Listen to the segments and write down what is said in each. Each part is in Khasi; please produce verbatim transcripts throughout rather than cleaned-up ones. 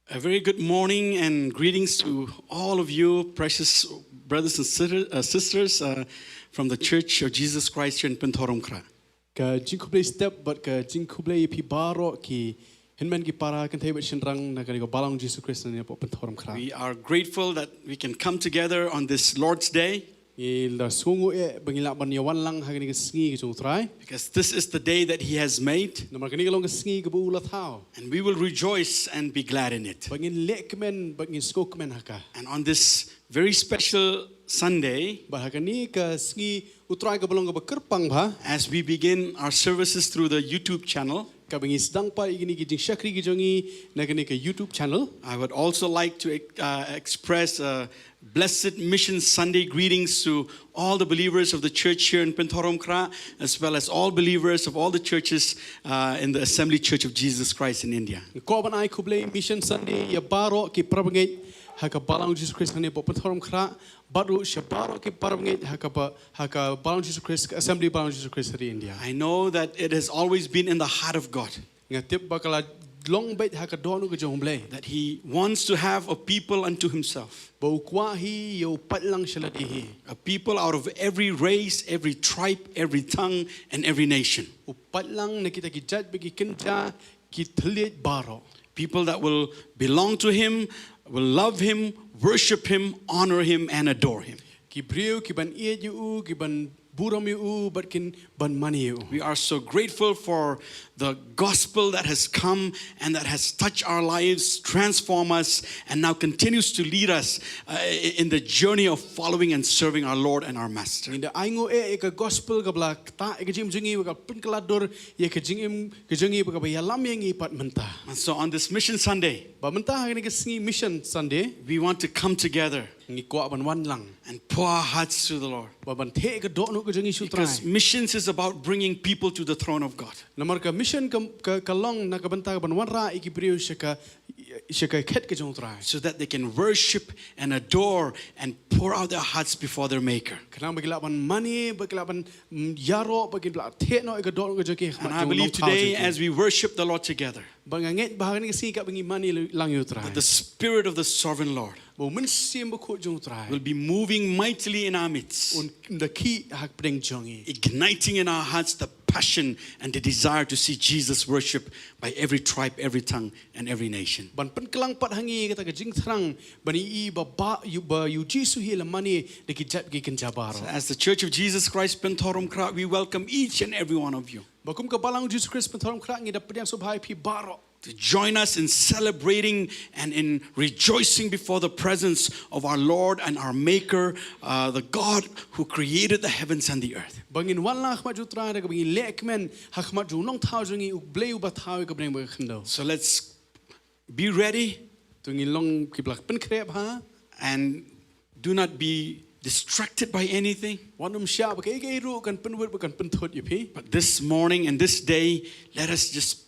A very good morning and greetings to all of you, precious brothers and sister- uh, sisters uh, from the Church of Jesus Christ here in Pynthorumkhrah. Ka jingkhublei step bad ka jingkhublei ïa phi baroh ki hynmen ki para kynthei bad shynrang na kane ka Balang Jisu Khrist na Pynthorumkhrah. We are grateful that we can come together on this Lord's Day. Ngi la sngewnguh eh ba ngi lah ban ïa wan lang ha kane ka sngi ka jong U Trai. Because this is the day that He has made. Namar kane ka long ka sngi kaba U la thaw. And we will rejoice and be glad in it. Bad ngin leh kmen bad ngin sngewkmen ha ka. And on this very special Sunday, bad ha kane ka sngi U Trai kaba long kaba kyrpang bha, as we begin our services through the YouTube channel, kaba ngi sdang pat ïa kine ki jingshakri ki jong ngi na kane ka YouTube channel, I would also like to uh, express a blessed Mission Sunday greetings to all the believers of the church here in Pynthorumkhrah, as well as all believers of all the churches uh, in the Assembly Church of Jesus Christ in India. Nga kwah ban ai khublei Mission Sunday ïa baroh ki parabangeit ha ka Balang Jisu Khrist hangne hapoh Pynthorumkhrah, bad ruh sha baroh ki parabangeit ha ka ba- ha ka Balang Jisu Khrist, ka Assembly Balang Jisu Khrist ha ri India. I know that it has always been in the heart of God. Nga tip ba ka la long beit ha ka dohnud ka jong U Blei. That He wants to have a people unto Himself. Ba U kwah hi ïa u paidlang sha lade hi. A people out of every race, every tribe, every tongue, and every nation. U paidlang na kita ki jait bad ki kynja, ki thylliej baroh. People that will belong to Him, will love Him, worship Him, honor Him, and adore Him. Ki briew ki ban ïeit ïa U, ki ban burom ïa U, bad kin ban mane ïa U. We are so grateful for the gospel that has come and that has touched our lives, transformed us, and now continues to lead us uh, in the journey of following and serving our Lord and our Master. Ngi da ainguh eh ïa ka gospel kaba la ktah ïa ka jingim jong ngi, ba ka pynkylla dur ïa ka jingim ka jong ngi, ba kaba ïalam ïa ngi pat mynta. And so on this Mission Sunday, bad mynta ha kane ka sngi Mission Sunday, we want to come together, ngi kwah ban wan lang, and pour our hearts to the Lord, bad ban theh ka dohnud ka jong ngi sha U Trai. Because missions is about bringing people to the throne of God. Namar ka mission ka, ka, ka long na ka bynta ka ban wanrah ïa ki briew sha ka, sha ka khet ka jong U Trai. So that they can worship and adore and pour out their hearts before their Maker. Khnang ba ki lah ban mane, ba ki lah ban mm, ïaroh, ba kin lah theh noh ïa ka dohnud ka jong ki ha khmat jong U Nongthaw jong ki. And I believe today, as we worship the Lord together, bad nga ngeit ba ha kane ka sngi kaba ngi mane lang ïa U Trai, that the Spirit of the Sovereign Lord, ba U Mynsiem Bakhuid jong U Trai, will be moving mightily in our midst, Un da khih ha pdeng jong ngi, igniting in our hearts the passion and the desire to see Jesus worshipped by every tribe, every tongue, and every nation. Ban pynkhlaiñ pat ha ngi kata ka jingthrang ban ïohi ba, ba ïa U Jisu hi la mane da ki jait ki kynja baroh. So as the Church of Jesus Christ Pynthorumkhrah, we welcome each and every one of you. Bad kum ka Balang U Jisu Khrist Pynthorumkhrah, ngi da pdiang sngewbha ïa phi baroh to join us in celebrating and in rejoicing before the presence of our Lord and our Maker, uh, the God who created the heavens and the earth. Ba ngin wan lang ha khmat jong U Trai, da kaba ngin leh kmen ha khmat jong U Nongthaw jong ngi, U Blei uba thaw ïa ka bneng bad ka khyndew. So let's be ready. To ngin long kiba la pynkhreh bha. And do not be distracted by anything. Wat nym shah ba kaei kaei ruh kan pynwit bad kan pynthut ïa phi. But this morning and this day, let us just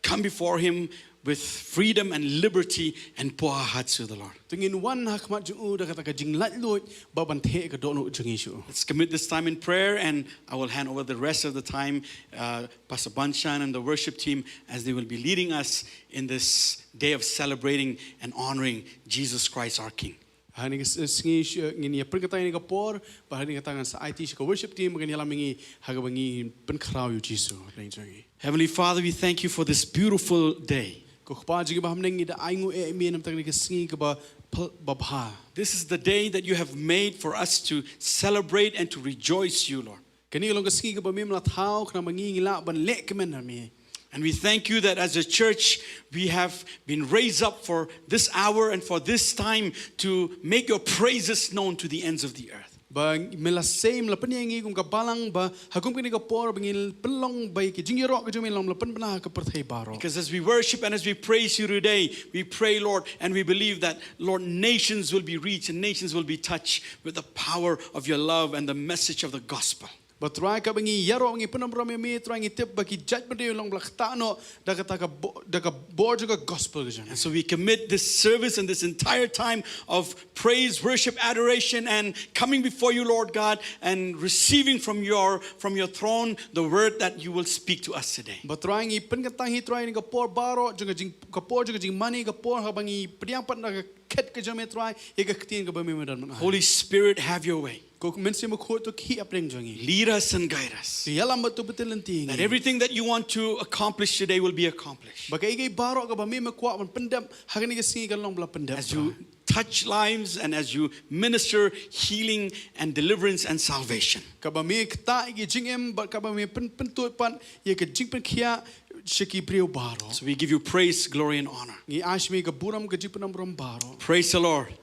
come before Him with freedom and liberty and pour our hearts to the Lord. To ngin wan ha khmat jong U da kata ka jinglaitluid bad ban theh ka dohnud jong U. Let's commit this time in prayer, and I will hand over the rest of the time uh, Pastor Banshan and the worship team as they will be leading us in this day of celebrating and honoring Jesus Christ, our King. Ha kane ka s- sngi shu- ngin ïa pynkyntang ïa kane ka por, bad ha kane ka tang ngan sa aiti sha ka worship team ba kin ïalam ïa ngi ha kaba ngin pynkhraw ïa U Jisu ha pdeng jong ngi. Heavenly Father, we thank you for this beautiful day. Ko Kpa jong ngi ba ha bneng, ngi da ainguh ïa Me na bynta kane ka sngi kaba phyl- ba bha. This is the day that you have made for us to celebrate and to rejoice you, Lord. Kane ka long ka sngi kaba Me Me la thaw khnang ba ngi ngi lah ban leh kmen ha Me. And we thank you that as a church, we have been raised up for this hour and for this time to make your praises known to the ends of the earth. Ba Me la sei, Me la pynïeng ïa ngi kum ka balang ba ha kum kane ka por ba ngin pynlong ba ïa ka jingïaroh ka jong Me long la pynbna ha ka pyrthei baroh. Because as we worship and as we praise you today, we pray, Lord, and we believe that, Lord, nations will be reached and nations will be touched with the power of your love and the message of the gospel. Ba Trai, kaba ngi ïaroh, ngi pyndonkam ïa me, Trai, ngi tip ba ki jaitbynriew long ba la ktah noh da kata ka bo-, da ka bor jong ka gospel ka jong me. And so we commit this service and this entire time of praise, worship, adoration, and coming before you, Lord God, and receiving from your, from your throne the word that you will speak to us today. Ba Trai, ngi pynkyntang hi, Trai, ïa ka por baroh jong ka jing, ka por jong ka jingmane, ka por haba ngi pdiang pat na ka khet ka jong me, Trai, ïa ka ktien kaba me me don ban ai. Holy Spirit, have your way. Ko Mynsiem Bakhuid to khih hapdeng jong ngi. Lead us and guide us. To ïalam bad to pyntyllun ïa ngi. That everything that you want to accomplish today will be accomplished. Ba kaei kaei baroh kaba me me kwah ban pyndep ha kane ka sngi kan long ba la pyndep. As you touch lives and as you minister healing and deliverance and salvation. Kaba me ktah ïa ki jingim bad kaba me pyn, pyntud pat ïa ka jingpynkhiah sha ki briew baroh. So we give you praise, glory, and honor. Ngi ai sha me ka burom, ka jingpyndonkam baroh. Praise the Lord.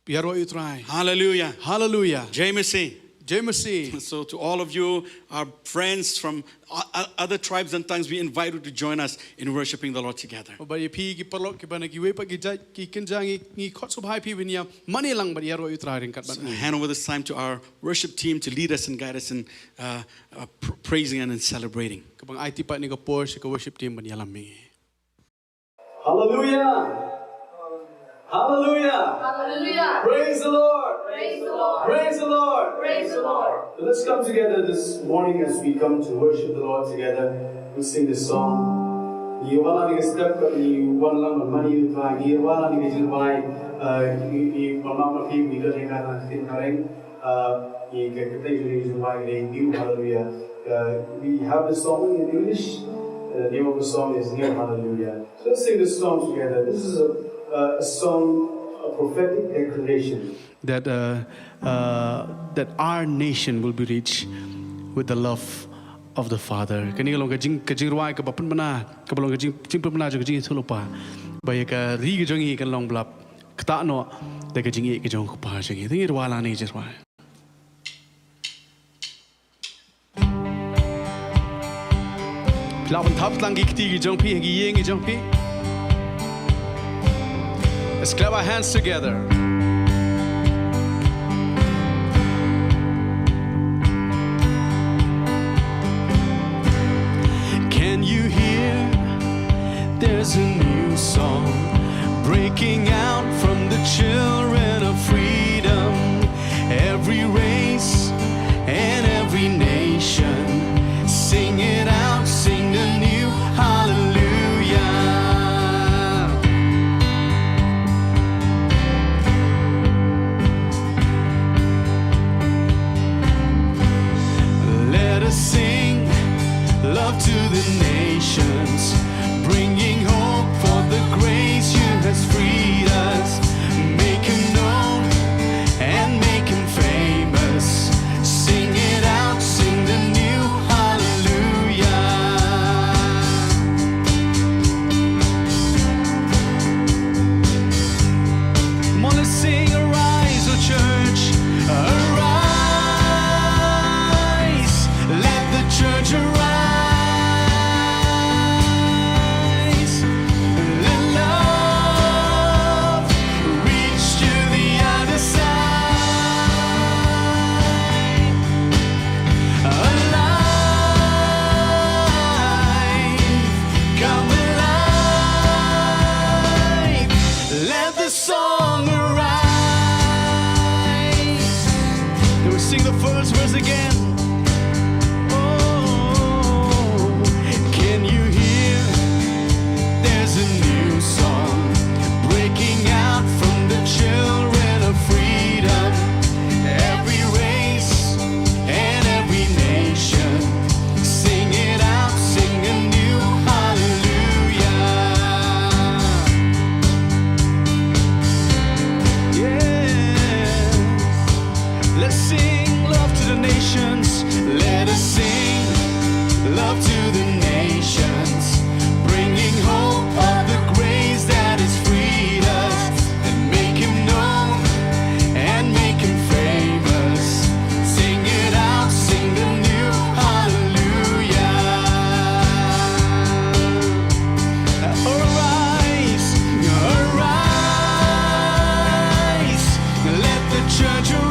Ïaroh ïa u Trai. Hallelujah. Hallelujah. Jai Masih. Jai Masih. So to all of you, our friends from o-, o-, other tribes and tongues, we invite you to join us in worshiping the Lord together. Bad ïa phi ki paralok kiba na kiwei pat ki jait ki kynja, ngi, ngi khot sngewbha ïa phi ban ïa mane lang bad ïaroh ïa u Trai ryngkat bad ngi. So I hand over this time to our worship team to lead us and guide us in, uh, uh, pr-, praising and in celebrating. Kaba ngi aiti pat ïa kane ka por sha ka worship team ban ïalam ïa ngi. Hallelujah. Hallelujah. Hallelujah. Praise the Lord. Praise the Lord. Praise the Lord. Praise the Lord. Let's come together this morning as we come to worship the Lord together. We'll sing this song. Ngi wan lang ha kane ka step, ngi wan lang ban mane ïa u Trai, ngi wan lang ha kane ka jingrwai, uh, ngi, ngi wan lang ban mane ïa u Trai, ngi wan lang ban mane ïa u Trai. Uh, ngi, ka, ka, ka, ka, ka, ka, new hallelujah. Uh, we have the song in English. Uh, the name of the song is New Hallelujah. So let's sing this song together. This is a, a, a song, a prophetic declaration. That, uh, uh, that our nation will be rich with the love of the Father. Kane ka long ka jing, ka jingrwai kaba pynbna, kaba long ka jing, jingpynbna jong ka jingïathuhlypa. Ba ïa ka ri ka jong ngi kan long ba la ktah noh da ka jingïeit ka jong u Kpa jong ngi. Te ngin ïa rwai lang ïa kane ka jingrwai. Phi lah ban thap tang ki kti ki jong phi, ki ïing ki jong phi. Let's clap our hands together. Can you hear? There's a new song breaking out from the children of freedom. Every race and every nation, sing it out, sing the new hallelujah. Let us sing love to the nations, bringing hope for the grace you has freed us. Make him known and make him famous. Sing it out, sing the new hallelujah. Come on, let's sing, arise, O church, arise. Let the church arise. Let love reach to the other side. Alive, come alive. Let the song arise. Can we sing the first verse again? Oh, can you hear? There's a new song breaking out from the children of freedom. Every race and every nation, sing it out, sing a new hallelujah. Yes. Let's sing love to the nations. Let us sing love to the nations, bringing hope of the grace that has freed us, and make him known and make him famous. Sing it out, sing the new hallelujah. Arise, arise, let the church arise.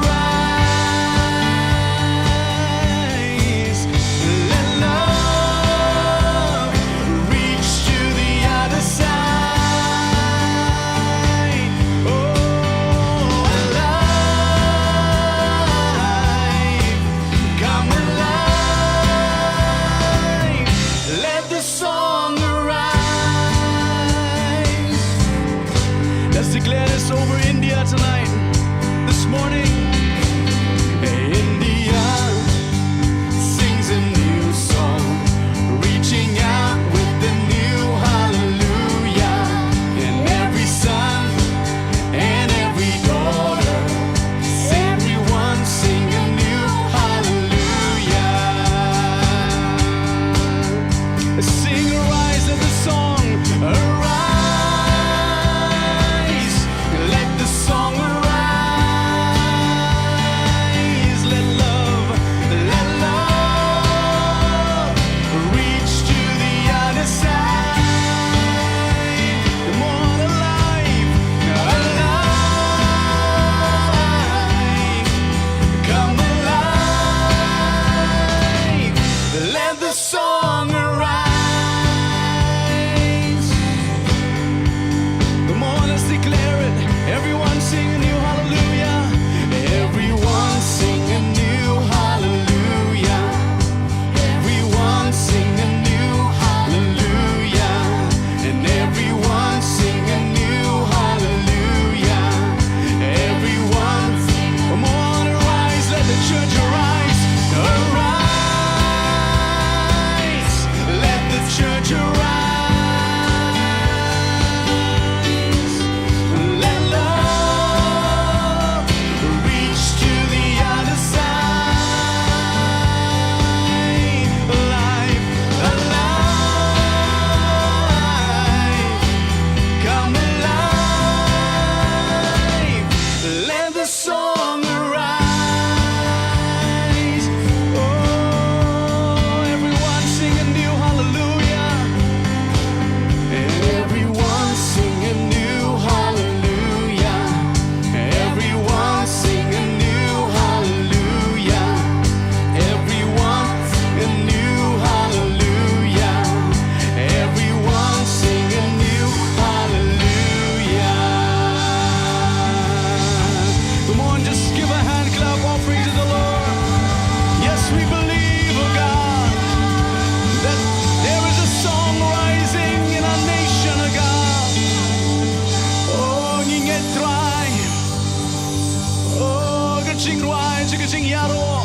Ka jingïaroh.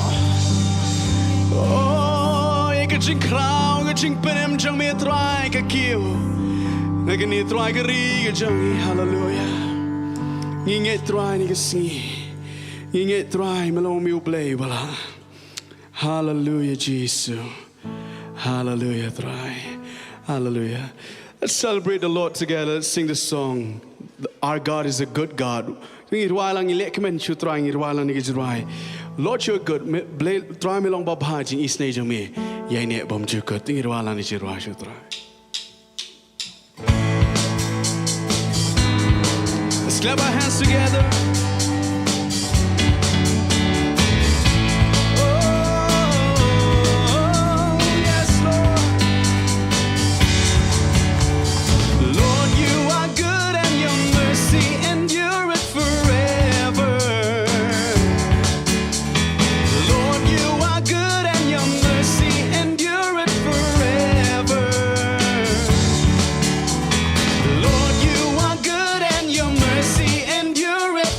Oh, ïa ka jingkhraw, ka jingpynim jong me Trai ka kiew. Na kane Trai ka ri ka jong ngi. Hallelujah. Ngi ngeit Trai ha kane ka sngi. Ngi ngeit Trai me long me U Blei ba lah. Hallelujah, Jisu. Hallelujah, Trai. Hallelujah. Let's celebrate the Lord together. Let's sing the song. Our God is a good God. Ngi rwai lang, ngi leh kmen sha u Trai, ngi rwai lang ïa ka jingrwai. Lord, you're good. Me, Blei, Trai me long babha, jingisynei jong me ïaineh bymjukut. Ngi rwai lang ïa ka jingrwai sha u Trai. Let's clap our hands together. Oh, yes, Lord. Lord, you are good and your mercy endureth forever. Lord, you are good and your mercy endureth forever. Lord, you are good and your mercy endureth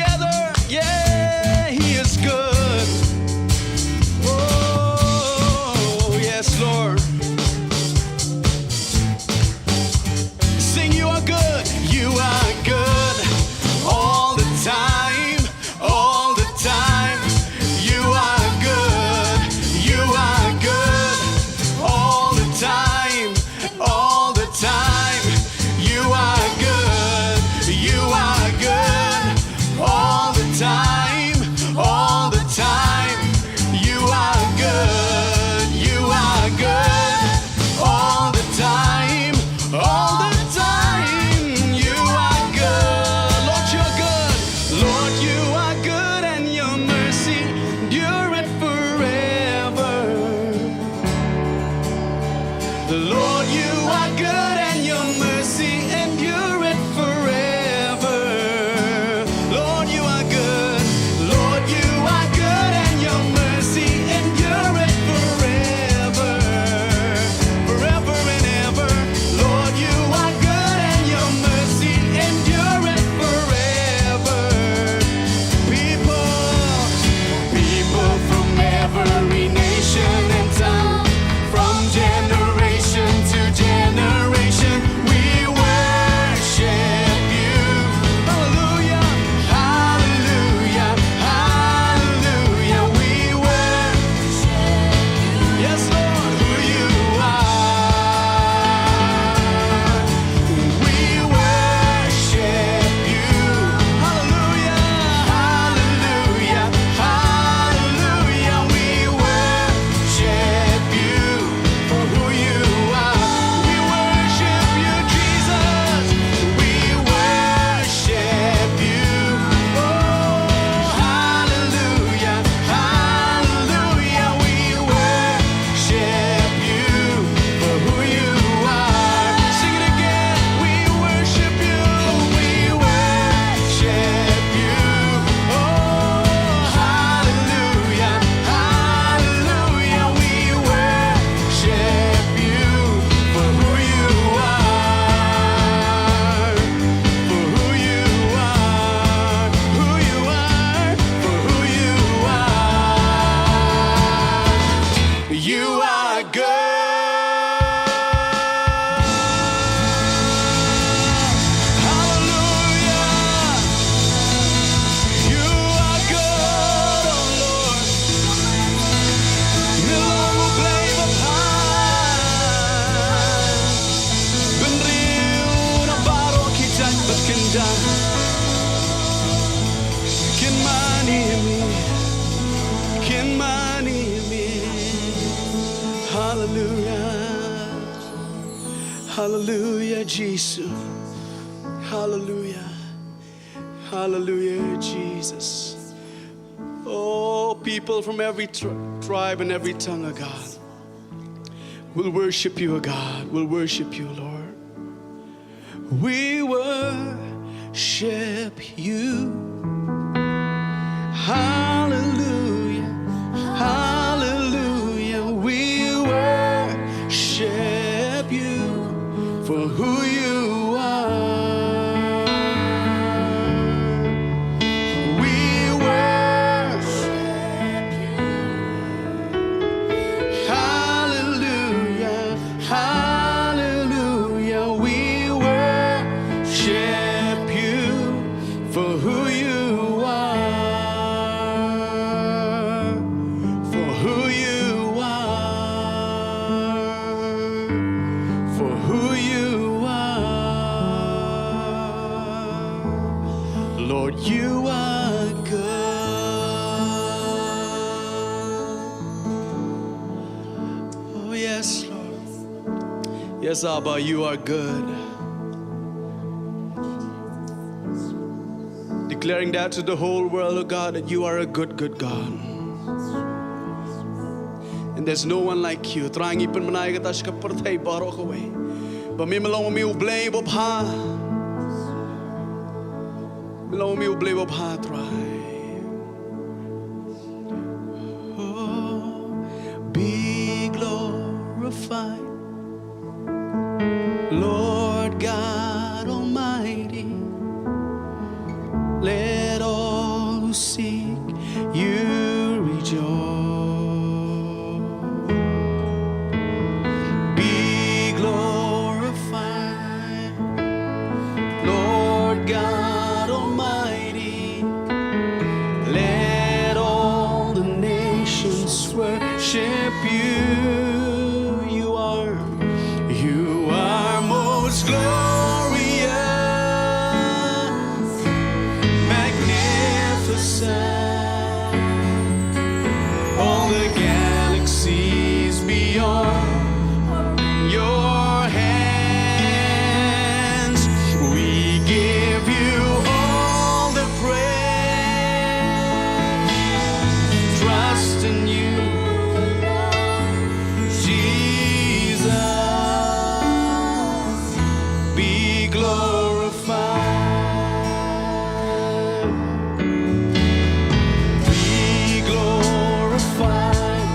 Together, yeah, he is good. Oh, yes, Lord. Sing, you are good, you are good all the time, all the time. You are good, you are good all the time, all the time. You are good, you are good all the time, all the time. You are good, you are good all the time, all the time. You are good, Lord, you're good. Lord, you are good and your mercy endureth forever. Lord, you are good and your mercy endureth forever. Lord, you are good. Lord, you are good and your mercy endureth forever. Forever and ever. Lord, you are good and your mercy endureth forever. People, people from every nation and tongue, from generation to generation, we worship you. Hallelujah, hallelujah, hallelujah, we worship you. Yes, Lord, who you are. We worship you. Hallelujah, hallelujah, hallelujah. We worship you for who you are. We worship you, Jesus. We worship you. Oh, hallelujah, hallelujah. We worship you for who you are. Sing it again. We worship you. We worship you. Oh, hallelujah, hallelujah. We worship you for who you are. For who you are, who you are, for who you are. You are good. Hallelujah. You are good, oh Lord. Min long U Blei babha. Bynriew na baroh ki jait bad kynja kin mane ïa me, kin mane ïa me. Hallelujah. Hallelujah, Jesus. Hallelujah. Hallelujah, Jesus. Oh, people from every tri- tribe and every tongue, oh God. We'll worship you, oh God. We'll worship you, Lord. We worship you. Hallelujah. Hallelujah. We worship you for who you are. We worship you. Hallelujah, hallelujah, we worship you for who you are, for who you are, for who you are. Lord, you are good. Oh, yes, Lord. Yes, Abba, you are good. Declaring that to the whole world, oh God, that you are a good, good God. And there's no one like you. Trai ngi pynbna ïa kata sha ka pyrthei baroh kawei. Ba me me long me U Blei babha. Me long me U Blei babha, Trai. Oh, be glorified, Lord God Almighty. Let all seek you rejoice. Be glorified, Lord God Almighty. Let all the nations worship you. You are, you are most glorious, magnificent. All the galaxies beyond your hands. We give you all the praise. Trust in you, Jesus. Be glorified. Be glorified,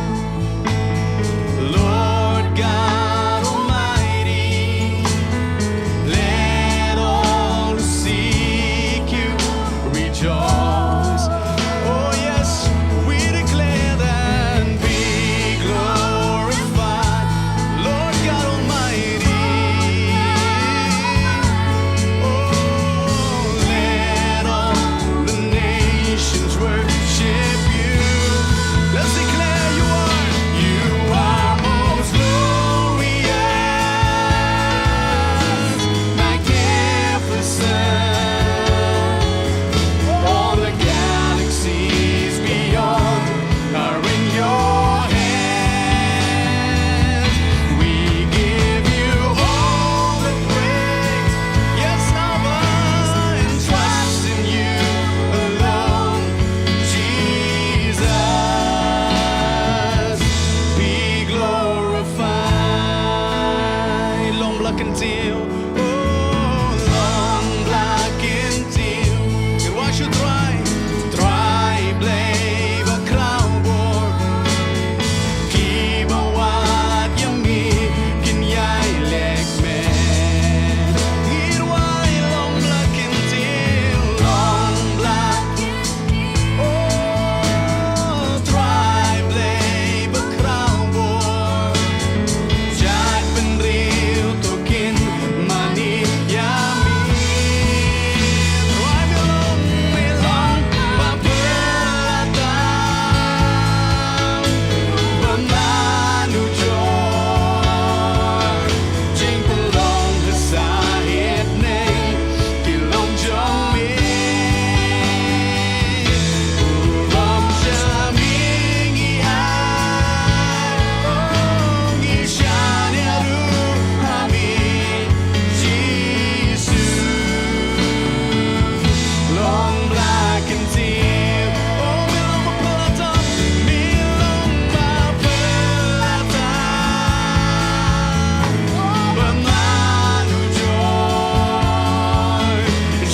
Lord God Almighty. Let all who seek you rejoice. Oh yes, we declare that. Be glorified, Lord God Almighty. Oh, let all the nations worship you. Let's declare you are, you are most glorious, magnificent. All the galaxies beyond are in your hands. We give you all the praise. Yes, Abba, and trust in you alone. Jesus, be glorified. Long bla kyntiew. Oh, long bla kyntiew. Ngi ruh shu Trai, Trai Blei bakhraw bor. Kiba wad ïa me kin ïai leh kmen. Ngi ruh long bla kyntiew, long bla kyntiew. Oh, Trai Blei bakhraw bor. Jaitbynriew to kin mane ïa me. Trai me long, me long ba pynlong tam, ba man u jor. Jingpynlong ha sahit neng ki long jong me. Burom sha me ngi ai, oh, ngi shaniah ruh ha me, Jisu. Long bla kyntiew, oh, me long ba pynlong tam, me long ba pynlong tam. Ba man u jor,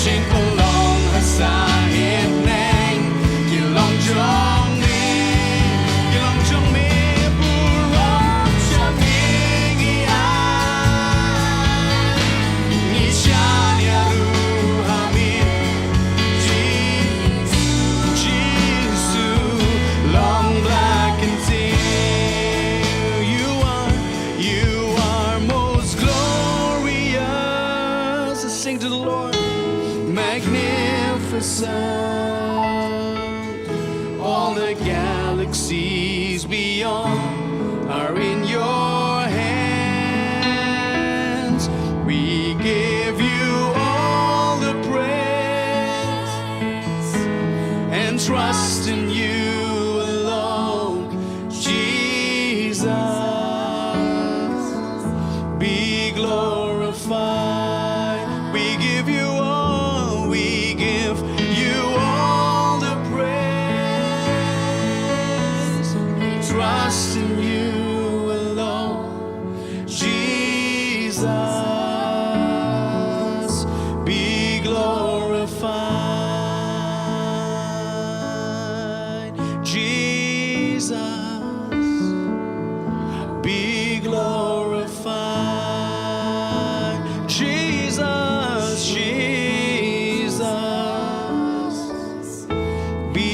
jingpynlong ha sahit neng ki long jong me, ki long jong me. Burom sha me ngi ai, ngi shaniah ruh ha me, Ji-, Jisu. Long bla kyntiew, you are, you are most glorious. Let's sing to the Lord. Magnificent. All the galaxies beyond are in your hands. We give you all the praise and trust in you alone, Jesus. Be glorified. We give you all, we give you all the praise. We trust in you alone, Jesus. Be glorified, Jesus. Be glorified, Jesus, Jesus. Be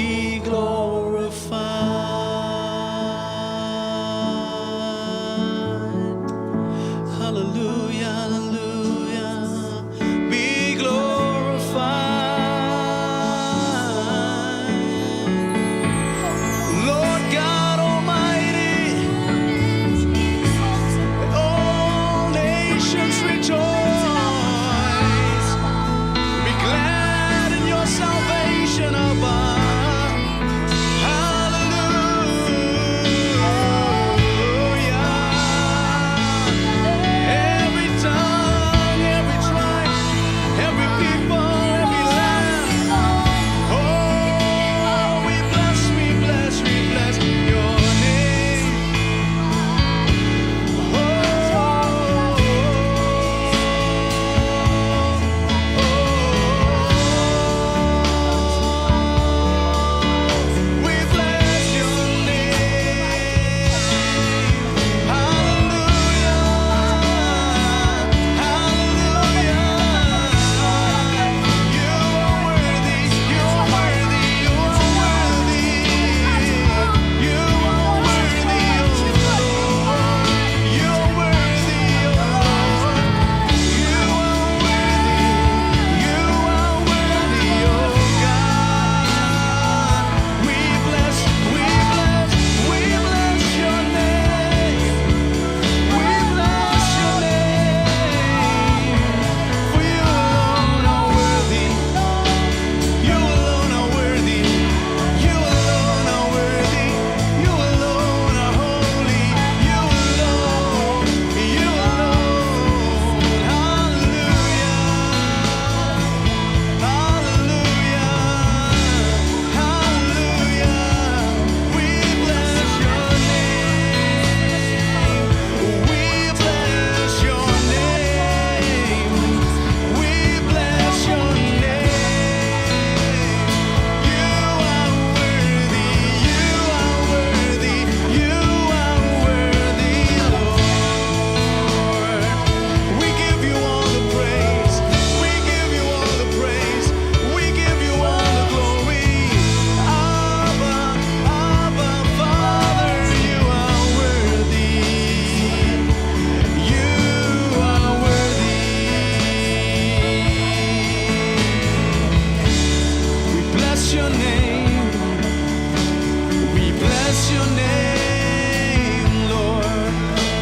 name, Lord.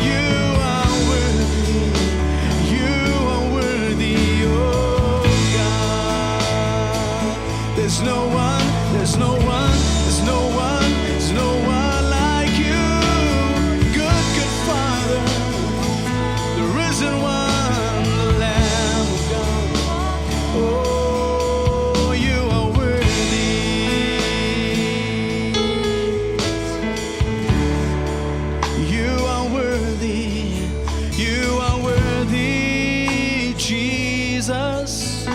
You are worthy. You are worthy, oh God. There's no one, there's no one, there's no one, there's no one like you. Good, good Father, the risen one, the Lamb of God. Oh, you are worthy. You are worthy. You are worthy, Jesus.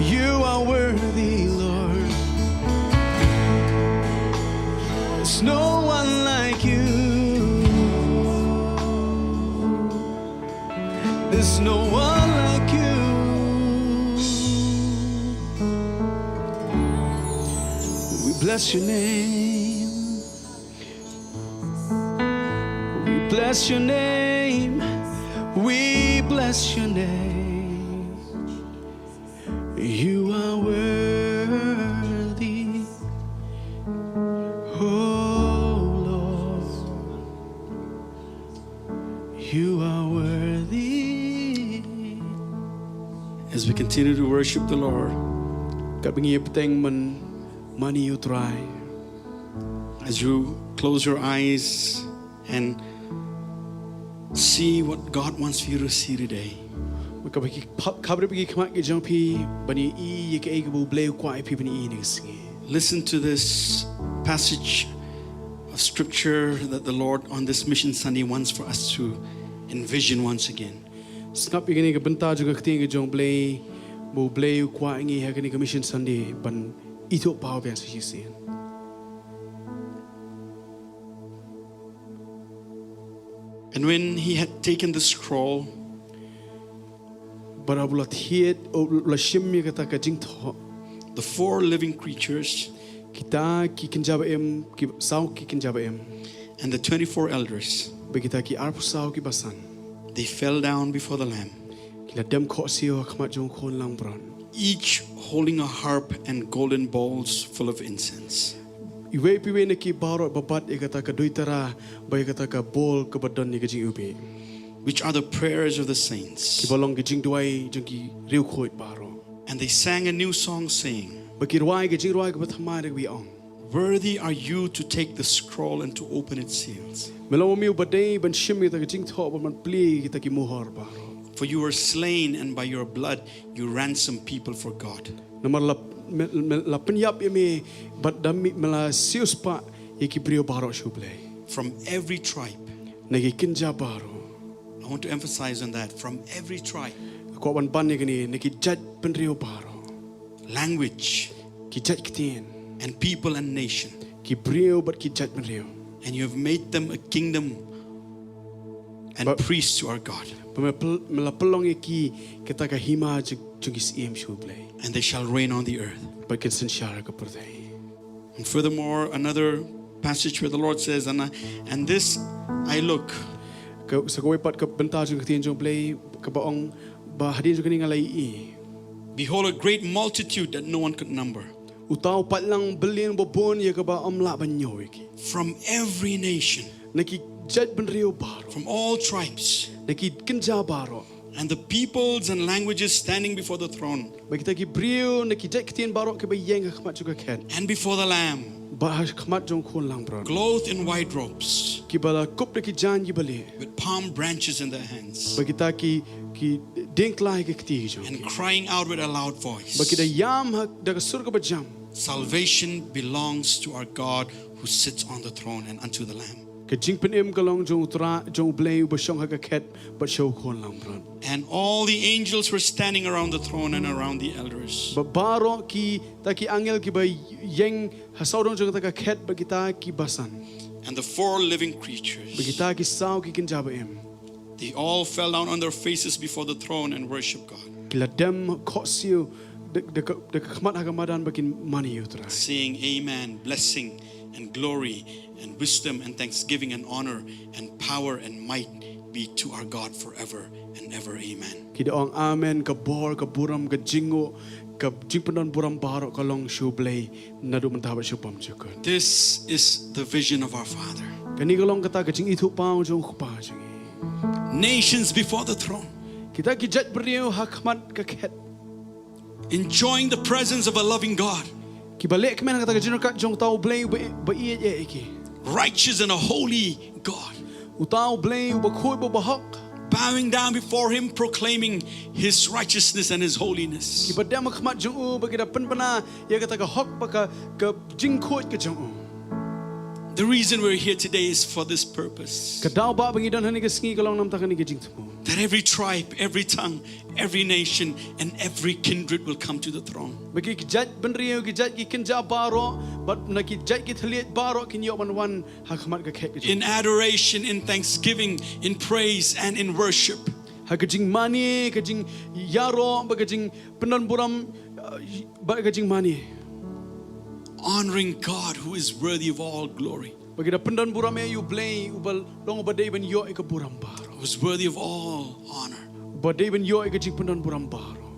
You are worthy, Lord. There's no one like you. There's no one like you. We bless your name. We bless your name. We bless your name. You are worthy, oh Lord. You are worthy. As we continue to worship the Lord, katba ngi ïa bteng ban mane ïa U Trai, as you close your eyes and see what God wants for you to see today, katba ki khap-, khapkhreh ki khmat ki jong phi ban ïohi ïa kaei kaba U Blei u kwah ïa phi ban ïohi ha kane ka sngi. Listen to this passage of scripture that the Lord on this Mission Sunday wants for us to envision once again. Sngap ïa kane ka bynta jong ka ktien ka jong U Blei, ba U Blei u kwah ïa ngi ha kane ka Mission Sunday ban ithuh paw biang sa shisien. And when he had taken the scroll, bad haba u la thied, u la shim ïa kata ka jingthoh, the four living creatures, kita ki kynja ba-im, ki saw ki kynja ba-im, and the twenty-four elders, bad kita ki arphew saw ki basan, they fell down before the Lamb, ki la dem khohsiew ha khmat jong U Khun langbrot, each holding a harp and golden bowls full of incense. Iwei pa iwei na ki baroh ba bat ïa kata ka duitara bad ïa kata ka bowl kaba don ïa ka jingïewbih, which are the prayers of the saints, kiba long ki jingduwai jong ki riewkhuid baroh. And they sang a new song, saying, bad ki rwai ka jingrwai kaba thymmai da kaba ong, "Worthy are you to take the scroll and to open its seals." Me long ma me uba dei ban shim ïa kata ka jingthoh bad ban plie ïa kita ki muhor baroh. "For you were slain, and by your blood you ransomed people for God." Namar la, me, me, la pynïap ïa me bad da me, me la siewspah ïa ki briew baroh sha U Blei. "From every tribe." Na ki kynja baroh. I want to emphasize on that. "From every tribe." Kwah ban ban ïa kane, na ki jait bynriew baroh. "Language." Ki jait ktien. "And people and nation." Ki briew bad ki jait bynriew. "And you have made them a kingdom and priests to our God." Bad me pyn-, me la pynlong ïa ki kata ka hima jong, jong ki syiem sha U Blei. "And they shall reign on the earth." Bad kin synshar ha ka pyrthei. And furthermore, another passage where the Lord says, "And I, and this I look." Ka, sa kawei pat ka bynta jong ka ktien jong U Blei kaba ong ba hadien jong kane nga la ïohi. "Behold, a great multitude that no one could number." Uta u paitlang byllieng ba bun ïa kaba ym lah ban ñiew ïa ki. "From every nation." Na ki jait bynriew baroh. "From all tribes." Na ki kynja baroh. "And the peoples and languages standing before the throne." Bad kita ki briew na ki jait ktien baroh kiba ïeng ha khmat jong ka khet. "And before the Lamb." Bad ha khmat jong U Khun langbrot. "Clothed in white robes." Kiba la kup da ki jaiñ kiba lieh. "With palm branches in their hands." Bad kita ki, ki dieng tlai ha ki kti ki jong ki. "And crying out with a loud voice." Bad ki da ïam ha, da ka sur kaba jam. "Salvation belongs to our God who sits on the throne and unto the Lamb." Ka jingpynim ka long jong U Trai, jong U Blei uba shong ha ka khet bad sha U Khun langbrot. "And all the angels were standing around the throne and around the elders." Bad baroh kita ki angel kiba ïeng ha sawdong jong kata ka khet bad kita ki basan. "And the four living creatures." Bad kita ki saw ki kynja ba-im. "They all fell down on their faces before the throne and worshiped God." Ki la dem khohsiew da, da ka, da ka khmat ha ka madan bad kin mane ïa U Trai. "Saying, Amen, blessing and glory and wisdom and thanksgiving and honor and power and might be to our God forever and ever. Amen." Ki da ong, "Amen, ka bor, ka burom, ka jingnguh, Ka jingpyndonburom baroh ka long sha U Blei naduh mynta bad sha bymjukut. This is the vision of our Father. Kane ka long kata ka jingithuhpaw jong U Kpa jong ngi. Nations before the throne. Kita ki jaitbynriew ha khmat ka khet. Enjoying the presence of a loving God. Kiba leh kmen ha kata ka jingryngkat jong uta U Blei ba, ba ïeit ïa ki. Righteous and a holy God. Uta U Blei uba khuid bad uba hok. Bowing down before him, proclaiming his righteousness and his holiness. Kiba dem ha khmat jong u bad ki da pynbna ïa kata ka hok bad ka, ka jingkhuid ka jong u. The reason we're here today is for this purpose. Ka daw ba, ba ngi don hangne ka sngi ka long namar kane ka jingthmu. That every tribe, every tongue, every nation, and every kindred will come to the throne. Ba ki jaitbynriew, ki jait ki kynja baroh, bad na ki jait ki thylliej baroh kin ïoh ban wan ha khmat ka khet ka jong. In adoration, in thanksgiving, in praise, and in worship. Ha ka jingmane, ka jingïaroh, bad ka jingpyndonburom, uh, bad ka jingmane. Honoring God who is worthy of all glory. Ba ki da pyndonburom ïa U Blei uba long uba dei ban ïoh ïa ka burom baroh. Who is worthy of all honor. Uba dei ban ïoh ïa ka jingpyndonburom baroh.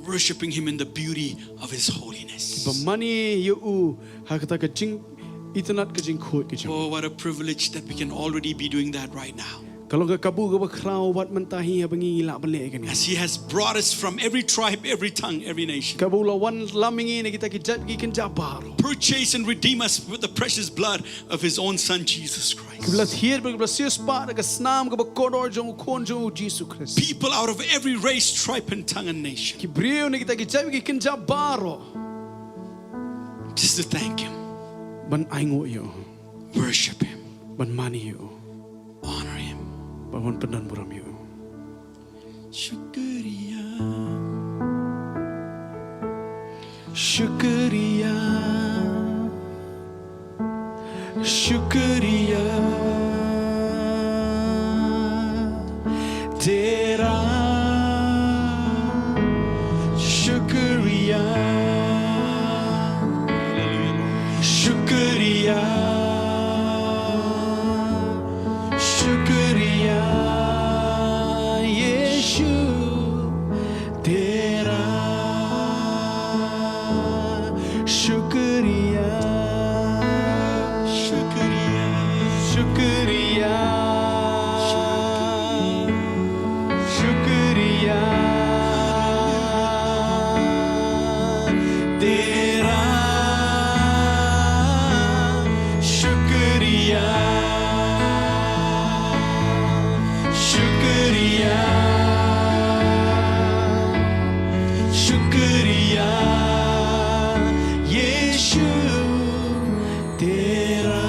Worshipping him in the beauty of his holiness. Ba mane ïa u ha kata ka jingitynnad ka jingkhuid ka jong. Oh, what a privilege that we can already be doing that right now. Ka long ka kabu kaba khraw wat mynta hi haba ngi lah ban leh ïa kane. As he has brought us from every tribe, every tongue, every nation. Kaba u la wanlam ïa ngi na kita ki jait ki kynja baroh. Purchase and redeem us with the precious blood of his own son, Jesus Christ. Kiba la thied bad kiba la siewspah da ka snam kaba kordor jong u Khun jong u Jisu Khrist. People out of every race, tribe, and tongue and nation. Ki briew na kita ki jait ki kynja baroh. Just to thank him. Ban ainguh ïa u. Worship him. Ban mane ïa u. Honor him. Ban wan pyndonburom ïa u. Shukriya. Shukriya. Shukriya. Tera. Shukriya. Shukriya. Shukriya, Yeshu, tera. Shukriya, shukriya, shukriya. Shukriya tera, shukriya, shukriya, shukriya, Yeshu tera.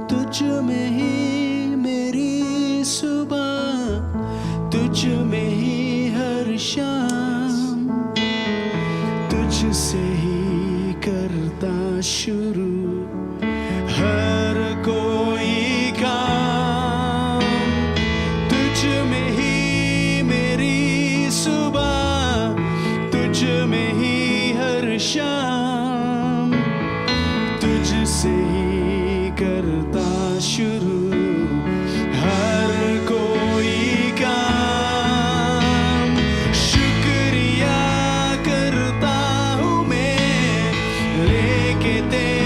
तुझ में ही मेरी सुबह, तुझ में ही हर शाम, तुझसे ही करता शुरू हर कोई काम। तुझ में ही मेरी सुबह, तुझ में ही हर शाम, तुझसे ही करता शुरू हर कोई काम। शुक्रिया करता हूँ मैं लेके तेरा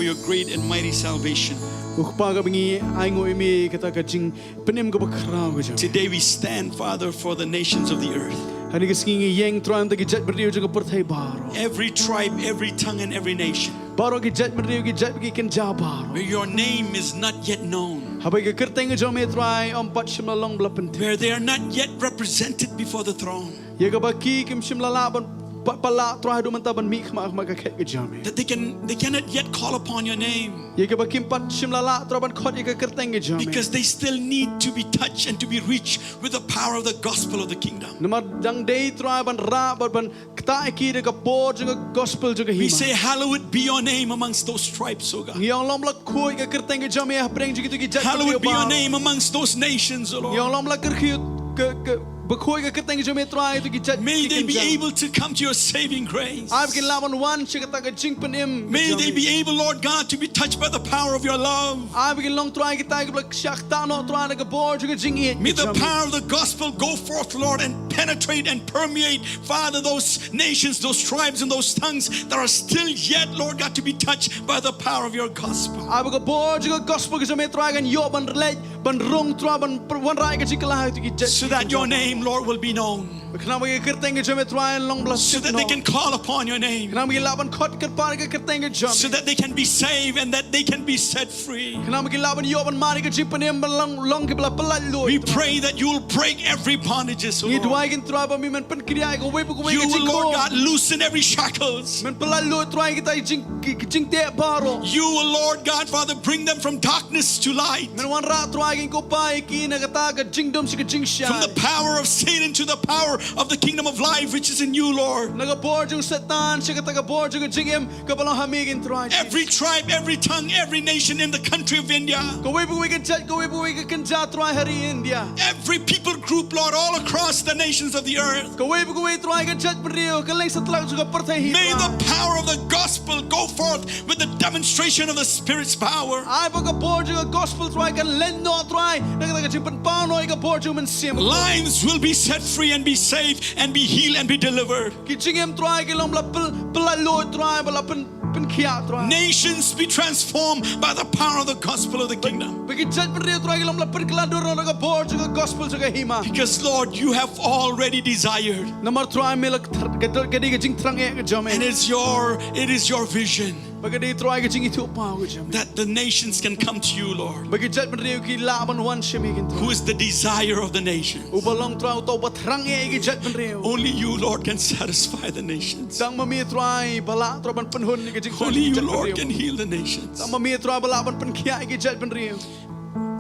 your great and mighty salvation. Ko Kpa kaba ngi ainguh ïa me ïa kata ka jingpynim kaba khraw ka jong me. Today we stand, Father, for the nations of the earth. Hangne ka sngi ngi ïeng, Trai, na ki jaitbynriew jong ka pyrthei baroh. Every tribe, every tongue, and every nation. Baroh ki jaitbynriew, ki jait, ki kynja baroh. Where your name is not yet known. Haba ïa ka kyrteng ka jong me, Trai, ym pat shym la long ba la pyntip. Where they are not yet represented before the throne. Ïa kaba ki kim shym la lah ban pa-, palat, Trai, haduh mynta ban mih khmat, khmat ka khet ka jong me. That they can, they cannot yet call upon your name. Ïa kaba kim pat shym la lah, Trai, ban khot ïa ka kyrteng ka jong me. Because they still need to be touched and to be reached with the power of the gospel of the kingdom. Namar dang dei, Trai, ban rah, ban, ban ktah ïa ki da ka bor jong ka gospel jong ka hima. We say, "Hallowed be your name amongst those tribes, O God." Ngi ong long ba la khuid ka kyrteng ka jong me hapdeng jong kito ki jaitbynriew baroh. Hallowed be your name amongst those nations, O Lord. Ngi ong long ba la kyrkhu ka, ka, ba khuid ka kyrteng ka jong me, Trai, ïa kito ki jait, ki kynja. May they be able to come to your saving grace. Ai ba kin lah ban wan sha kata ka jingpynim ka jong me. May they be able, Lord God, to be touched by the power of your love. Ai ba kin long, Trai, kita kiba la shah ktah noh, Trai, da ka bor jong ka jingïeit ka jong me. May the power of the gospel go forth, Lord, and penetrate and permeate, Father, those nations, those tribes, and those tongues that are still yet, Lord God, to be touched by the power of your gospel. Ai ba ka bor jong ka gospel ka jong me, Trai, kan ïoh ban leit, ban rung, Trai, ban pr-, wanrah ïa ka jingkylla ha kito ki jait, ki kynja. So that your name, Lord, will be known. Khnang ba ka kyrteng ka jong me, Trai, kan long ba la tip noh. So that they can call upon your name. Khnang ba kin lah ban khot kyrpad ïa ka kyrteng ka jong me. So that they can be saved and that they can be set free. Khnang ba kin lah ban ïoh ban mad ïa ka jingpynim, ban long, long kiba la pyllait luid. We pray that you will break every bondages, O Lord. Ngi duwai, Trai, ba men men pynkynriah ïa kawei pa kawei ka jingkhum. You will, Lord God, loosen every shackles. Men pyllait luid, Trai, kita ki jing, ki, ki jingteh baroh. You will, Lord God, Father, bring them from darkness to light. Men wanrah, Trai, kin, ko Pa, ïa ki na kata ka jingdum sha ka jingshai. From the power of Satan to the power of the kingdom of life which is in you, Lord. Na ka bor jong Satan sha kata ka bor jong ka jingim kaba long ha me, Trai. Every tribe, every tongue, every nation in the country of India. Kawei pa kawei ka jait, kawei pa kawei ka kynja, Trai, ha ri India. Every people group, Lord, all across the nations of the earth. Kawei pa kawei, Trai, ka jaitbynriew, kylleng satlak jong ka pyrthei hi, Trai. May the power of the gospel go forth with the demonstration of the Spirit's power. Ai ba ka bor jong ka gospel, Trai, kan leit noh, Trai, na kata ka jingpynpaw noh ïa ka bor jong u Mynsiem. Lives will be set free and be saved and be healed and be delivered. Ki jingim, Trai, kin long ba la pyl-, pyllait luid, Trai, ba la pyn-, pynkhiah, Trai. Nations be transformed by the power of the gospel of the kingdom. Ba ki jaitbynriew, Trai, kin long ba la pynkylla dur na ka bor jong ka gospel jong ka hima. Because, Lord, you have already desired. Namar, Trai, me la ka thr-, ka dei, ka dei ka jingthrang eh ka jong me. And it's your, it is your vision. Ba ka dei, Trai, ka jingithuhpaw ka jong me. That the nations can come to you, Lord. Ba ki jaitbynriew ki lah ban wan sha me, Trai. Who is the desire of the nations. Uba long, Trai, uta uba thrang eh ïa ki jaitbynriew. Only you, Lord, can satisfy the nations. Tang ma me, Trai, ba lah, Trai, ban pynhun ïa ka jingthrang ki jaitbynriew. Only you, Lord, can heal the nations. Tang ma me, Trai, ba lah ban pynkhiah ïa ki jaitbynriew.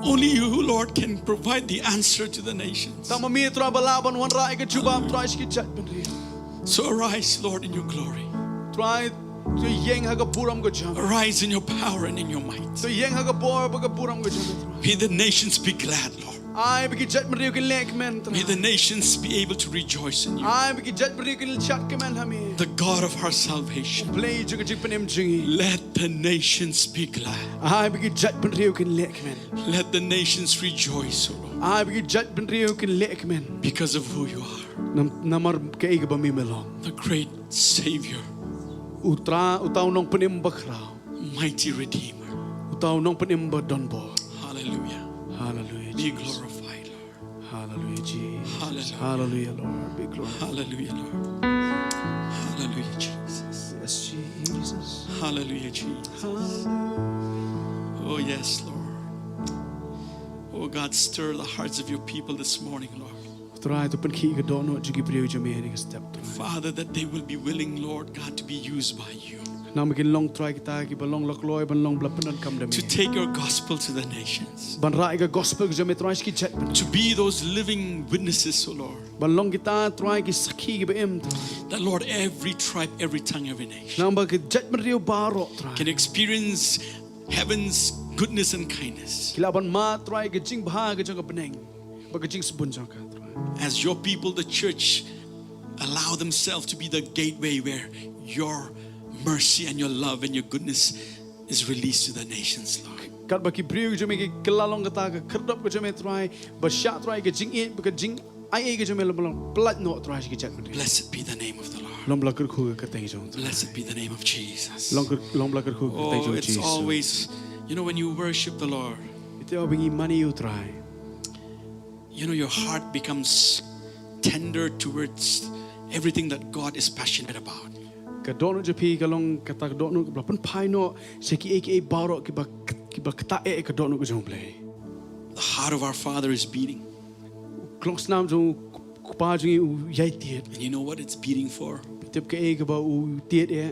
Only you, Lord, can provide the answer to the nations. Tang ma me, Trai, ba lah ban wanrah ïa ka jubab, Trai, sha ki jaitbynriew. So arise, Lord, in your glory. Trai, to ïeng ha ka burom ka jong me. Arise in your power and in your might. To ïeng ha ka bor bad ka burom ka jong me, Trai. May the nations be glad, Lord. Ai ba ki jaitbynriew kin leh kmen, Trai. May the nations be able to rejoice in you. Ai ba ki jaitbynriew kin shad kmen ha me. The God of our salvation. U Blei jong ka jingpynim jong ngi. Let the nations be glad. Ai ba ki jaitbynriew kin leh kmen. Let the nations rejoice, O Lord. Ai ba ki jaitbynriew kin leh kmen. Because of who you are. Nam-, namar kaei kaba me me long. The great Savior. U Trai, uta u nongpynim bakhraw. Mighty Redeemer. Uta u nongpynim badonbor. Hallelujah. Hallelujah, Jesus. Be glorified, Lord. Hallelujah, Jesus. Hallelujah. Hallelujah, Lord. Be glorified. Hallelujah, Lord. Hallelujah, Jesus. Yes, Jesus. Hallelujah, Jesus. Hallelujah. Oh, yes, Lord. Oh, God, stir the hearts of your people this morning, Lord. Trai, to pynkhih ka dohnud jong ki briew jong me ha kane ka step, Trai. Father, that they will be willing, Lord God, to be used by you. Khnang ba kin long, Trai, kita kiba long lakloi ban long ba la pyndonkam da me. To take your gospel to the nations. Ban rah ïa ka gospel ka jong me, Trai, sha ki jaitbynriew. To be those living witnesses, O Lord. Ban long kita, Trai, ki sakhi kiba im, Trai. That, Lord, every tribe, every tongue, every nation. Khnang ba ki jaitbynriew baroh, Trai, can experience heaven's goodness and kindness. Ki lah ban mad, Trai, ka jingbha ka jong ka bneng bad ka jingsbun jong ka, Trai. As your people, the church, allow themselves to be the gateway where your mercy and your love and your goodness is released to the nations, Lord. Katba ki briew jong me ki kylla long kata ka khyrdop ka jong me, Trai, ba shah, Trai, ka jingïeit bad ka jingaiei ka jong me long ba long pyllait noh, Trai, sha ki jaitbynriew. Blessed be the name of the Lord. Long ba la kyrkhu ka kyrteng jong u Trai. Blessed be the name of Jesus. Long kyr- long ba la kyrkhu ka kyrteng Oh, jong u it's Jisu. Always, you know, when you worship the Lord, Ite ba ngi mane ïa u Trai. You know, your heart becomes tender towards everything that God is passionate about. Ka dohnud jong phi ka long kata ka dohnud kaba la pynphai noh sha kiei kiei baroh kiba kiba ktah eh ka dohnud ka jong u Blei. The heart of our Father is beating. Ka longsnam jong u kpa jong ngi u ïai tied. And you know what it's beating for? Tip kaei kaba u tied eh.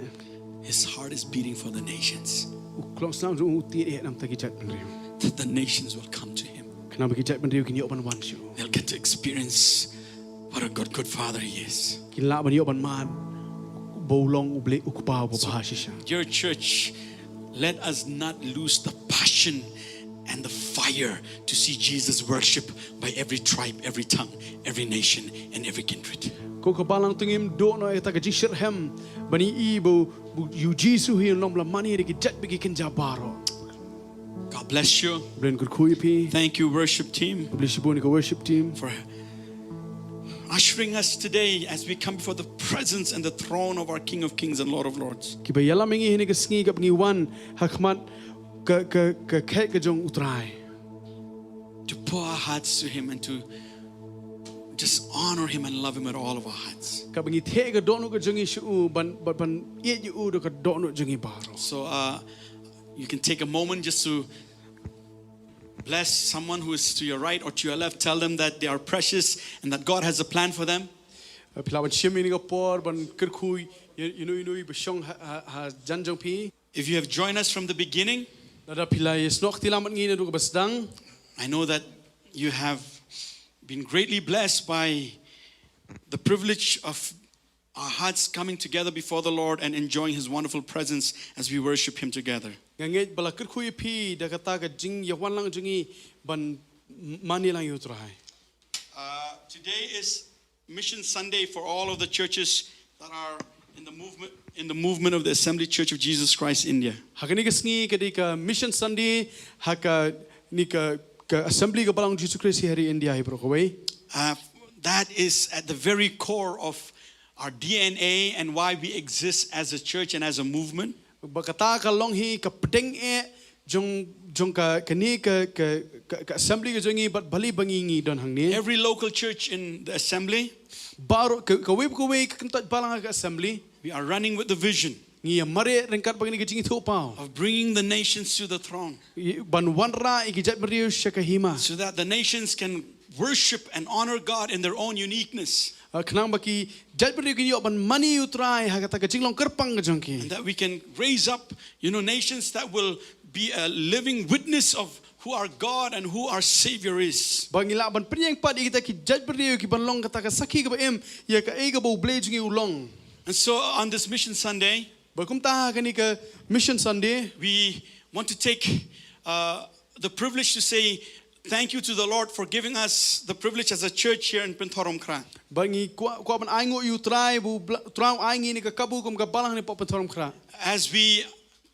His heart is beating for the nations. Ka longsnam jong u tied eh namar ki jaitbynriew. That the nations will come to him. Khnang ba ki jaitbynriew kin ïoh ban wan sha u. They'll get to experience what a good, good father he is. Kin lah ban ïoh ban mad ba u long u Blei u kpa uba bha shisha. Dear church, let us not lose the passion and the fire to see Jesus worshipped by every tribe, every tongue, every nation, and every kindred. Ko ka balang, to ngim duh noh ïa kata ka jingshitrhem ban ïohi ba u Jisu hi u long ba la mane da ki jait bad ki kynja baroh. God bless you. U Blei un kyrkhu ïa phi. Thank you, worship team, Khublei shibun ïa ka worship team. For ushering us today as we come before the presence and the throne of our King of Kings and Lord of Lords. Kiba ïalam ïa ngi ha kane ka sngi kaba ngi wan ha khmat ka ka ka khet ka jong u Trai. To pour our hearts to him and to just honor him and love him with all of our hearts. Kaba ngi theh ka dohnud ka jong ngi sha u ban ban ban ïeit ïa u da ka dohnud jong ngi baroh. So uh, you can take a moment just to bless someone who is to your right or to your left. Tell them that they are precious and that God has a plan for them. Phi lah ban shim ïa kane ka por ban kyrkhu ïa ïa uno uno uba shong ha ha ha jan jong phi. If you have joined us from the beginning, Lada phi la ïasnoh kti lang bad ngi naduh kaba sdang. I know that you have been greatly blessed by the privilege of our hearts coming together before the Lord and enjoying his wonderful presence as we worship him together. Nga ngeit ba la kyrkhu ïa phi da kata ka jingïawan lang jong ngi ban mane lang ïa u Trai. Uh, today is Mission Sunday for all of the churches that are in the movement in the movement of the Assembly Church of Jesus Christ India. Ha kane ka sngi ka dei ka Mission Sunday ha kane ka ka Assembly ka Balang Jisu Khrist hi ha ri India hi baroh kawei. Uh, that is at the very core of our D N A and why we exist as a church and as a movement. Ba kata ka long hi ka pdeng eh jong jong ka kane ka ka ka assembly ka jong ngi bad balei ba ngi ngi don hangne. Every local church in the assembly. Baroh ka kawei kawei ka kyntoit balang ka assembly. We are running with the vision. Ngi ïa mareh ryngkat bad kane ka jingithuhpaw. Of bringing the nations to the throne. Ban wanrah ïa ki jaitbynriew sha ka hima. So that the nations can worship and honor God in their own uniqueness. Khnang ba ki jaitbynriew kin ïoh ban mane ïa u Trai ha kata ka jinglong kyrpang ka jong ki. And that we can raise up, you know, nations that will be a living witness of who our God and who our Savior is. Ba ngi lah ban pynïeng pat ïa kita ki jaitbynriew ki ban long kata ka sakhi kaba im ïa kaei kaba u Blei jong ngi u long. And so on this Mission Sunday, Ba kumta ha kane ka Mission Sunday, we want to take uh, the privilege to say thank you to the Lord for giving us the privilege as a church here in Pynthorumkhrah. Ba ngi kwah kwah ban ainguh ïa u Trai ba u Trai u ai ngi ïa kane ka kabu kum ka balang hapoh Pynthorumkhrah. As we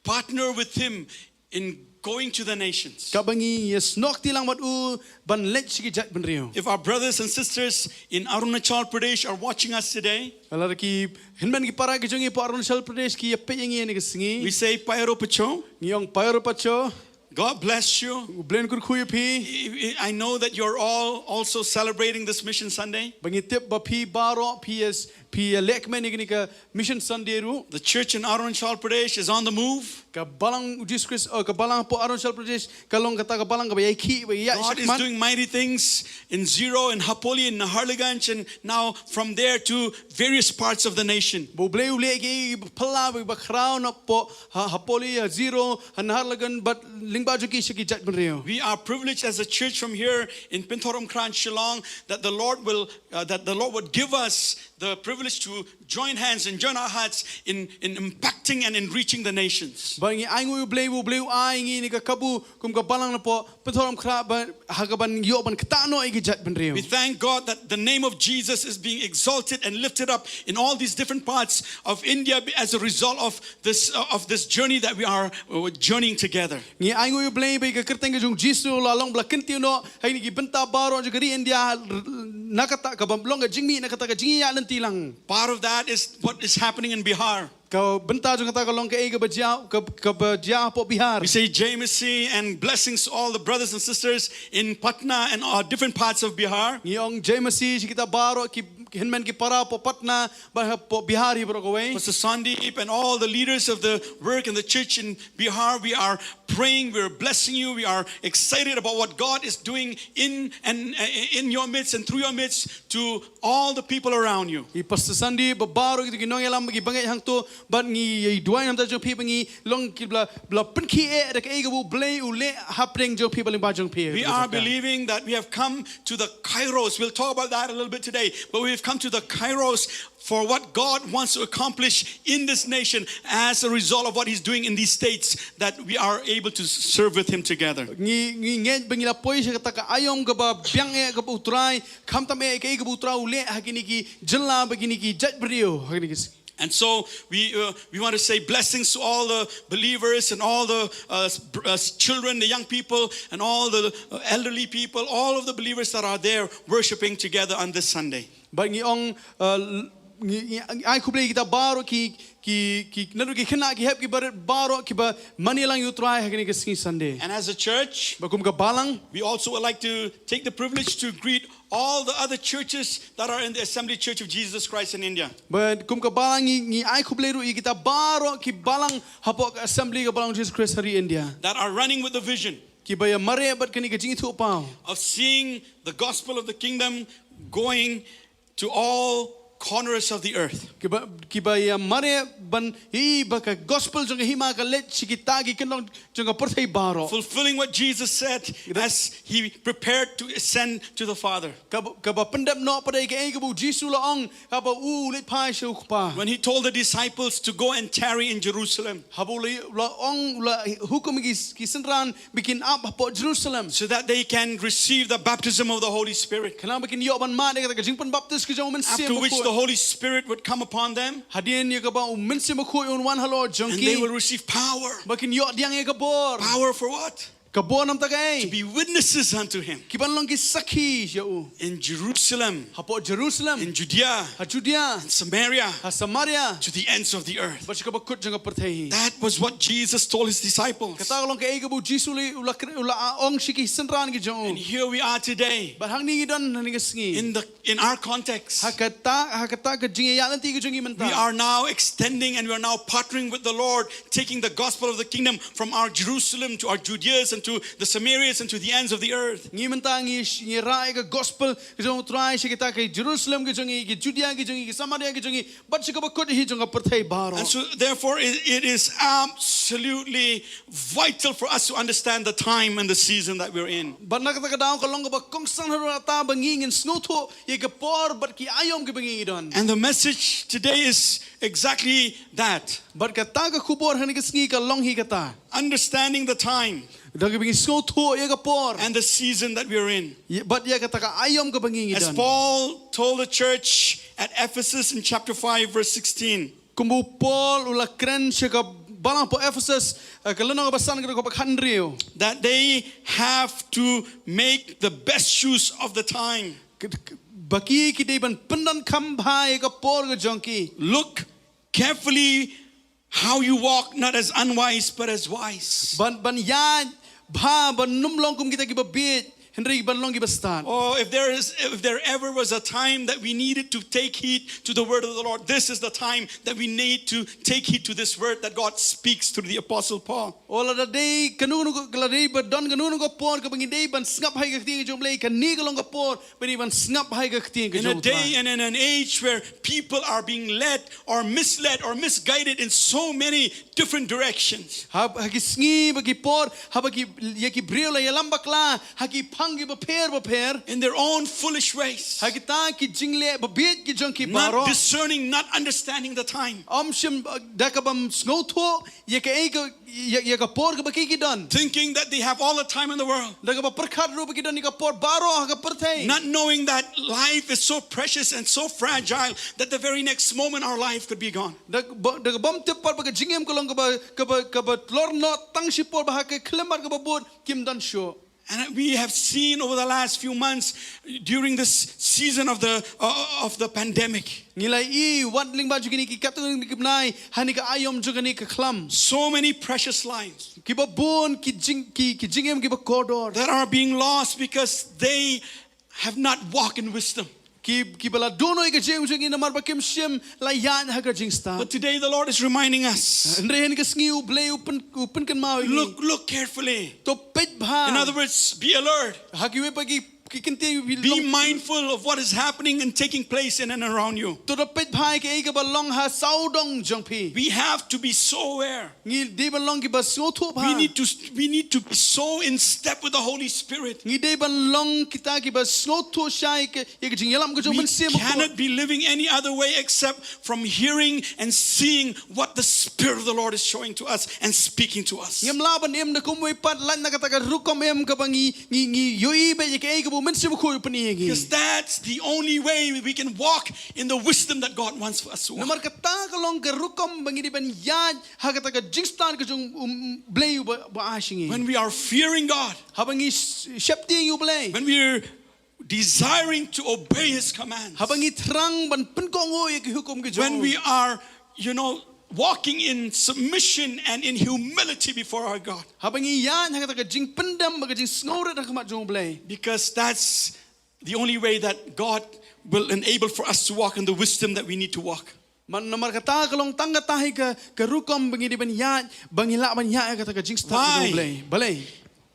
partner with Him in going to the nations. Kaba ngi ïasnoh kti lang bad u ban leit sha ki jaitbynriew. If our brothers and sisters in Arunachal Pradesh are watching us today, lada ki hynmen ki para ki jong ngi hapoh Arunachal Pradesh ki ïa peit ïa ngi ha kane ka sngi, we say Pairo Pacho. Ngi ong Pairo Pacho. God bless you. U Blei un kyrkhu ïa phi. I know that you're all also celebrating this Mission Sunday. Ba ngi tip ba phi baroh phi ïa phi ïa leh kmen ïa kane ka Mission Sunday ruh. The church in Arunachal Pradesh is on the move. Ka balang u Jisu Khrist, oh, ka balang hapoh Arunachal Pradesh ka long kata ka balang kaba ïai khih ba ïa shakmat. God is doing mighty things in Ziro, in Hapoli, in Naharlagunj, and now from there to various parts of the nation. Ba u Blei u leh ki ba phylla ba khraw napoh ha Hapoli, ha Ziro, ha Naharlagunj bad lyngba jong ki sha ki jaitbynriew. We are privileged as a church from here in Pynthorumkhrah, Shillong, that the Lord will uh, that the Lord would give us the privilege to join hands and join our hearts in, in impacting and in reaching the nations. Ba ngi ainguh ïa u Blei, u Blei u ai ngi ïa kane ka kabu kum ka balang napoh Pynthorumkhrah ba ha kaban ïoh ban ktah noh ïa ki jaitbynriew. We thank God that the name of Jesus is being exalted and lifted up in all these different parts of India as a result of this uh, of this journey that we are uh, journeying together. Ngi ainguh ïa u Blei ba ïa ka kyrteng ka jong u Jisu la long ba la kyntiew noh ha kine ki bynta baroh jong ka ri India. Na kata ka bym long ka jingmih na kata ka jingïaid lynti lang. Part of that is what is happening in Bihar. Ka bynta jong kata ka long kaei kaba jia, ka, kaba jia hapoh Bihar. We say Jai Masih and blessings to all the brothers and sisters in Patna and uh, different parts of Bihar. Ngi ong Jai Masih sha kita baroh ki hynmen ki para hapoh Patna bad hapoh Bihar hi baroh kawei. Pastor Sandeep and all the leaders of the work in the church in Bihar, we are praying, we're blessing you, we are excited about what God is doing in and uh, in your midst and through your midst to all the people around you. I Pastor Sandeep, ba baroh kito ki nongïalam ki bangeit hangto, bad ngi ïa duwai namar jong phi ba ngi long kiba la, ba la pynkhie da kaei kaba U Blei u leh hapdeng jong phi bad lyngba jong phi. We are believing that we have come to the kairos. We'll talk about that a little bit today. But we've come to the kairos for what God wants to accomplish in this nation as a result of what He's doing in these states that we are able to serve with Him together. Ngi, ngi ngeit ba ngi la poi sha kata ka aïom kaba biang eh kaba U Trai, khamtam eh kaei kaba U Trai u leh ha kine ki jylla bad kine ki jaitbynriew, ha kine ki And so we, uh, we want to say blessings to all the believers and all the uh, s- br- uh, s- children, the young people, and all the uh, elderly people, all of the believers that are there worshiping together on this Sunday. Bad ngi ong, uh, l- ngi, ngi, ngi ai khublei kita baroh ki, ki, ki, naduh ki khynnah ki hep ki barit baroh kiba mane lang ïa U Trai ha kane ka sngi Sunday. And as a church, Bad kum ka balang, we also would like to take the privilege to greet all the other churches that are in the Assembly Church of Jesus Christ in India. Bad kum ka balang ngi, ngi ai khublei ruh ïa kita baroh ki balang hapoh ka Assembly ka Balang Jishu Khrist ha ri India. That are running with the vision Kiba ïa mareh bad kane ka jingithuhpaw. of seeing the gospel of the kingdom going to all corners of the earth. Kiba, kiba ïa mareh ban ïohi ba ka gospel jong ka hima ka leit sha kita ki kynhun jong ka pyrthei baroh. Fulfilling what Jesus said as he prepared to ascend to the Father. Kaba, kaba pyndep noh pat ïa kaei kaba U Jisu u la ong haba u leit phai sha U Kpa. When he told the disciples to go and tarry in Jerusalem. Haba u la, u la ong, u la hukum ïa ki, ki synran ba kin ap hapoh Jerusalem. So that they can receive the baptism of the Holy Spirit. Khnang ba kin ïoh ban mad ïa kata ka jingpynbaptis ka jong U Mynsiem Bakhuid. After which the Holy Spirit would come upon them. Hadien ïa kaba U Mynsiem Bakhuid un wan halor jong ki. And they will receive power. Ba kin ïoh pdiang ïa ka bor. Power for what? Ka bor namar kata kaei? To be witnesses unto him. Ki ban long ki sakhi ïa u. In Jerusalem. Hapoh Jerusalem. In Judea. Ha Judea. In Samaria. Ha Samaria. To the ends of the earth. Bad sha kaba kut jong ka pyrthei. That was what Jesus told his disciples. Kata ka long kaei kaba U Jisu u la, u la ong sha ki synran ki jong u. And here we are today. Bad hangne ngi don hangne ka sngi. In the in our context. Ha kata, ha kata ka jingïaid lynti ka jong ngi mynta. We are now extending and we are now partnering with the Lord, taking the gospel of the kingdom from our Jerusalem to our Judeas and to the Samarias and to the ends of the earth. Ngi mynta ngi, ngi rah ïa ka gospel ka jong U Trai sha kita ki Jerusalem ki jong ngi, ki Judea ki jong ngi, ki Samaria ki jong ngi, bad sha kaba kut hi jong ka pyrthei baroh. And so therefore it, it is absolutely vital for us to understand the time and the season that we're in. Bad na kata ka daw ka long kaba kongsan haduh katta ba ngi ngin sngewthuh ïa ka por bad ki aïom kiba ngi ngi don. And the message today is exactly that. Bad kata ka khubor hangne ka sngi ka long hi kata. Understanding the time Da kaba ngi sngewthuh ïa ka por. And the season that we are in. Ïa, bad ïa kata ka aïom kaba ngi ngi don. As Paul told the church at Ephesus in chapter five, verse sixteen. Kumba u Paul u la kren sha ka balang hapoh Ephesus, eh, ka lynnong kaba san ka dkhot kaba khathynriew. That they have to make the best use of the time. K- k- Ba ki ki dei ban pyndonkam bha ïa ka por ka jong ki. Look carefully how you walk, not as unwise, but as wise. Ban, ban ïaid bha, ban ym long kum kita kiba bieit, hynrei ban long kiba stad. Oh, if there is, if there ever was a time that we needed to take heed to the word of the Lord, this is the time that we need to take heed to this word that God speaks through the apostle Paul. Oh, lada dei kano kano ka, lada dei ba don kano kano ka por kaba ngi dei ban sngap ha ka ktien ka jong U Blei, kane ka long ka por ba ngi dei ban sngap ha ka ktien ka jong U Trai. In a day and in an age where people are being led or misled or misguided in so many different directions. Ha, ha ki sngi bad ki por, haba ki, ïa ki briew la ïalam bakla ha ki phang kiba pher bapher. In their own foolish ways. Ha kita ki jingleh babieit ki jong ki baroh. Not discerning, not understanding the time. Ym shym, eh, da kaba ym sngewthuh ïa kaei ka, ïa, ïa ka por kaba ki ki don. Thinking that they have all the time in the world. Da kaba pyrkhat ruh ba ki don ïa ka por baroh ha ka pyrthei. Not knowing that life is so precious and so fragile that the very next moment our life could be gone. Da kaba, da kaba ym tip pat ba ka jingim ka long kaba, kaba, kaba tlor noh tang shipor, ba ha ka khyllipmat kaba bud kim don shuh. And we have seen over the last few months during this season of the uh, of the pandemic, ngi la ïohi wat lyngba jong kine ki katto katne ki bnai ha kane ka aïom jong kane ka khlam, so many precious lives kiba bun ki jing ki, ki jingim kiba kordor that are being lost because they have not walked in wisdom. Ki, kiba la duh noh ïa ka jingim jong ngi namar ba kim shym la ïaid ha ka jingstad. But today the Lord is reminding us. Hynrei ha kane ka sngi U Blei u pyn, u pynkynmaw ïa ngi. Look, look carefully. To peit bha. In other words, be alert. Ha kiwei pat ki, ki kyntien, be long, mindful of what is happening and taking place in and around you. To da peit bha ïa kaei kaba long ha sawdong jong phi. We have to be so aware. Ngi dei ban long kiba sngewthuh bha. We need to, we need to be so in step with the Holy Spirit. Ngi dei ban long kita kiba sngewthuh shai ïa ka, ïa ka jingïalam ka jong U Mynsiem Bakhuid. We cannot be living any other way except from hearing and seeing what the Spirit of the Lord is showing to us and speaking to us. Ngim lah ban im da kumwei pat lait na kata ka rukom im kaba ngi, ngi, ngi ïohi beit ïa kaei kaba U Mynsiem Bakhuid u pyni ïa ngi. Because that's the only way we can walk in the wisdom that God wants for us to walk. Namar kata ka long ka rukom ba ngi dei ban ïaid ha kata ka jingstad ka jong U Blei uba, uba ai sha ngi. When we are fearing God, haba ngi sh-, sheptieng ïa U Blei, when we are desiring to obey His commands, haba ngi thrang ban pynkohnguh ïa ki hukum ki jong U, when we are, you know, walking in submission and in humility before our God, haba ngi ïaid ha kata ka jingpyndem bad ka jingsngewrit ha khmat jong U Blei. Because that's the only way that God will enable for us to walk in the wisdom that we need to walk. Man, namar kata ka long tang kata hi ka, ka rukom ba ngi dei ban ïaid, ba ngi lah ban ïaid ha kata ka jingstad ka jong U Blei. Why? Balei?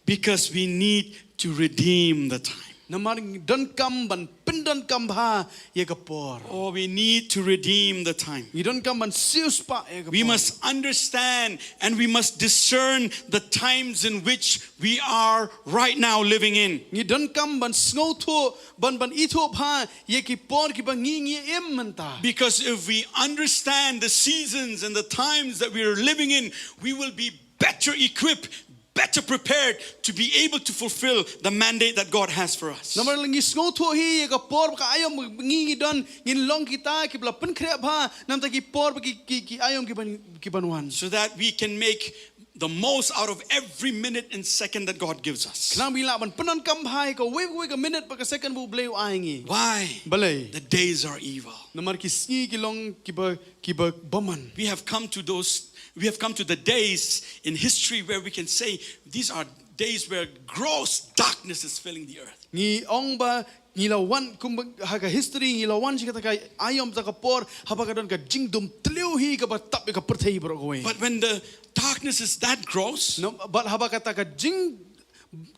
Because we need to redeem the time. Namar ngi donkam ban pyndonkam bha ïa ka por. Oh, we need to redeem the time. Ngi donkam ban siewspah ïa ka por. We must understand and we must discern the times in which we are right now living in. Ngi donkam ban sngewthuh, ban, ban ithuh bha ïa ki por kiba ngi, ngi im mynta. Because if we understand the seasons and the times that we are living in, we will be better equipped, better prepared to be able to fulfill the mandate that God has for us. Namar lada ngi sngewthuh hi ïa ka por bad ka aïom ba ngi, ngi don, ngin long kita kiba la pynkhreh bha na bynta ki por bad ki, ki, ki aïom ki ban, ki ban wan. So that we can make the most out of every minute and second that God gives us. Khnang ba ngi lah ban pyndonkam bha ïa kawei, kawei ka minit bad ka second ba U Blei u ai ngi. Why? Balei? The days are evil. Namar ki sngi ki long kiba, kiba bymman. We have come to those, we have come to the days in history where we can say these are days where gross darkness is filling the earth. Ngi ong ba ngi la wan kumba ha ka history ngi la wan sha kata ka aïom, kata ka por haba ka don ka jingdum tliw hi kaba tap ïa ka pyrthei baroh kawei. But when the darkness is that gross, no, bad haba kata ka jing,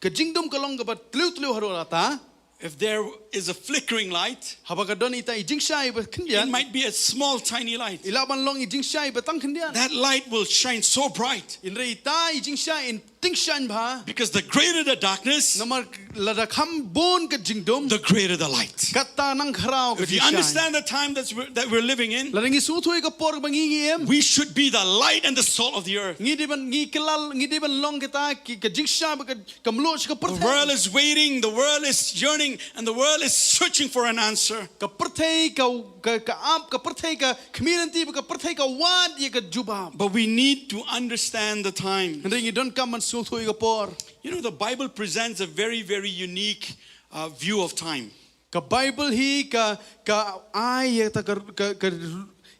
ka jingdum ka long kaba tliw tliw haduh katta, if there is a flickering light, haba ka don ita i jingshai ba khyndiat, it might be a small, tiny light. I lah ban long i jingshai ba tang khyndiat. That light will shine so bright. Hynrei ita i jingshai in tyngshaiñ bha. Because the greater the darkness, namar lada kham bun ka jingdum, the greater the light. Kata nang khraw ka jingshai. If you understand the time that's, that we're living in, lada ngi sngewthuh ïa ka por ba ngi, ngi im, we should be the light and the salt of the earth. Ngi dei ban, ngi kylla, ngi dei ban long kita ki, ka jingshai bad ka, ka mluh sha ka pyrthei. The world is waiting, the world is yearning, and the world is searching for an answer. Ka pyrthei ka, ka, ka ap, ka pyrthei ka khmih lynti bad ka pyrthei ka wad ïa ka jubab. But we need to understand the time. Hynrei ngi donkam ban sngewthuh ïa ka por. You know, the Bible presents a very, very unique, uh, view of time. Ka Bible hi ka, ka ai ïa kata ka, ka, ka,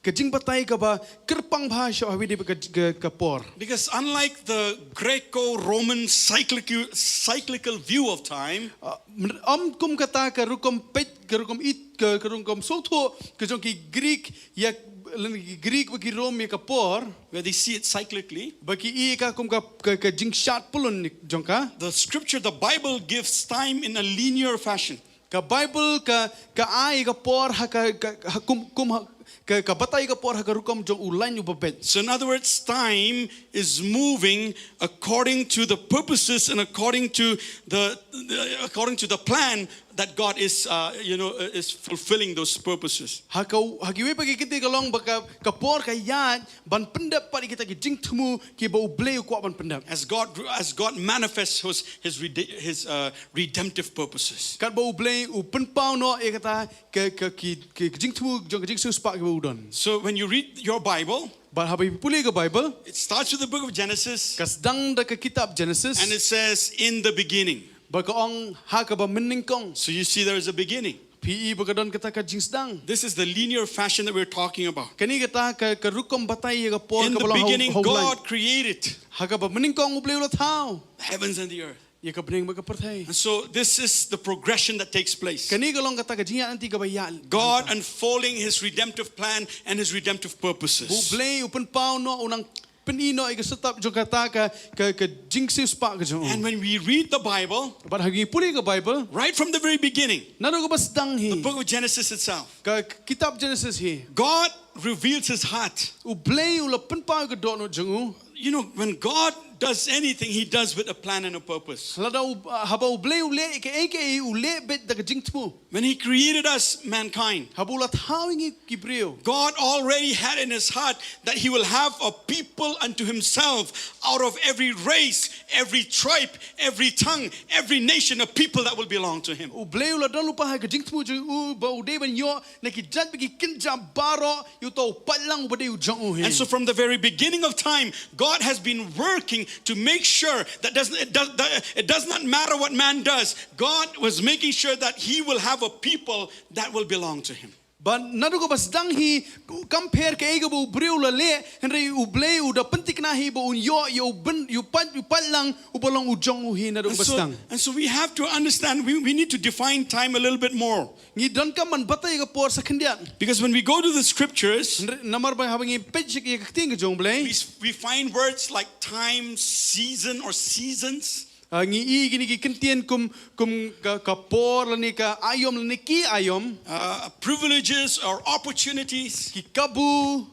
ka jingbatai kaba kyrpang bha shaphang kawei de ka, ka, ka por. Because unlike the Greco-Roman cyclical, cyclical view of time, uh, ym kum kata ka rukom peit, ka rukom it, ka, ka rukom sngewthuh ka jong ki Greek ïa, lane ki Greek bad ki Rom ïa ka por, where they see it cyclically, ba ki i ka kum ka, ka, ka jingshad pyllun jong ka. The scripture, the Bible gives time in a linear fashion. Ka Bible ka, ka ai ka por ha ka, ka, ha kum, kum ha, ka, ka batai ka por ha ka rukom jong u lain uba beit. So in other words, time is moving according to the purposes and according to the, the, according to the plan that God is, uh, you know, uh, is fulfilling those purposes. Ha ka, ha kiwei pat ki kyntien ka long ba ka, ka por ka ïaid ban pyndep pat ïa kita ki jingthmu kiba U Blei u kwah ban pyndep. As God, as God manifests his, his, rede-, his, uh, redemptive purposes. Katba U Blei u pynpaw noh ïa kata ka, ka, ki, ki jingthmu jong ka jingsiewspah kiba u don. So when you read your Bible, bad haba phi pule ka Bible, it starts with the book of Genesis. Ka sdang da ka kitab Genesis. And it says, "In the beginning." Ba ka ong ha kaba mynnyngkong. So you see, there is a beginning. Phi i ba ka don kata ka jingsdang. This is the linear fashion that we're talking about. Kane kata ka, ka rukom batai ïa ka por. In kaba the long hau, beginning, hau blai. God created. Ha kaba mynnyngkong U Blei u la thaw. The heavens and the earth. Ïa ka bneng bad ka pyrthei. And so this is the progression that takes place. Kane ka long kata ka jingïaid lynti kaba ïaid. God unfolding his redemptive plan and his redemptive purposes. U Blei u pynpaw noh, u nang pyni noh ïa ka setup jong kata ka, ka, ka jingsiewspah ka jong u. And when we read the Bible, bad ha ngi pule ka Bible, right from the very beginning, naduh kaba sdang hi, the book of Genesis itself, ka kitab Genesis hi, God reveals his heart. U Blei u la pynpaw ïa ka dohnud jong u. You know, when God does anything, he does with a plan and a purpose. Lada u, haba U Blei u leh kaei kaei, u leh beit da ka jingthmu. When he created us, mankind, haba u la thaw ïa ngi ki briew, God already had in his heart that he will have a people unto himself out of every race, every tribe, every tongue, every nation, a people that will belong to him. U Blei u la don lypa ha ka jingthmu jong u ba u dei ban ïoh na ki jait bad ki kynja baroh ïa uto u paidlang uba dei u jong u hi. And so from the very beginning of time, God has been working to make sure that doesn't, it does, that, it does not matter what man does, God was making sure that he will have a people that will belong to him. Bad naduh kaba sdang hi, kam pher kaei kaba u briew u la leh, hynrei U Blei u da pynthikna hi ba un ïoh ïa u byn, ïa u paid, ïa u paidlang uba long u jong u hi naduh kaba sdang. And so we have to understand, we, we need to define time a little bit more. Ngi donkam ban batai ïa ka por sa khyndiat. Because when we go to the scriptures, hynrei namar ba haba ngi peit ïa ka ktien ka jong U Blei, we, we find words like time, season, or seasons. Ah, ngi i kine ki kyntien kum, kum ka, ka por lane ka aïom lane ki aïom. Uh, privileges or opportunities. Ki kabu.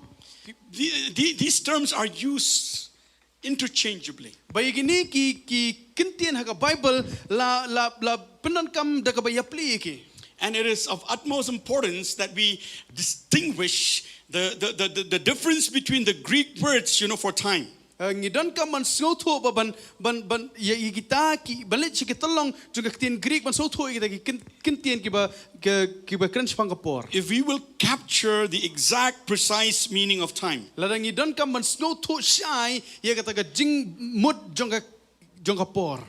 The, the, these terms are used interchangeably. Ba ïa kine ki, ki kyntien ha ka Bible la, la, la pyndonkam da kaba ïapli ïa ki. And it is of utmost importance that we distinguish the, the, the, the, the difference between the Greek words, you know, for time. Eh, ngi donkam ban sngewthuh ba ban, ban, ban, ïa, ïa kita ki, ban leit sha ki tyllong jong ka ktien Greek ban sngewthuh ïa kita ki kyn-, kyntien kiba, ki, kiba kren shaphang ka por. If we will capture the exact precise meaning of time. Lada ngi donkam ban sngewthuh shai ïa kata ka jingmut jong ka, jong ka por.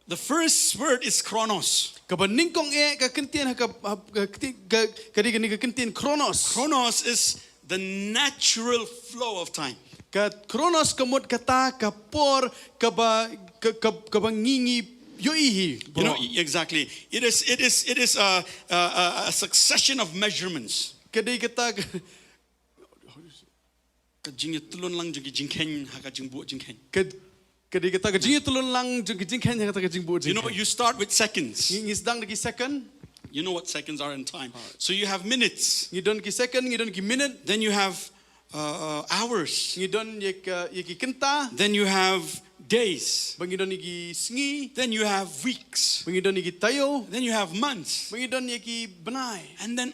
The first word is chronos. Kaba nyngkong eh ka kyntien ha ka, ha ka, ka, ka dei kane ka kyntien chronos. Chronos is the natural flow of time. Ka chronos ka mut kata ka por kaba, ka, ka, kaba ngi, ngi ïohi hi. You know, baroh. Exactly. It is, it is, it is a, a, a, a succession of measurements. Ka dei kata ka, ka jingïatyllun lang jong ki jingkheiñ ha ka jingbuh jingkheiñ. Ka, ka dei kata ka jingïatyllun lang jong ki jingkheiñ ha kata ka jingbuh jingkheiñ. You know, you start with seconds. Ngi, ngi sdang da ki second. You know what seconds are in time. Alright. So you have minutes. Ngi don ki second, ngi don ki minute. Then you have, uh, uh, hours. Ngi don ïa ka, ïa ki kynta. Then you have days. Bad ngi don ïa ki sngi. Then you have weeks. Bad ngi don ïa ki taïew. Then you have months. Bad ngi don ïa ki bnai. And then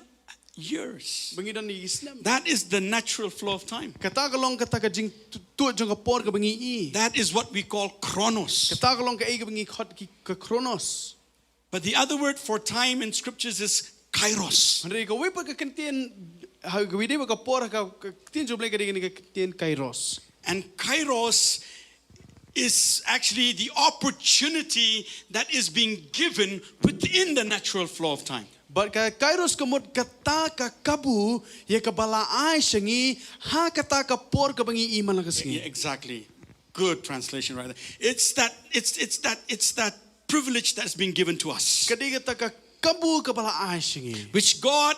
years. Bad ngi don ïa ki snem. That is the natural flow of time. Kata ka long kata ka jingtuid jong ka por kaba ngi i. That is what we call chronos. Kata ka long kaei kaba ngi khot ki, ka chronos. But the other word for time in scriptures is kairos. Hynrei kawei pat ka kyntien, ha, kawei de pat ka por ha ka, ka ktien jong U Blei ka dei kane ka kyntien kairos. And kairos is actually the opportunity that is being given within the natural flow of time. Bad ka kairos ka mut kata ka kabu ïa kaba la ai sha ngi ha kata ka por kaba ngi i man la ka sngi. Yeah, exactly. Good translation right there. It's that, it's, it's that, it's that privilege that has been given to us. Ka dei kata ka kabu kaba la ai sha ngi. Which God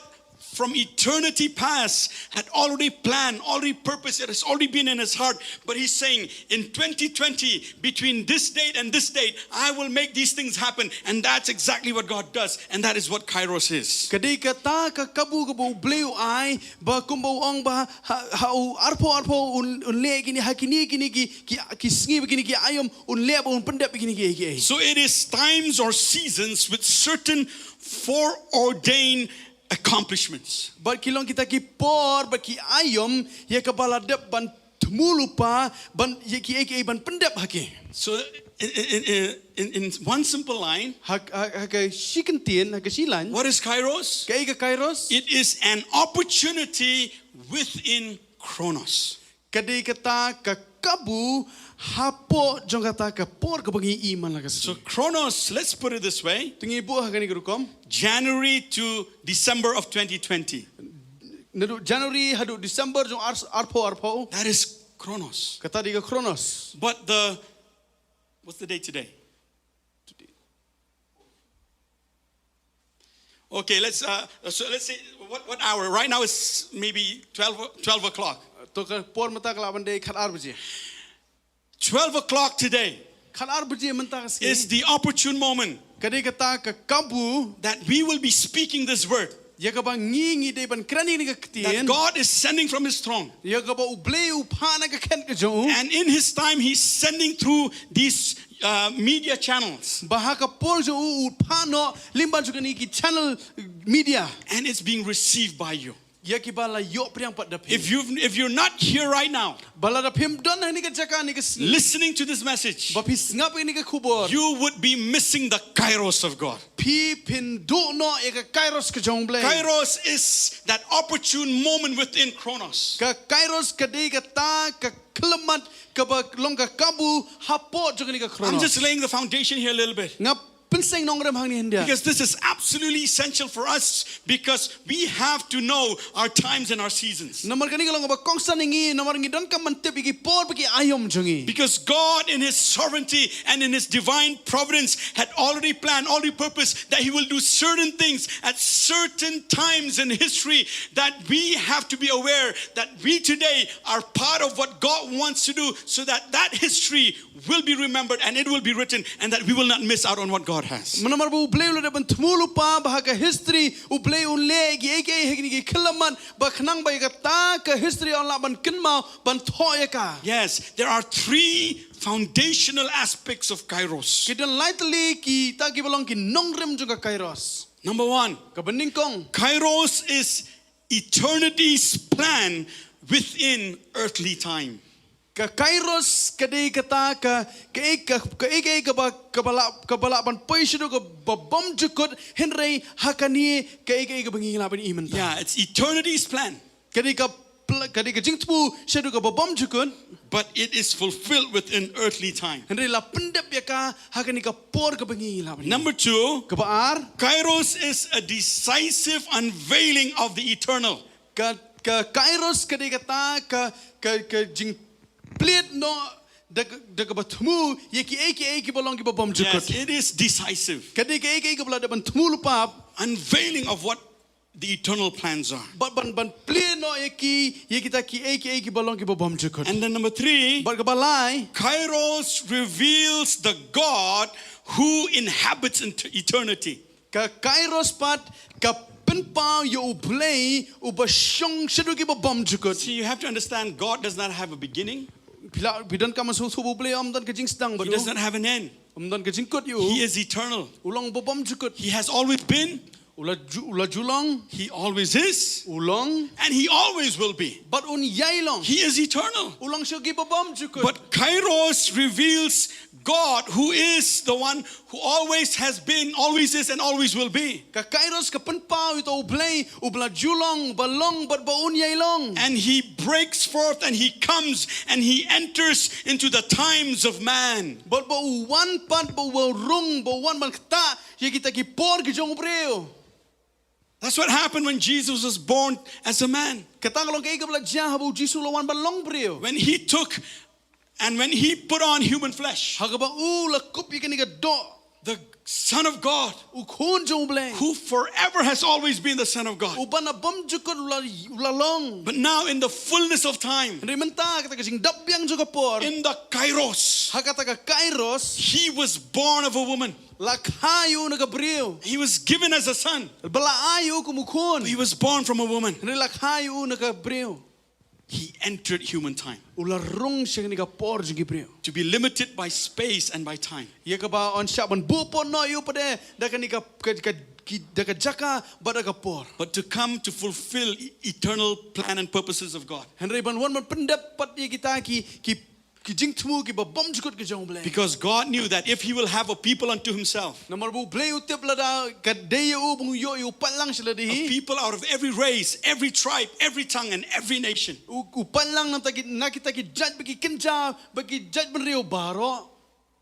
from eternity past had already planned, already purposed, it has already been in his heart. But he's saying, in twenty twenty, between this date and this date, I will make these things happen. And that's exactly what God does. And that is what kairos is. Ka dei kata ka kabu kaba U Blei u ai, ba kumba u ong ba ha, ha u arphew arphew un, un leh kine ha kine, kine ki, ki, ki sngi bad kine ki aïom un leh bad un pyndep ïa kine kiei kiei. So it is times or seasons with certain foreordained accomplishments. Bad ki long kita ki por bad ki aïom ïa kaba la dep ban thmu lypa, ban ïa kiei kiei ban pyndep ha ki. So in, in, in, in, in one simple line, ha, ha, ha ka shi kyntien, ha ka shi line, what is kairos? Kaei ka kairos? It is an opportunity within chronos. Ka dei kata ka kabu hapoh jong kata ka por kaba ngi i man la ka sngi. So chronos, let's put it this way. Te ngi buh ha kane ka rukom. January to December of twenty twenty. Naduh January haduh December jong ar, arphew arphew. That is chronos. Kata dei ka chronos. But the, what's the date today? Okay, let's uh, so let's say what, what hour? Right now it's maybe twelve, twelve o'clock. To ka por mynta ka lah ban dei khatar baje. Twelve o'clock today. Khatar baje mynta ka sngi. Is the opportune moment. Ka dei kata ka kabu. That we will be speaking this word. Ïa kaba ngi ngi dei ban kren ïa kane ka ktien. That God is sending from his throne. Ïa kaba U Blei u phah na ka khet ka jong u. And in his time, he's sending through these uh, media channels. Ba ha ka por jong u u phah noh lyngba jong kine ki channel media. And it's being received by you. Ïa kiba la ïoh pdiang pat da phi. If you've, if you're not here right now, ba lada phim don ha kane ka jaka ha kane ka sngi, listening to this message, ba phi sngap ïa kane ka khubor, you would be missing the kairos of God. Phi phin duh noh ïa ka kairos ka jong U Blei. Kairos is that opportune moment within chronos. Ka kairos ka dei kata ka khyllipmat kaba long ka kabu hapoh jong kane ka chronos. I'm just laying the foundation here a little bit. Nga pynseng nongrim hangne hyndia. Because this is absolutely essential for us because we have to know our times and our seasons. Namar kane ka long kaba kongsan ïa ngi, namar ngi donkam ban tip ïa ki por bad ki aïom jong ngi. Because God in his sovereignty and in his divine providence had already planned, already purposed that he will do certain things at certain times in history that we have to be aware that we today are part of what God wants to do so that that history will be remembered and it will be written and that we will not miss out on what God has. Namar ba U Blei u la dep ban thmu lypa ba ha ka history U Blei un leh kiei kiei ha kine ki khyllipmat ba khnang ba ïa kata ka history yn lah ban kynmaw ban thoh ïa ka. Yes, there are three foundational aspects of kairos. Ki don lai tylli kita kiba long ki nongrim jong ka kairos. Number one, kaba nyngkong, kairos is eternity's plan within earthly time. Ka kairos ka dei kata ka, ka, ka, ka, ka, kaba, kaba lah, kaba lah ban poi shaduh kaba bymjukut hynrei ha kane ka, ka, kaba ngi lah ban i mynta. Yeah, it's eternity's plan. Ka dei ka pl-, ka dei ka jingthmu shaduh kaba bymjukut. But it is fulfilled within earthly time. Hynrei la pyndep ïa ka ha kane ka por kaba ngi lah ban i. Number two, kaba ar, kairos is a decisive unveiling of the eternal. Ka, ka kairos ka dei kata ka, ka, ka jingplied noh da, da kaba thmu ïa kiei kiei kiba long kiba bymjukut. Yes, it is decisive. Ka dei kiei kiei kaba la dep ban thmu lypa. Unveiling of what the eternal plans are. Bad ban, ban plied noh ïa ki, ïa kita kiei kiei kiba long kiba bymjukut. And then number three, bad kaba lai, kairos reveals the God who inhabits in eternity. Ka kairos pat ka pynpaw ïa U Blei uba shong shaduh kiba bymjukut. See, you have to understand, God does not have a beginning. Phi la, phi donkam ban sngewthuh ba U Blei um don ka jingsdang bad u. He does not have an end. Um don ka jingkut ïa u. He is eternal. U long ba bymjukut. He has always been. U la ju-, u la ju long. He always is. U long. And he always will be. Bad un ïai long. He is eternal. U long shaduh kiba bymjukut. But kairos reveals God, who is the one who always has been, always is, and always will be. Ka kairos ka pynpaw ïa uta U Blei uba la ju long, ba long bad ba un ïai long. And he breaks forth and he comes and he enters into the times of man. Bad ba u wan pat, ba u rung, ba u wan ban ktah ïa kita ki por ki jong u briew. That's what happened when Jesus was born as a man. Kata ka long kaei kaba la jia haba U Jisu u la wan ban long briew. When he took and when he put on human flesh, ha kaba u la kup ïa kane ka doh, the Son of God, u Khun jong U Blei, who forever has always been the Son of God, uba na bymjukut u la, u la long. But now in the fullness of time, hynrei mynta kata ka jingdap biang jong ka por, in the kairos, ha kata ka kairos, he was born of a woman. La kha ïa u na ka briew. He was given as a son. Ba la ai ïa u kum u khun. He was born from a woman. Hynrei la kha ïa u na ka briew. He entered human time. U la rung sha kane ka por jong ki briew. To be limited by space and by time. Ïa kaba yn shah ban buh pynnoh ïa u pat da kane ka, ka, ka, ki, da ka jaka bad da ka por. But to come to fulfill e-, eternal plan and purposes of God. Hynrei ban wan ban pyndep pat ïa kita ki, ki ki jingthmu kiba bymjukut ki jong U Blei. Because God knew that if he will have a people unto himself, Namar ba U Blei u tip lada ka dei ïa u ba u ïoh ïa u paidlang sha lade a hi. People out of every race, every tribe, every tongue, and every nation. U, u paidlang na kita ki, na kita ki jait ba ki kynja, ba ki jait bynriew baroh.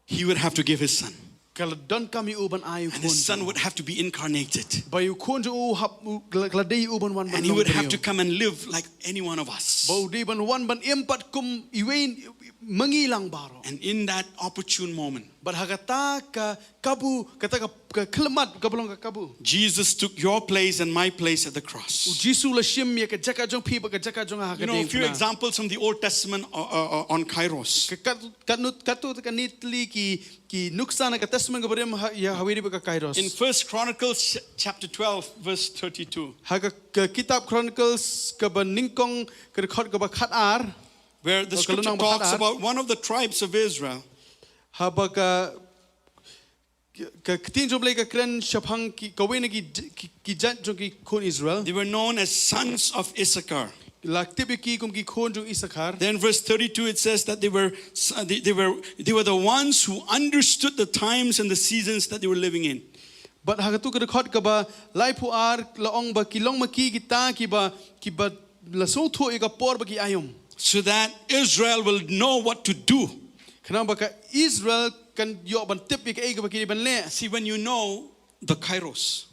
He would have to give his son. Ka la donkam ïa u ban ai u And his son khun. Would have to be incarnated. Ba ïa u khun jong u hap u, ka la, ka la dei ïa u ban wan ban And he long would have to bynriew. Come and live like any one of us. Ba u dei ban wan ban im pat kum iwei ma ngi lang baroh. And in that opportune moment, Bad ha kata ka kabu, kata ka, ka khyllipmat kaba long ka kabu. Jesus took your place and my place at the U cross. Jisu u la shim ïa ka jaka jong phi bad ka jaka jong nga ha ka You know, a dieng few phna. Examples from the Old Testament uh, uh, uh, on Kairos. Ka kat, katno, katto ka nit li ki, ki nuksa na ka Testament kaba rim ha, ïa ha wei bad ka Kairos. In First Chronicles ch- chapter twelve, verse thirty-two, Ha ka, ka kitab Chronicles kaba nyngkong ka dkhot kaba khatar. Where the Oh, ka scripture lynnong ba talks khatar. About one of the tribes of Israel. Haba ka, ka, ka ktien jong U Blei ka kren shaphang ki, kawei na ki, ki, ki jait jong ki khun Israel. They were known as sons of Issachar. La tip ïa ki kum ki khun jong Issachar. Then verse thirty-two it says that they were they, they were they were the ones who understood the times and the seasons that they were living in. Bad ha katu ka dkhot kaba laiphew ar la ong ba ki long ma ki kita kiba, kiba la sngewthuh ïa ka por ba ki aïom. So that Israel will know what to do. Khnang ba ka Israel kan ïoh ban tip ïa kaei kaba ki dei ban leh. See, when you know the kairos,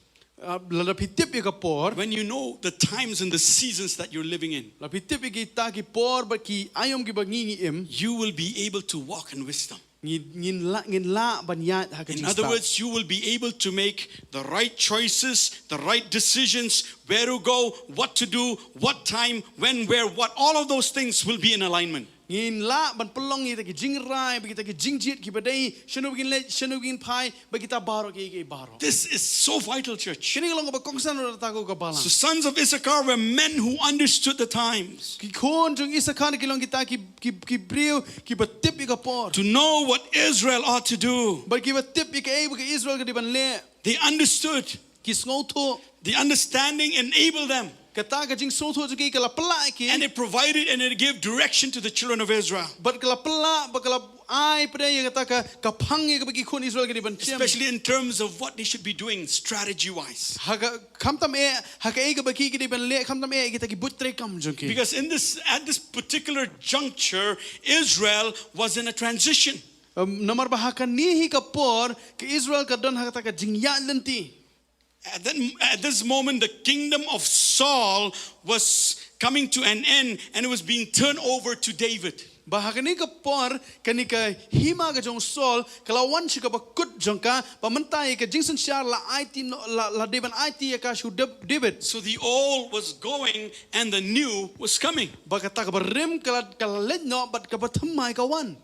Ah, lada phi tip ïa ka por, when you know the times and the seasons that you're living in, lada phi tip ïa kita ki por bad ki aïom kiba ngi ngi im, you will be able to walk in wisdom. ngin, ngin lah, ngin lah ban ïaid ha ka jingstad. In other words, you will be able to make the right choices, the right decisions, where to go, what to do, what time, when, where, what. All of those things will be in alignment. Ngin lah ban pynlong ïa kita ki jingrai bad kita ki jingjied kiba dei, shano ba ngin leit, shano ba ngin phai, bad kita baroh kiei kiei baroh. This is so vital, church. Kane ka long kaba kongsan ruh ïa kata ka balang. So sons of Issachar were men who understood the times. Ki khun jong Issachar ki long kita ki, ki, ki briew kiba tip ïa ka por. To know what Israel ought to do. Bad kiba tip ïa kaei ba ka Israel ka dei ban leh. They understood. Ki sngewthuh. The understanding enabled them. Kata ka jingsngewthuh jong ki ka la pynlah ïa ki. And it provided and it gave direction to the children of Israel. Bad ka la pynlah, bad ka la ai pat ïa kata ka, ka phang ïa kaba ki khun Israel ki dei ban shim. Especially in terms of what they should be doing strategy wise. Ha ka, khamtam eh, ha kaei kaba ki, ki dei ban leh, khamtam eh kita ki buit treikam jong ki. Because in this at this particular juncture, Israel was in a transition. Um, namar ba ha kane hi ka por, ka Israel ka don ha kata ka jingïaid lynti. At, that, at this moment, the kingdom of Saul was coming to an end and it was being turned over to David. Ba ha kane ka por, kane ka hima ka jong Saul, ka la wan sha kaba kut jong ka, ba mynta ïa ka jingsynshar la aiti noh, la, la dei ban aiti ïa ka sha u Dab-, David. So the old was going and the new was coming. Ba kata kaba rim ka la, ka la leit noh, bad kaba thymmai ka wan.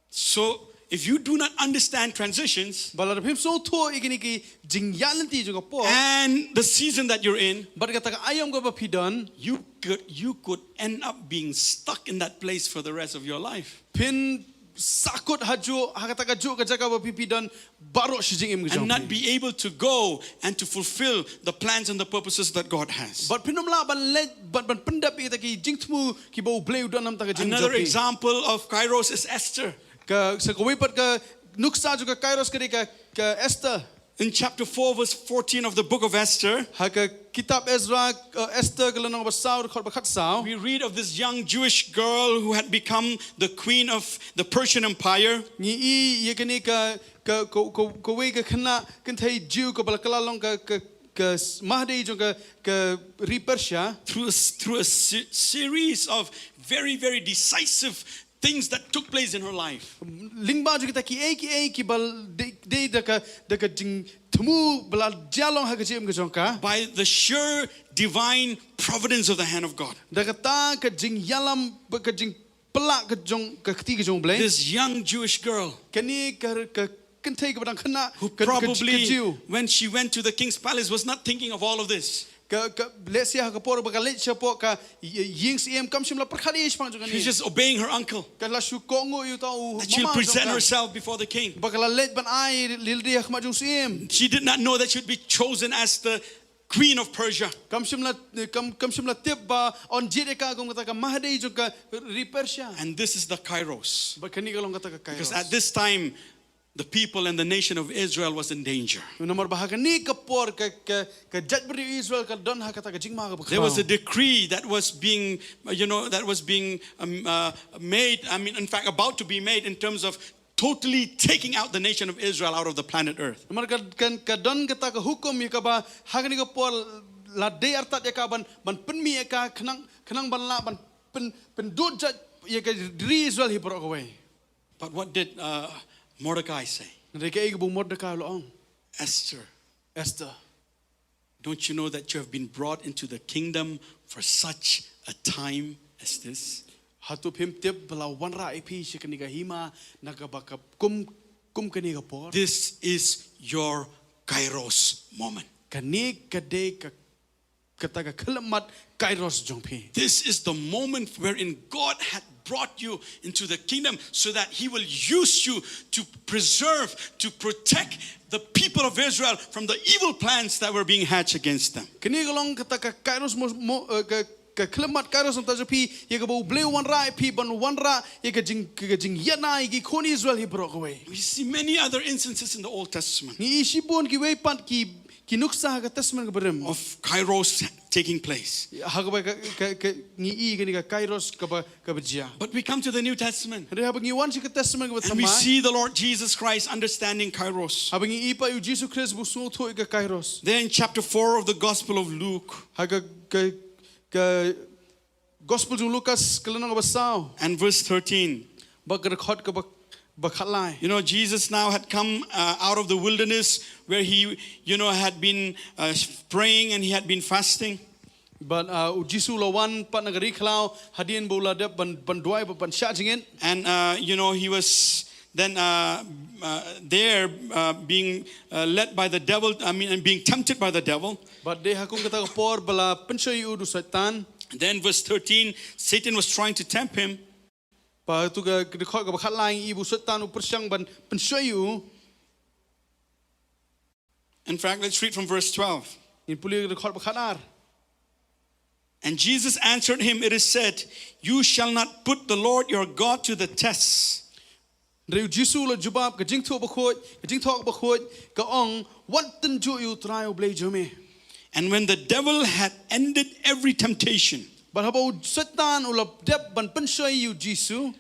So if you do not understand transitions Ba lada phim sngewthuh ïa kine ki jingïaid lynti jong ka por, and the season that you're in, bad kata ka aïom kaba phi don, you could you could end up being stuck in that place for the rest of your life. Phin sahkut hajuh, ha kata kajuh ka jaka ba phi, phi don baroh shi jingim ka jong phi. And not be able to go and to fulfill the plans and the purposes that God has. Bad phin ym lah ban leit, bad ban pyndep ïa kita ki jingthmu kiba U Blei u don ha kata ka jingim jong phi. Another example of Kairos is Esther. Ka, sa kawei pat ka nuksa jong ka Kairos ka dei ka, ka Esther. In chapter four, verse fourteen of the book of Esther, Ha ka kitab Ezra, uh, Esther ka lynnong ba saw, dkhot ba khatsaw. We read of this young Jewish girl who had become the queen of the Persian Empire. Ngi i ïa kane ka, ka, ka, ka, kawei ka khynnah kynthei Jiw kaba la kylla long ka, ka, ka s-, mahdei jong ka, ka ri Persia. Through a, s- through a se- series of very, very decisive things that took place in her life. Lyngba jong kita kiei kiei kiba dei, dei da ka, da ka jingthmu ba la jia long ha ka jingim ka jong ka. By the sure divine providence of the hand of God. Da kata ka jingïalam, ba ka jingpyllait ka jong ka kti ka jong U Blei. This young Jewish girl Kane ka, ka kynthei kaba dang khynnah, who ka, ka, ka probably, Jiw. When she went to the king's palace, was not thinking of all of this. Ka, ka, lehse ha ka por ba ka leit shapoh ka ï-, ïing syiem kam shym la pyrkhat ei shaphang jong kane. She's just obeying her uncle. Ka la shu kohnguh ïa uta u mama jong ka. That she'll present herself before the king. Ba ka la leit ban ai lade ha khmat jong u syiem. She did not know that she would be chosen as the queen of Persia. Kam shym la kam kam shym la tip ba yn jied ïa ka kum kata ka mahadewi jong ka ri Persia. And this is the kairos. Bad kane ka long kata ka Because kairos. At this time, the people and the nation of Israel was in danger. Namar ba ha kane ka por ka ka ka jaitbynriew Israel ka don ha kata ka jingma kaba khraw. There was a decree that was being, you know, that was being um, uh, made. I mean, in fact, about to be made in terms of totally taking out the nation of Israel out of the planet Earth. Namar ka ka ka don kata ka hukum ïa kaba ha kane ka por la dei artat ïa ka ban ban pynmih ïa ka khnang khnang ban lah ban pyn pyndud jait ïa ka ri Israel hi baroh kawei. But what did uh, Mordecai say? Hynrei kaei kaba u Mordekai u la ong? Esther, Esther, don't you know that you have been brought into the kingdom for such a time as this? hato phim tip ba la wanrah ïa phi sha kane ka hima na kaba ka kum kum kane ka por? This is your kairos moment. Kane ka dei ka kata ka khyllipmat kairos jong phi. This is the moment wherein God had brought you into the kingdom so that he will use you to preserve, to protect the people of Israel from the evil plans that were being hatched against them. Kane ka long kata ka kairos mo, mo, eh, ka ka khyllipmat kairos nangta jong phi ïa kaba u Blei u wanrah ïa phi ban wanrah ïa ka jing ka jingïana ïa ki khun Israel hi baroh kawei. We see many other instances in the Old Testament Ngi ïohi shibun kiwei pat ki ki nuksa ha ka Testament kaba rim. Of kairos taking place. Ha kaba ka ka ka ngi ïohi kane ka kairos kaba kaba jia. But we come to the New Testament Hynrei haba ngi wan sha ka Testament kaba and we thymmai. See the Lord Jesus Christ understanding kairos. Haba ngi ïohi pat ïa u Jisu Khrist ba u sngewthuh ïa ka kairos. There in chapter four of the Gospel of Luke, Ha ka ka ka Gospel jong u Lukas ka lynnong kaba saw and verse thirteen. Bad ka dkhot kaba khatlai. You know, Jesus now had come uh, out of the wilderness where he, you know, had been uh, praying and he had been fasting. Bad uh, u Jisu u la wan pat na ka ri khlaw hadien ba u la dep ban ban duwai bad ban shah jingit. And, uh, you know, he was then uh, uh, there uh, being uh, led by the devil, I mean, and being tempted by the devil. Bad dei ha kum kata ka por ba la pynshoi ïa u da u Soitan. Then verse thirteen, Satan was trying to tempt him. Bad ha tu ka dkhot kaba khatlai ngi ïohi ba u Soitan u pyrshang ban pynshoi ïa u. In fact, let's read from verse twelve. Ngin pule ka dkhot ba khatar. And Jesus answered him, It is said, 'You shall not put the Lord your God to the test.' Hynrei u Jisu u la jubab, ka jingthoh bakhuid, ka jingthoh bakhuid ka ong, wat tynjuh ïa u Trai u Blei jong me. And when the devil had ended every temptation, Bad haba u Soitan u la dep ban pynshoi ïa u Jisu.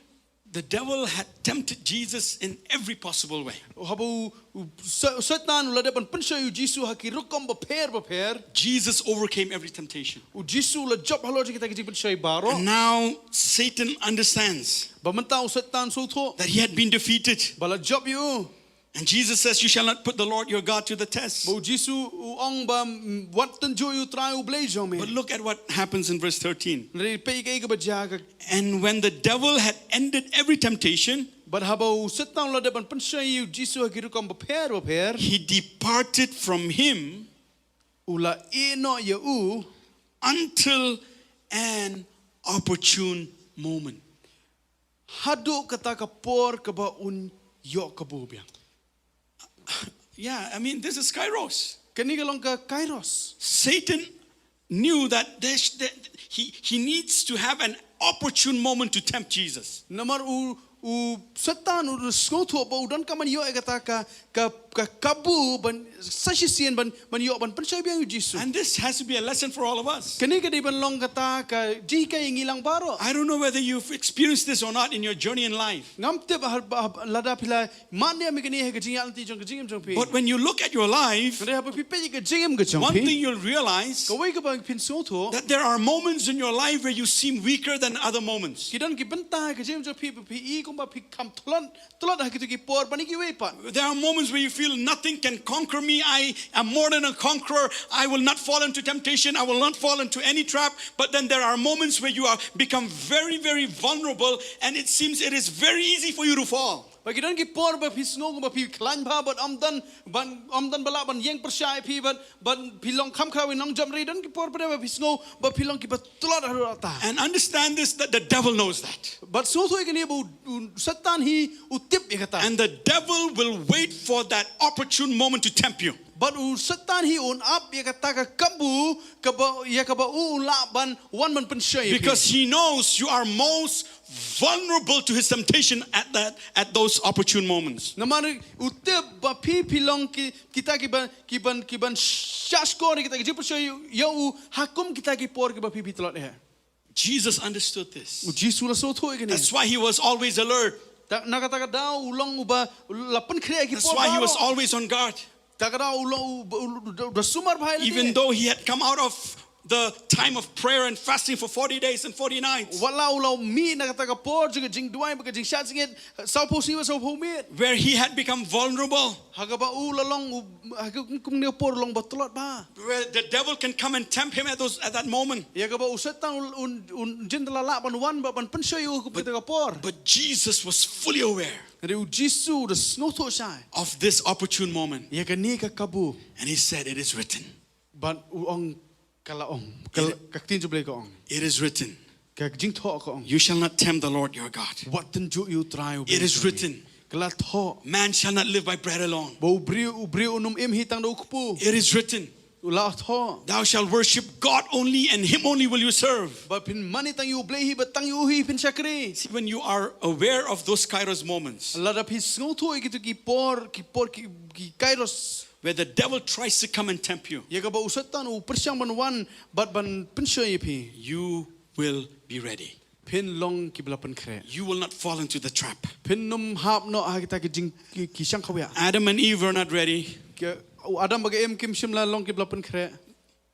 The devil had tempted Jesus in every possible way. Haba u, u Soitan u la dep ban pynshoi ïa u Jisu ha ki rukom bapher bapher. Jesus overcame every temptation. U Jisu u la jop halor jong kita ki jingpynshoi baroh. And now Satan understands Bad mynta u Soitan u sngewthuh that he had been defeated. Ba la jop ïa u. And Jesus says, "You shall not put the Lord your God to the test." Ba u Jisu u ong ba, mm, wat tynjuh ïa u Trai u Blei jong me. But look at what happens in verse thirteen. Hynrei peit ïa kaei kaba jia ka. And when the devil had ended every temptation, Bad haba u Soitan u la dep ban pynshoi ïa u Jisu ha ki rukom bapher bapher. He departed from him U la ïeh noh ïa u. Until an opportune moment. Haduh kata ka por kaba un ïoh kabu biang. Yeah, I mean, this is kairos. Kane ka long ka kairos. Satan knew that there sh- that he, he needs to have an opportune moment to tempt Jesus. Namar u, u Soitan u sngewthuh ba u donkam ban ïoh ïa kata ka, ka, ka kabu ban sa shisien ban, ban ïoh ban pynshoi biang ïa u Jisu. And this has to be a lesson for all of us. Kane ka dei ban long kata ka jinghikai ïa ngi lang baroh. I don't know whether you've experienced this or not in your journey in life. Ngam tip ha, ha, lada phi la mad ne em ïa kane ha ka jingïaid lynti jong ka jingim jong phi. But when you look at your life, Hynrei haba phi peit ïa ka jingim ka jong phi. One thing you'll realize Kawei kaba phin sngewthuh. That there are moments in your life where you seem weaker than other moments. Ki don ki bynta ha ka jingim jong phi ba phi i kumba phi kham tlot, tlot ha kito ki por ban ïa kiwei pat. There are moments where you feel nothing can conquer me. I am more than a conqueror. I will not fall into temptation. I will not fall into any trap. But then there are moments where you are become very, very vulnerable, and it seems it is very easy for you to fall. Ba ki don ki por ba phi sngew ba phi khlaiñ bha bad ym don ban, ym don ba lah ban ïeng pyrshah ïa phi bad, bad phi long kham khraw ïa nongjop, hynrei don ki por pat ba phi sngew ba phi long kiba tlot haduh katta. And understand this, that the devil knows that. Bad sngewthuh ïa kane ba u, u Soitan hi u tip ïa kata. And the devil will wait for that opportune moment to tempt you. Bad u Soitan hi un ap ïa kata ka kabu kaba, ïa kaba u u lah ban wan ban pynshoi ïa phi. Because he knows you are most vulnerable to his temptation at that at those opportune moments. Namar u tip ba phi phi long ki, kita ki ban, ki ban, ki ban shah shkor ïa kita ki jingpynshoi ïa u ha kum kita ki por kiba phi phi tlot eh. Jesus understood this. U Jisu u la sngewthuh ïa kane. That's why he was always alert. Ta, na kata ka daw u long uba la pynkhreh ïa ki That's por why he was baroh. Always on guard. Ta ka daw u long u, u, u, u da sumar bha ïa lade. Even though he had come out of the time of prayer and fasting for forty days and forty nights, Wat la u la mih na kata ka por jong ka jingduwai bad ka jingshad jingngeit, saw phew sngi bad saw phew miet. Where he had become vulnerable, Ha kaba u la long u, ha ka kum, kum ne por long ba tlot bha. Where the devil can come and tempt him at, those, at that moment. Ïa kaba u Soitan un, un, un jin da la lah ban wan bad ban pynshoi ïa u ha kata ka por. But Jesus was fully aware Hynrei u Jisu u da sngewthuh shai of this opportune moment. ïa kane ka kabu. And he said, "It is written. Bad u ong, ka la ong, ka, ka ktien jong U Blei ka ong, It is written. ka jingthoh ka ong, You shall not tempt the Lord your God. Wat tynjuh ïa U Trai U Blei." It is written. Ka la thoh. Man shall not live by bread alone. Ba u briew, u briew um im hi tang da u kpu. It is written. U la thoh. Thou shalt worship God only, and him only will you serve." Ba phin mane tang ïa U Blei hi, ba tang ïa u hi phin shakri. See, when you are aware of those kairos moments, Lada phi sngewthuh ïa kitu ki por, ki por, ki, ki kairos, where the devil tries to come and tempt you, ïa kaba u Soitan u pyrshang ban wan bad ban pynshoi ïa phi, you will be ready. Phin long kiba la pynkhreh. You will not fall into the trap. Phin ym hap noh ha kita ki jing, ki, ki shang khawiah. Adam and Eve were not ready. Ki, u Adam bad ka Im kim shym la long kiba la pynkhreh.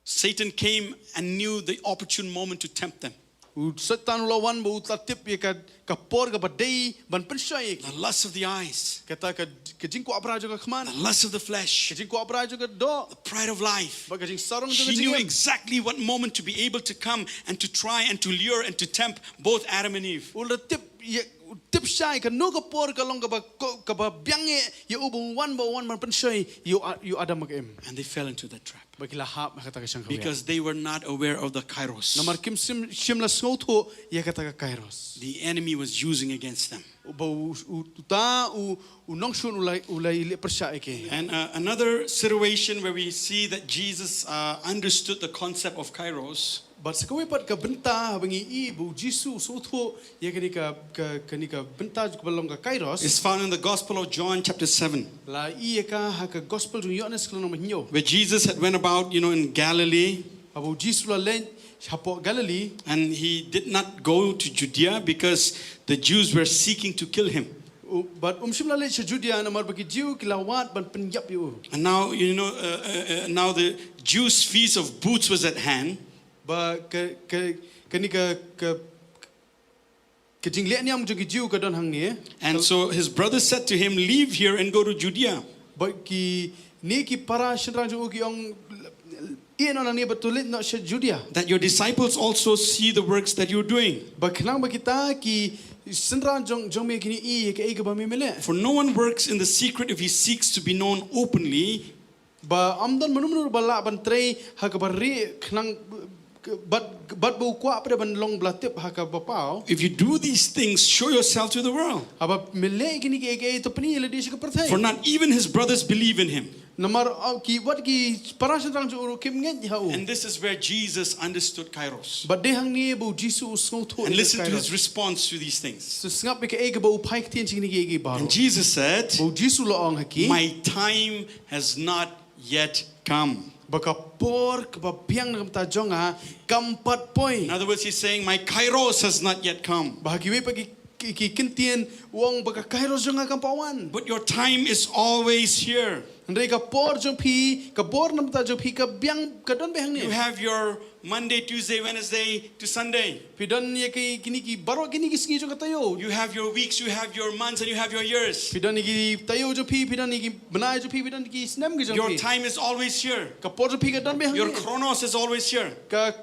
Satan came and knew the opportune moment to tempt them. U Soitan u la wan bad u la tip ïa ka, ka por kaba dei ban pynshoi ïa ki. The lust of the eyes, Kata ka, ka jingkwah bra jong ka khmat, the lust of the ka flesh, jingkwah bra jong ka doh, the pride of life. Bad ka jingsarong jong ka She knew jingim. Exactly what moment to be able to come and to try and to lure and to tempt both Adam and Eve. U la tip ïa, u tip shai kano ka por ka long kaba, ko, kaba biang ïa, ïa u ba u wan, ba u wan ban pynshoi ïa u A-, ïa u Adam bad ka Im. And they fell into that trap. Bad ki la hap ha kata ka shang khawiah. Because they were not aware of the kairos. Namar kim shym, shym la sngewthuh ïa kata ka kairos. The enemy was using against them. Ba u, u, uta u, u nongshun u la, u la ïaleh pyrshah ïa ki. And uh, another situation where we see that Jesus uh, understood the concept of kairos. Bad sa kawei pat ka bynta haba ngi i ba u Jisu u sngewthuh ïa kane ka, ka, kane ka bynta kaba long ka kairos. Is found in the Gospel of John chapter seven. La i ïa ka ha ka gospel jong u Ïoannis ka lynnong ba hynñiew. Where Jesus had went about, you know, in Galilee. Haba u Jisu u la leit shapoh Galilee. And he did not go to Judea because the Jews were seeking to kill him. U, bad um shym la leit sha Judea namar ba ki Jiw ki la wad ban pynïap ïa u. And now, you know, uh, uh, uh, now the Jews' feast of booths was at hand. Ba ka, ka, kane ka, ka, ka jingleh niam jong ki Jiw ka don hangne. And so his brothers said to him, "Leave here and go to Judea." Bad kine ki para shynrang jong u ki ong, ïeh noh nangne bad to leit noh sha Judea. That your disciples also see the works that you're doing. Ba khnang ba kita ki shynrang jong, jong me kin ïohi ïa kaei kaba me me leh. For no one works in the secret if he seeks to be known openly. Ba ym don mano mano ba lah ban trei ha kaba rieh khnang, bad, bad ba u kwah pat ban long ba la tip ha kaba paw. If you do these things, show yourself to the world. Haba me leh kine kiei kiei to pyni ïa lade sha ka pyrthei. For not even his brothers believe in him. Namar, uh, ki, wat ki para shynrang jong u ruh kim ngeit ha u. And this is where Jesus understood kairos. Bad dei hangne ba u Jisu u sngewthuh ïa kairos. And listen to his response to these things. To sngap ïa kaei kaba u phai ktien sha kine kiei kiei baroh. And Jesus said, ba u Jisu u la ong ha ki, "My time has not yet come." Ba ka por kaba biang na ka bynta jong nga kam pat poi. In other words, he's saying, "My kairos has not yet come." Ba ha kiwei pat ki, ki, ki ktien u ong ba ka kairos jong nga kam pat wan. But your time is always here. Hynrei ka por jong phi, ka bor na ka bynta jong phi ka biang, ka don beit hangne. You have your Monday, Tuesday, Wednesday to Sunday. Phi don ïa ki, kine ki baroh kine ki sngi jong ka taïew. You have your weeks, you have your months, and you have your years. Phi don ïa ki taïew jong phi, phi don ïa ki bnai jong phi, phi don ïa ki snem ki jong phi. Your time is always here. Ka por jong phi ka don beit hangne. Your chronos is always here. Ka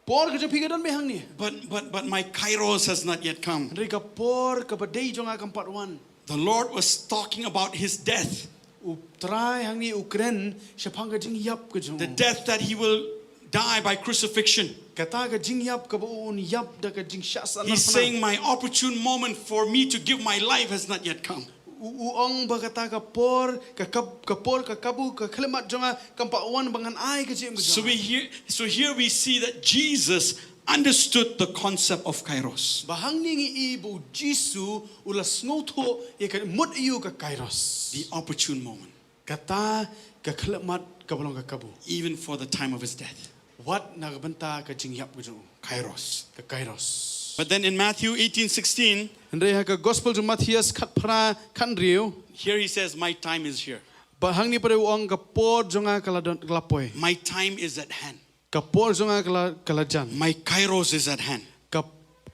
por ka jong phi ka don beit hangne. But, but, but my kairos has not yet come. Hynrei ka por kaba dei jong nga kam pat wan. The Lord was talking about his death. U Trai hangne u kren shaphang ka jingïap ka jong u. The death that he will die by crucifixion. Kata ka jingïap kaba un ïap da ka jingshah sahnarphna. He's saying, "My opportune moment for me to give my life has not yet come." U, u ong ba kata ka por, ka kab-, ka por, ka kabu, ka khyllipmat jong nga, kam pat wan ba ngan ai ka jingim ka jong nga. So we hear, so here we see that Jesus understood the concept of kairos. Ba hangne ngi i ba u Jisu u la sngewthuh ïa ka mut ïa u ka kairos. The opportune moment. Kata ka khyllipmat kaba long ka kabu. Even for the time of his death. Wat na ka bynta ka jingïap ka jong u. Kairos. Ka kairos. But then in Matthew eighteen sixteen, hynrei ha ka gospel jong Mathaios khatphra khathynriew. Here he says, "My time is here." Ba hangne pat u ong ka por jong nga ka la don, ka la poi. My time is at hand. Ka por jong nga ka la, ka la jan. My kairos is at hand. Ka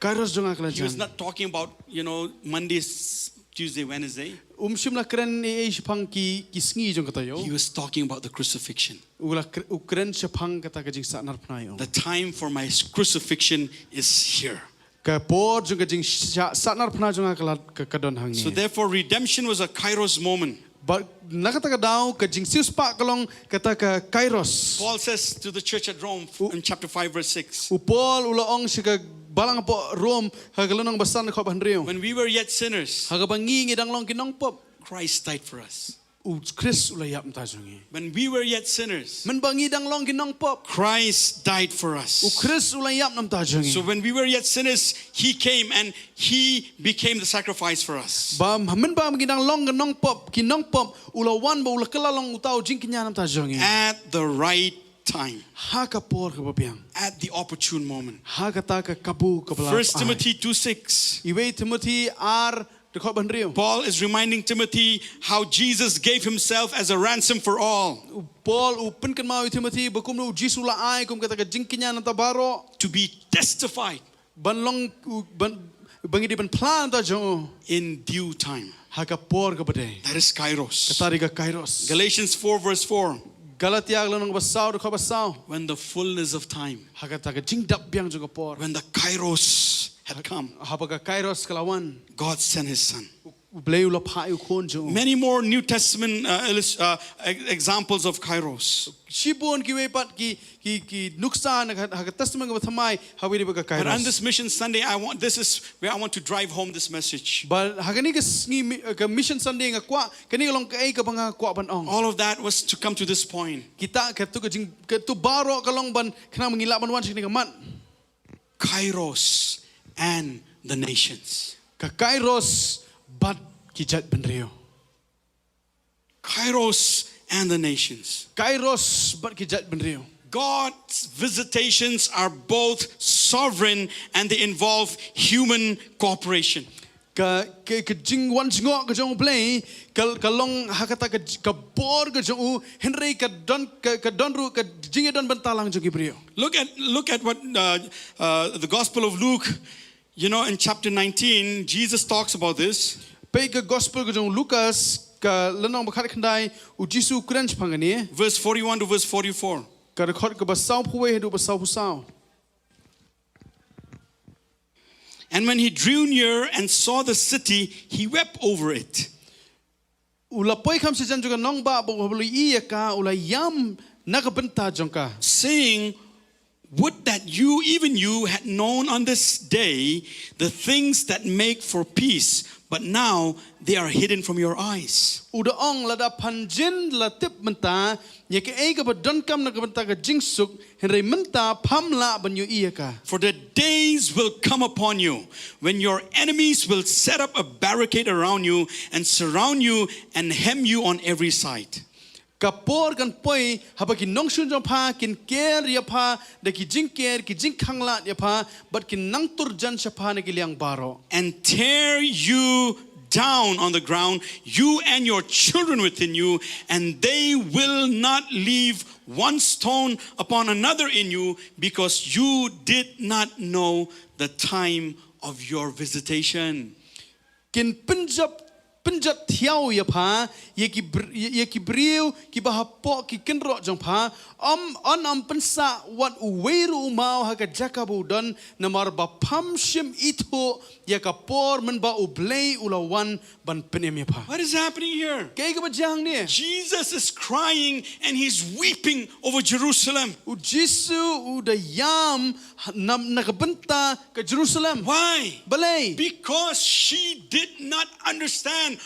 kairos jong nga ka la jan. He was not talking about, you know, Monday, s-, Tuesday, Wednesday. Um shym la kren ei ei shaphang ki, ki sngi jong ka taïew. He was talking about the crucifixion. U la kr-, u kren shaphang kata ka jingsahnarphna ïa u. The time for my s-, crucifixion is here. Ka por jong ka jingsahnarphna jong nga ka la, ka, ka don hangne. So therefore, redemption was a kairos moment. Ba na kata ka daw ka jingsiewspah ka long kata ka kairos. Paul says to the church at Rome in chapter five, verse six. U Paul u la ong sha ka balang hapoh Rom ha ka lynnong ba san dkhot ba hynriew. When we were yet sinners, ha kaba ngi ngi dang long ki nongpop, Christ died for us. U Khrist u la ïap namar jong ngi. When we were yet sinners, mynba ngi dang long ki nongpop, Christ died for us. U Khrist u la ïap namar jong ngi. So when we were yet sinners, he came and he became the sacrifice for us. Ba mynba ngi dang long ki nongpop, ki nongpop, u la wan ba u la kylla long uta u jingkñia namar jong ngi. At the right time. Ha ka por kaba biang. At the opportune moment. Ha kata ka kabu kaba la ai. First Timothy two six. Iwei Timothy ar dkhot ba hynriew. Paul is reminding Timothy how Jesus gave himself as a ransom for all. U Paul u pynkynmaw ïa u Timothy ba kumno u Jisu u la ai kum kata ka jingkñia namar baroh. To be testified. Ban long u, ban, ba ngi dei ban phla namar jong u. In due time. Ha ka por kaba dei. That is kairos. Kata dei ka kairos. Galatians four verse four. Galatia ka lynnong ba saw dkhot ba saw. When the fullness of time. Ha kata ka jingdap biang jong ka por. When the kairos had come. Haba ka kairos ka la wan. God sent his son. U Blei u la phah ïa u khun jong u. Many more New Testament, uh, illus-, uh, e-, examples of kairos. Shibun kiwei pat ki, ki, ki nuksa na ka, ha ka Testament kaba thymmai, ha kaba ïadei bad ka kairos. But on this Mission Sunday, I want, this is where I want to drive home this message. Bad ha kane ka sngi mi-, ka Mission Sunday nga kwah, kane ka long kaei kaba nga kwah ban ong. All of that was to come to this point. Kita, kato ka jing, kato baroh ka long ban, khnang ba ngin lah ban wan sha kane ka mat. Kairos and the nations. Ka kairos bad ki jaitbynriew. Kairos and the nations. Kairos bad ki jaitbynriew. God's visitations are both sovereign and they involve human cooperation. Ka, ka, ka jingwan jngoh ka jong U Blei, ka, ka long ha kata ka, ka bor ka jong u, hynrei ka don, ka, ka don ruh ka jingïadon bynta lang jong ki briew. Look at, look at what, uh, uh, the Gospel of Luke, you know, in chapter nineteen, Jesus talks about this. Peit ka gospel ka jong u Lukas, ka lynnong ba khatkhyndai, u Jisu u kren shaphang kane. Verse forty-one to verse forty-four. Ka dkhot kaba sawphew wei haduh ba sawphew saw. And when he drew near and saw the city, he wept over it. U la poi kham shajan jong ka nongbah bad u la ïohi ïa ka, u la ïam na ka bynta jong ka. Saying, "Would that you, even you, had known on this day the things that make for peace, but now they are hidden from your eyes." U da ong, lada phan jin la tip mynta ïa kaei kaba donkam na ka bynta ka jingsuk, hynrei mynta pham lah ban ïohi ïa ka. For the days will come upon you when your enemies will set up a barricade around you and surround you and hem you on every side. Ka por kan poi haba ki nongshun jong pha kin ker ïa pha da ki jingker, ki jingkhanglad ïa pha, bad kin nang tur jan sha pha na ki liang baroh. And tear you down on the ground, you and your children within you, and they will not leave one stone upon another in you, because you did not know the time of your visitation. Kin pynjot, pynjot thiaw ïa pha, ïa ki br-, ïa, ïa ki briew, kiba hapoh ki kynroh jong pha, ym, yn ym pynsah wat uwei ruh u maw ha ka jaka ba u don, namar ba pham shym ithuh ïa ka por mynba U Blei u la wan ban pynim ïa pha. What is happening here? Kaei kaba jia hangne? Jesus is crying and he's weeping over Jerusalem. U Jisu u da ïam na, na ka bynta ka Jerusalem. Why? Balei? Because she did not understand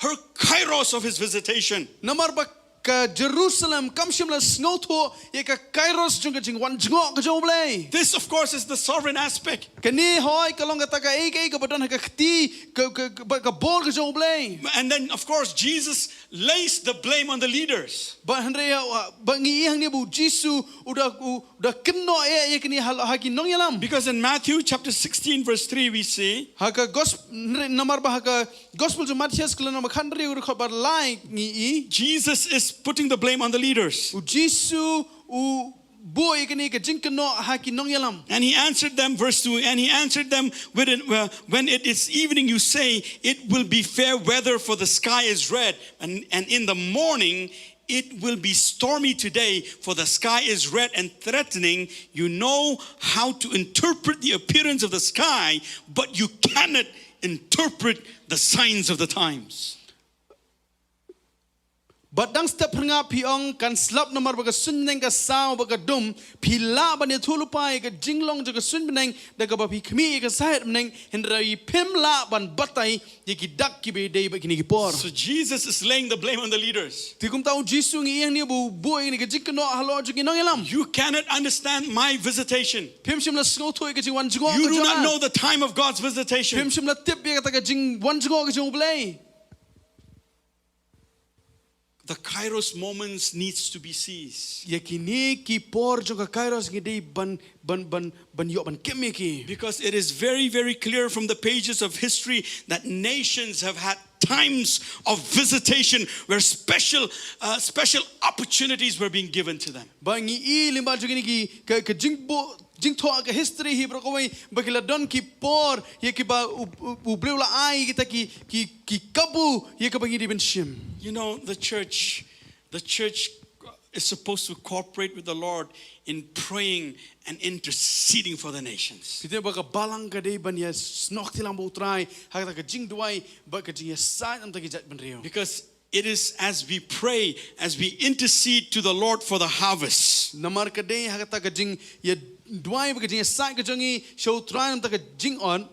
her kairos of his visitation. Namar ba ka Jerusalem kam shym la sngewthuh ïa ka kairos jong ka jingwan jngoh ka jong U Blei. This, of course, is the sovereign aspect. Kane hoi ka long kata kaei kaei kaba don ha ka kti ka, ka, ka, ba ka bor ka jong U Blei. And then, of course, Jesus lays the blame on the leaders. Ba hynrei, uh, ba ngi i hangne ba U Jisu u da, u da kynnoh ïa, ïa kane ha, ha ki nongïalam. Because in Matthew chapter sixteen, verse three, we see Ha ka gos-, hynrei namar ba ha ka gospel jong Matthias ka lynnong ba khathynriew dkhot ba lai ngi i. Jesus is putting the blame on the leaders. U Jisu u buh ïa kane ka jingkynnoh ha ki nongïalam. And he answered them, verse two, and he answered them, when it, uh, when it is evening, you say, "It will be fair weather, for the sky is red." And, and in the morning, "It will be stormy today, for the sky is red and threatening." You know how to interpret the appearance of the sky, but you cannot interpret the signs of the times. Bad dang step phyrngap phi ong kan slap namar ba ka suiñ bneng ka saw bad ka dum, phi lah ban ïathuhlypa ïa ka jinglong jong ka suiñ bneng da kaba phi khmih ïa ka saied bneng, hynrei phim lah ban batai ïa ki dak kiba ïadei bad kine ki por. So Jesus is laying the blame on the leaders. Te kumta U Jisu ngi i hangne ba u buh ïa kane ka jingkynnoh halor jong ki nongïalam. You cannot understand my visitation. Phim shym la sngewthuh ïa ka jingwan jngoh You ka do jong not nga. Know the time of God's visitation. Phim shym la tip ïa kata ka jingwan jngoh ka jong U Blei. The kairos moments needs to be seized. Ïa kine ki por jong ka kairos ngi dei ban, ban, ban, ban ïoh ban kem ïa ki. Because it is very, very clear from the pages of history that nations have had times of visitation where special, uh, special opportunities were being given to them. Ba ngi i lyngba jong kine ki ka, ka jingbuh jingthoh ka history hi baroh kawei ba ki la don ki por ïa kiba U, U, U Blei u la ai kita ki, ki, ki kabu ïa kaba ngi dei ban shim. You know, the church, the church is supposed to cooperate with the Lord in praying and interceding for the nations. Phi tip ba ka balang ka dei ban ïa snoh kti lang bad U Trai ha kata ka jingduwai bad ka jingïasaid namar ki jaitbynriew. Because it is as we pray, as we intercede to the Lord for the harvest. Namar ka dei ha kata ka jingïaduwai bad ka jingïasaid ka jong ngi sha U Trai namar ka jingot.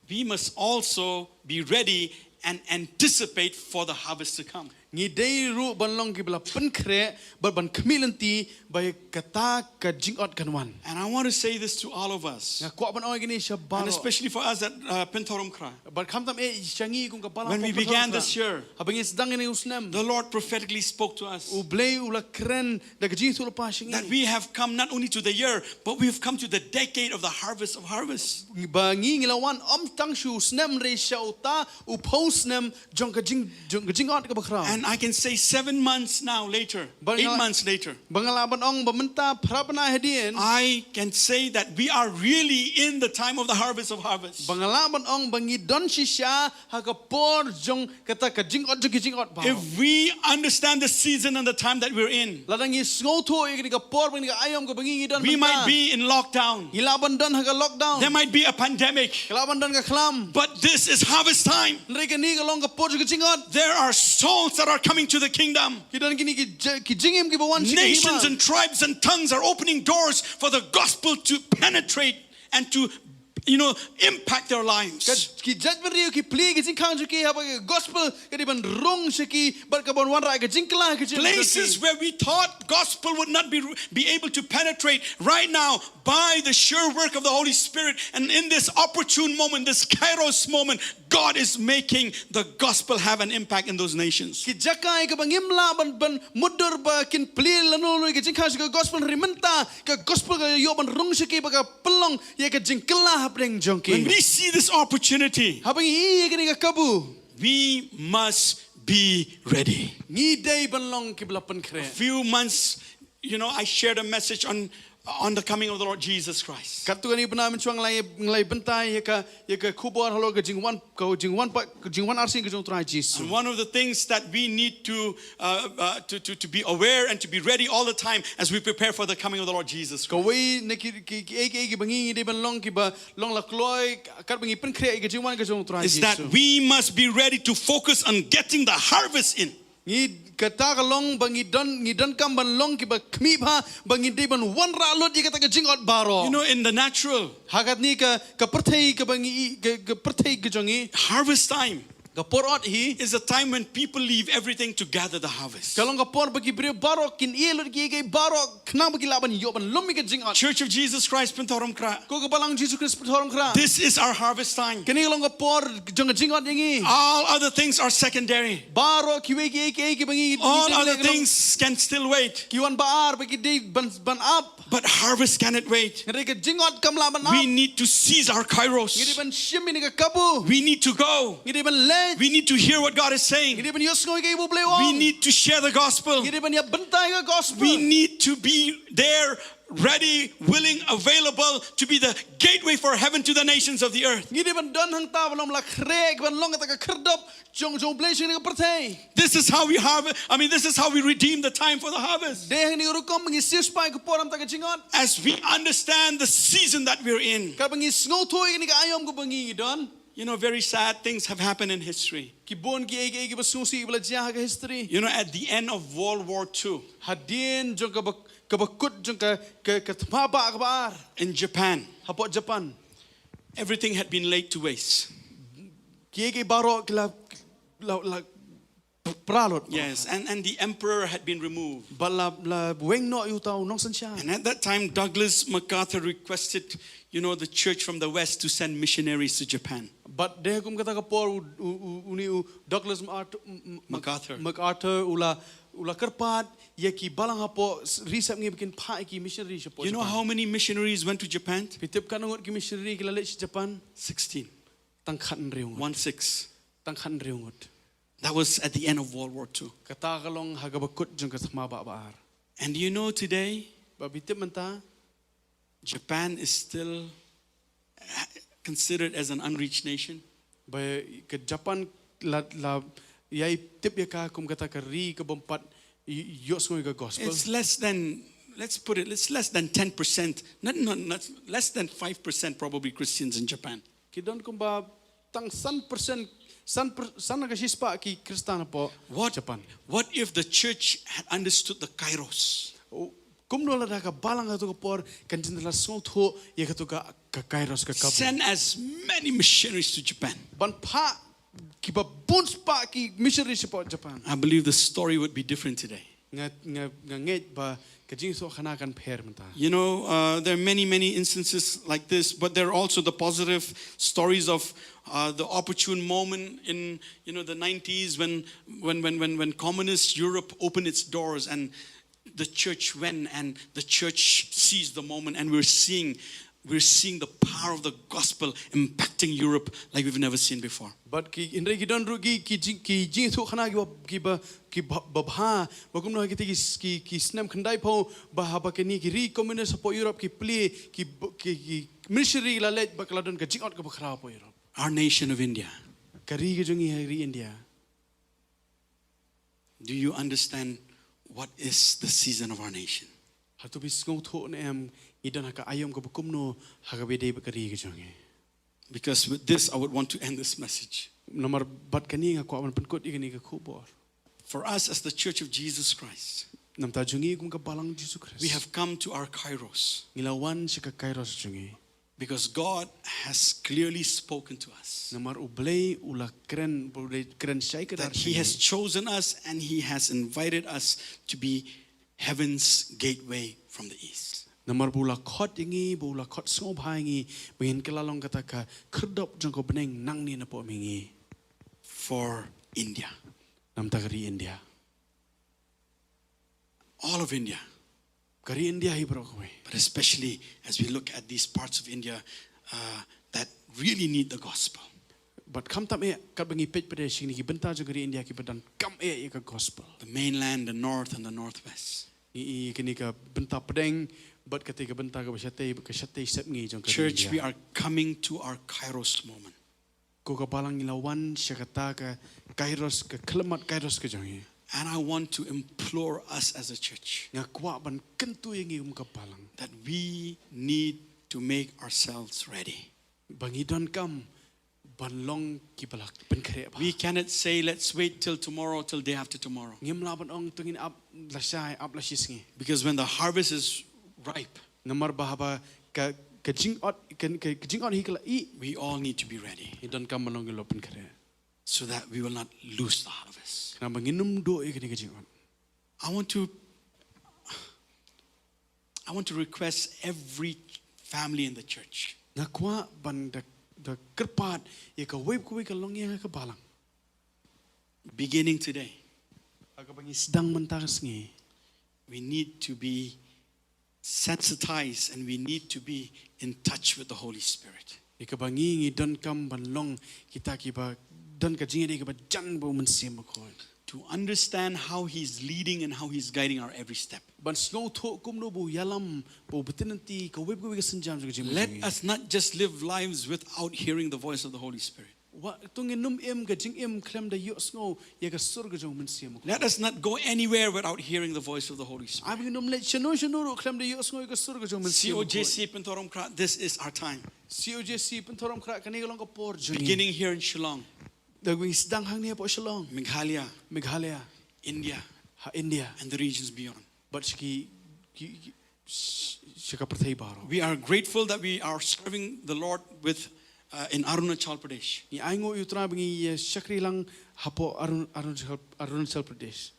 We must also be ready and anticipate for the harvest to come. Ngi dei ruh ban long kiba la pynkhreh bad ban khmih lynti ba kata ka jingot kan wan. And I want to say this to all of us. Nga kwah ban ong ïa kine sha baroh. And especially for us at, uh, Pyntharam Kra. Bad khamtam eh sha ngi kum ka balang. When we began this year, haba ngi sdang ïa kane u snem, the Lord prophetically spoke to us. U Blei u la kren da ka jingïathuhlypa sha ngi. That we have come not only to the year, but we have come to the decade of the harvest of harvest. Ba ngi ngi la wan ym tang sha u snem hynrei sha uta u phew snem jong ka jing, jong ka jingot kaba khraw. And I can say seven months now later, eight months later, ba nga lah ban ong ba mynta phra bnai hadien, I can say that we are really in the time of the harvest of harvest. Ba nga lah ban ong ba ngi don shisha ha ka por jong kata ka jingot jong ki jingot baroh. If we understand the season and the time that we're in, lada ngi sngewthuh ïa kane ka por bad kane ka aïom kaba ngi ngi don mynta, we might be in lockdown. Ngi lah ban don ha ka lockdown. There might be a pandemic. Ka lah ban don ka khlam. But this is harvest time. Hynrei kane ka long ka por jong ka jingot. There are souls that are coming to the kingdom. Ki don kine ki, ki jingim kiba wan sha ka hima. Nations and tribes and tongues are opening doors for the gospel to penetrate and to, you know, impact their lives. Ki jaitbynriew ki plie ki jingkhang jong ki haba ka gospel ka dei ban rung sha ki bad ka ban wanrah ka jingkylla ka jingim. Places where we thought gospel would not be, be able to penetrate, right now, by the sure work of the Holy Spirit, and in this opportune moment, this kairos moment, God is making the gospel have an impact in those nations. Ki jaka ïa kaba ngim lah ban, ban mutdur ba kin plie lano lano ïa ka jingkhang jong ka gospel, hynrei mynta ka gospel ka ïoh ban rung sha ki ba ka pynlong ïa ka jingkylla hapdeng jong ki. When we see this opportunity, haba ngi i ïa kane ka kabu, we must be ready. Ngi dei ban long kiba la pynkhreh. A few months, you know, I shared a message on, on the coming of the Lord Jesus Christ. Katto katne bnai mynshwa nga la, nga la bynta ïa ka, ïa ka khubor halor ka jingwan, ka jingwan pat, ka jingwan arsien ka jong U Trai Jisu. And one of the things that we need to, uh, uh, to, to, to be aware and to be ready all the time as we prepare for the coming of the Lord Jesus Christ. Kawei na ki, ki, kiei kiei kiba ngi ngi dei ban long kiba long la kloi katba ngi pynkhreh ïa ka jingwan ka jong U Trai Jisu. Is that we must be ready to focus on getting the harvest in. Ngi, kata ka long ba ngi don, ngi donkam ban long kiba khmih bha ba ngi dei ban wanrah lut ïa kata ka jingot baroh. You know, in the natural, ha katne ka, ka pyrthei kaba ngi, ka, ka pyrthei ka jong ngi, harvest time, Ka por ot hi is a time when people leave everything to gather the harvest. Ka long ka por ba ki briew baroh kin ïeh lut kiei kiei baroh khnang ba ki lah ban ïoh ban lum ïa ka jingot. Church of Jesus Christ Pynthorumkhrah. Ko ka Balang Jisu Khrist Pynthorumkhrah. This is our harvest time. Kane ka long ka por jong ka jingot ïa ngi. All other things are secondary. Baroh kiwei kiei kiei kiba ngi. All other things can still wait. Ki wan ba ar ba ki dei ban ban ap. But harvest cannot wait. Hynrei ka jingot kam lah ban ap. We need to seize our kairos. Ngi dei ban shim ïa kane ka kabu. We need to go. Ngi dei ban leit. We need to hear what God is saying. Ngi dei ban ïohsngew ïa kaei ba U Blei u ong. We need to share the gospel. Ngi dei ban ïa bynta ïa ka gospel. We need to be there, ready, willing, available to be the gateway for heaven to the nations of the earth. Ngi dei ban don hangta ban long la khreh ban long kata ka khyrdop jong jong U Blei sha kane ka pyrthei. This is how we harvest, I mean, this is how we redeem the time for the harvest. Dei hangne ka rukom ba ngi siewspah ïa ka por namar ka jingot. As we understand the season that we're in. Katba ngi sngewthuh ïa kane ka aïom kaba ngi don. You know, very sad things have happened in history. Ki bun kiei kiei kiba sngewsih kiba la jia ha ka history. You know, at the end of World War Two, hadien jong kaba kaba kut jong ka ka ka thma ba kaba ar. In Japan, hapoh Japan, everything had been laid to waste. Kiei kiei baroh ki la la la pra lut. Yes, and, and the emperor had been removed. Bad la la weng noh ïa uta u nongsynshar. And at that time, Douglas MacArthur requested, you know, the church from the West to send missionaries to Japan. Bad dei kum kata ka por u u u uni u Douglas MacArthur, MacArthur, MacArthur u la u la kyrpad ïa ki balang hapoh ri sepngi ba kin phah ïa ki missionary shapoh Japan. You know how many missionaries went to Japan? Phi tip katno ngut ki missionary ki la leit sha Japan? Sixteen. Tang khathynriew ngut. One six. Tang khathynriew ngut. That was at the end of World War Two. Kata ka long ha kaba kut jong ka thma ba ba ar. And you know today, ba phi tip mynta, Japan is still, uh, considered as an unreached nation. Ba ka Japan la la ïai tip ïa ka kum kata ka ri ka bym pat ïohsngew ïa ka gospel. It's less than, let's put it, it's less than ten percent, not, not, not less than five percent probably Christians in Japan. Ki don kumba tang san percent, san per, san ka shispah ki Khristan hapoh Japan. What if the church had understood the kairos? Kumno lada ka balang ha katu ka por kan jin la sngewthuh ïa katu ka ka kairos ka kabu. Send as many missionaries to Japan. Ban phah kiba bun spah ki missionary shapoh Japan. I believe the story would be different today. Nga nga nga ngeit ba ka jingïathuhkhana kan pher mynta. You know, uh, there are many, many instances like this, but there are also the positive stories of, uh, the opportune moment in, you know, the nineties when, when, when, when, when communist Europe opened its doors and the church went and the church seized the moment, and we're seeing, we're seeing the power of the gospel impacting Europe like we've never seen before. But ki hynrei ki don ruh ki ki jing ki jingïathuhkhana kiba kiba kiba bha ba kumno ha kita ki ki ki snem khyndaiphew ba haba kine ki ri communist hapoh Europe ki plie ki ki ki missionary la leit ba ka la don ka jingot kaba khraw hapoh Europe. Our nation of India. Ka ri ka jong ngi ha ri India. Do you understand what is the season of our nation? Hato phi sngewthuh ne em ngi don ha ka aïom kaba kumno ha kaba dei bad ka ri ka jong ngi? Because with this, I would want to end this message. Namar bad kane nga kwah ban pynkut ïa kane ka khubor. For us as the Church of Jesus Christ, namar ta jong ngi kum ka balang Jisu Khrist, we have come to our kairos. Ngi la wan sha ka kairos jong ngi. Because God has clearly spoken to us. Namar U Blei u la kren, U Blei kren shai kdar. That He has chosen us and He has invited us to be heaven's gateway from the east. Namar ba u la khot ïa ngi, ba u la khot sngewbha ïa ngi, ba ngin kylla long kata ka khyrdop jong ka bneng nangne napoh mihngi. For India. Namar ta ka ri India. All of India. Ka ri India hi baroh kawei. But especially as we look at these parts of India, uh, that really need the gospel. Bad khamtam eh katba ngi peit pat sha kine ki bynta jong ka ri India kiba donkam eh ïa ka gospel. The mainland, the north and the northwest. Ngi i kine ka bynta pdeng bad kata ka bynta kaba shatei, ka shatei sepngi jong ka ri India. Church, we are coming to our kairos moment. Ko ka balang ngi la wan sha kata ka kairos, ka khyllipmat kairos ka jong ngi. And I want to implore us as a church. Nga kwah ban kyntu ïa ngi kum ka balang. That we need to make ourselves ready. Ba ngi donkam ban long kiba la pynkhreh bha. We cannot say, "Let's wait till tomorrow, till day after tomorrow." Ngim lah ban ong to ngin ap lashai, ap lashisngi. Because when the harvest is ripe, namar ba haba ka ka jingot ka ka jingot hi ka la ih. We all need to be ready. Ngi donkam ban long ki la pynkhreh. so that we will not lose the harvest. Khnang ba ngin ym duh ïa kane ka jingod. I want to I want to request every family in the church. Nga kwah ban da da kyrpad ïa kawei kawei ka longïing ha ka balang. Beginning today, Ha kaba ngi sdang mynta ka sngi. We need to be sensitized and we need to be in touch with the Holy Spirit. Ïa kaba ngi ngi donkam ban long kita kiba don ka jingïadei kaba jan bad u Mynsiem Bakhuid. To understand how He's leading and how He's guiding our every step. Ban sngewthuh kumno ba u ïalam, ba u btnanti kawei kawei ka sienjam jong ka jingim. Let us not just live lives without hearing the voice of the Holy Spirit. Wat to ngin ym im ka jingim khlem da ïohsngew ïa ka sur ka jong u Mynsiem. Let us not go anywhere without hearing the voice of the Holy Spirit. Ai ba ngin ym leit shano shano ruh khlem da ïohsngew ïa ka sur ka jong u Mynsiem. C O J C Pynthorumkhrah, this is our time. C O J C Pynthorumkhrah, kane ka long ka por jong ngi. Beginning here in Shillong, Da ngi sdang hangne hapoh Shillong, Meghalaya, Meghalaya, India, ha India, and the regions beyond. bad sha ki, ki, ki, sh- sha ka pyrthei baroh. We are grateful that we are serving the Lord with uh, in Arunachal Pradesh. Ngi ainguh ïa u Trai ba ngi ïa shakri lang hapoh Arun, Arunachal, Arunachal Pradesh.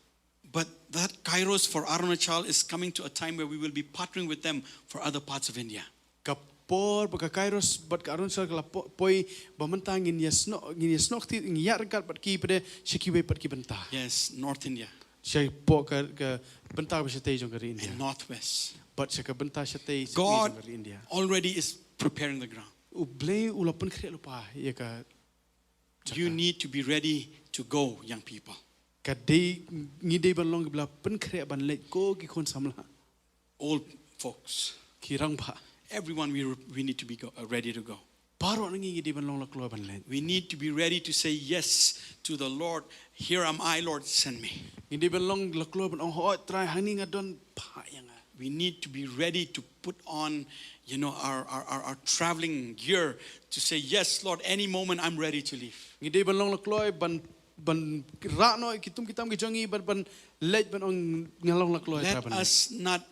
But that Kairos for Arunachal is coming to a time where we will be partnering with them for other parts of India. Ka por bad ka Kairos bad ka Arunachal ka la po- poi ba mynta ngin ïa snoh, ngin ïa snoh kti, ngin ïa ryngkat bad ki pat de sha kiwei pat ki bynta. Yes, North India Shapoh ka, ka bynta ba shatei jong ka ri India. and Northwest. Bad sha ka bynta shatei sha God jong ka ri India. Already is preparing the ground. U Blei u la pynkhreh lypa ïa ka You need to be ready to go, young people. Ka dei, ngi dei ban long kiba la pynkhreh ban leit, ko ki khun samla, Old folks, ki rangbah. Everyone we, we need to be go, uh, ready to go. Baroh na ngi ngi dei ban long la kloi ban leit. We need to be ready to say yes to the Lord. "Here am I, Lord, send me." Ngi dei ban long la kloi ban ong, "Hooid Trai, hangne nga don, phah ïa nga." We need to be ready to put on, you know, our, our, our, our traveling gear to say, "Yes, Lord, any moment I'm ready to leave." Ngi dei ban long la kloi ban, ban rah noh ki tum ki tam ki jong ngi, ban, ban leit, ban ong nga long la kloi, Trai, Let ban leit. Us not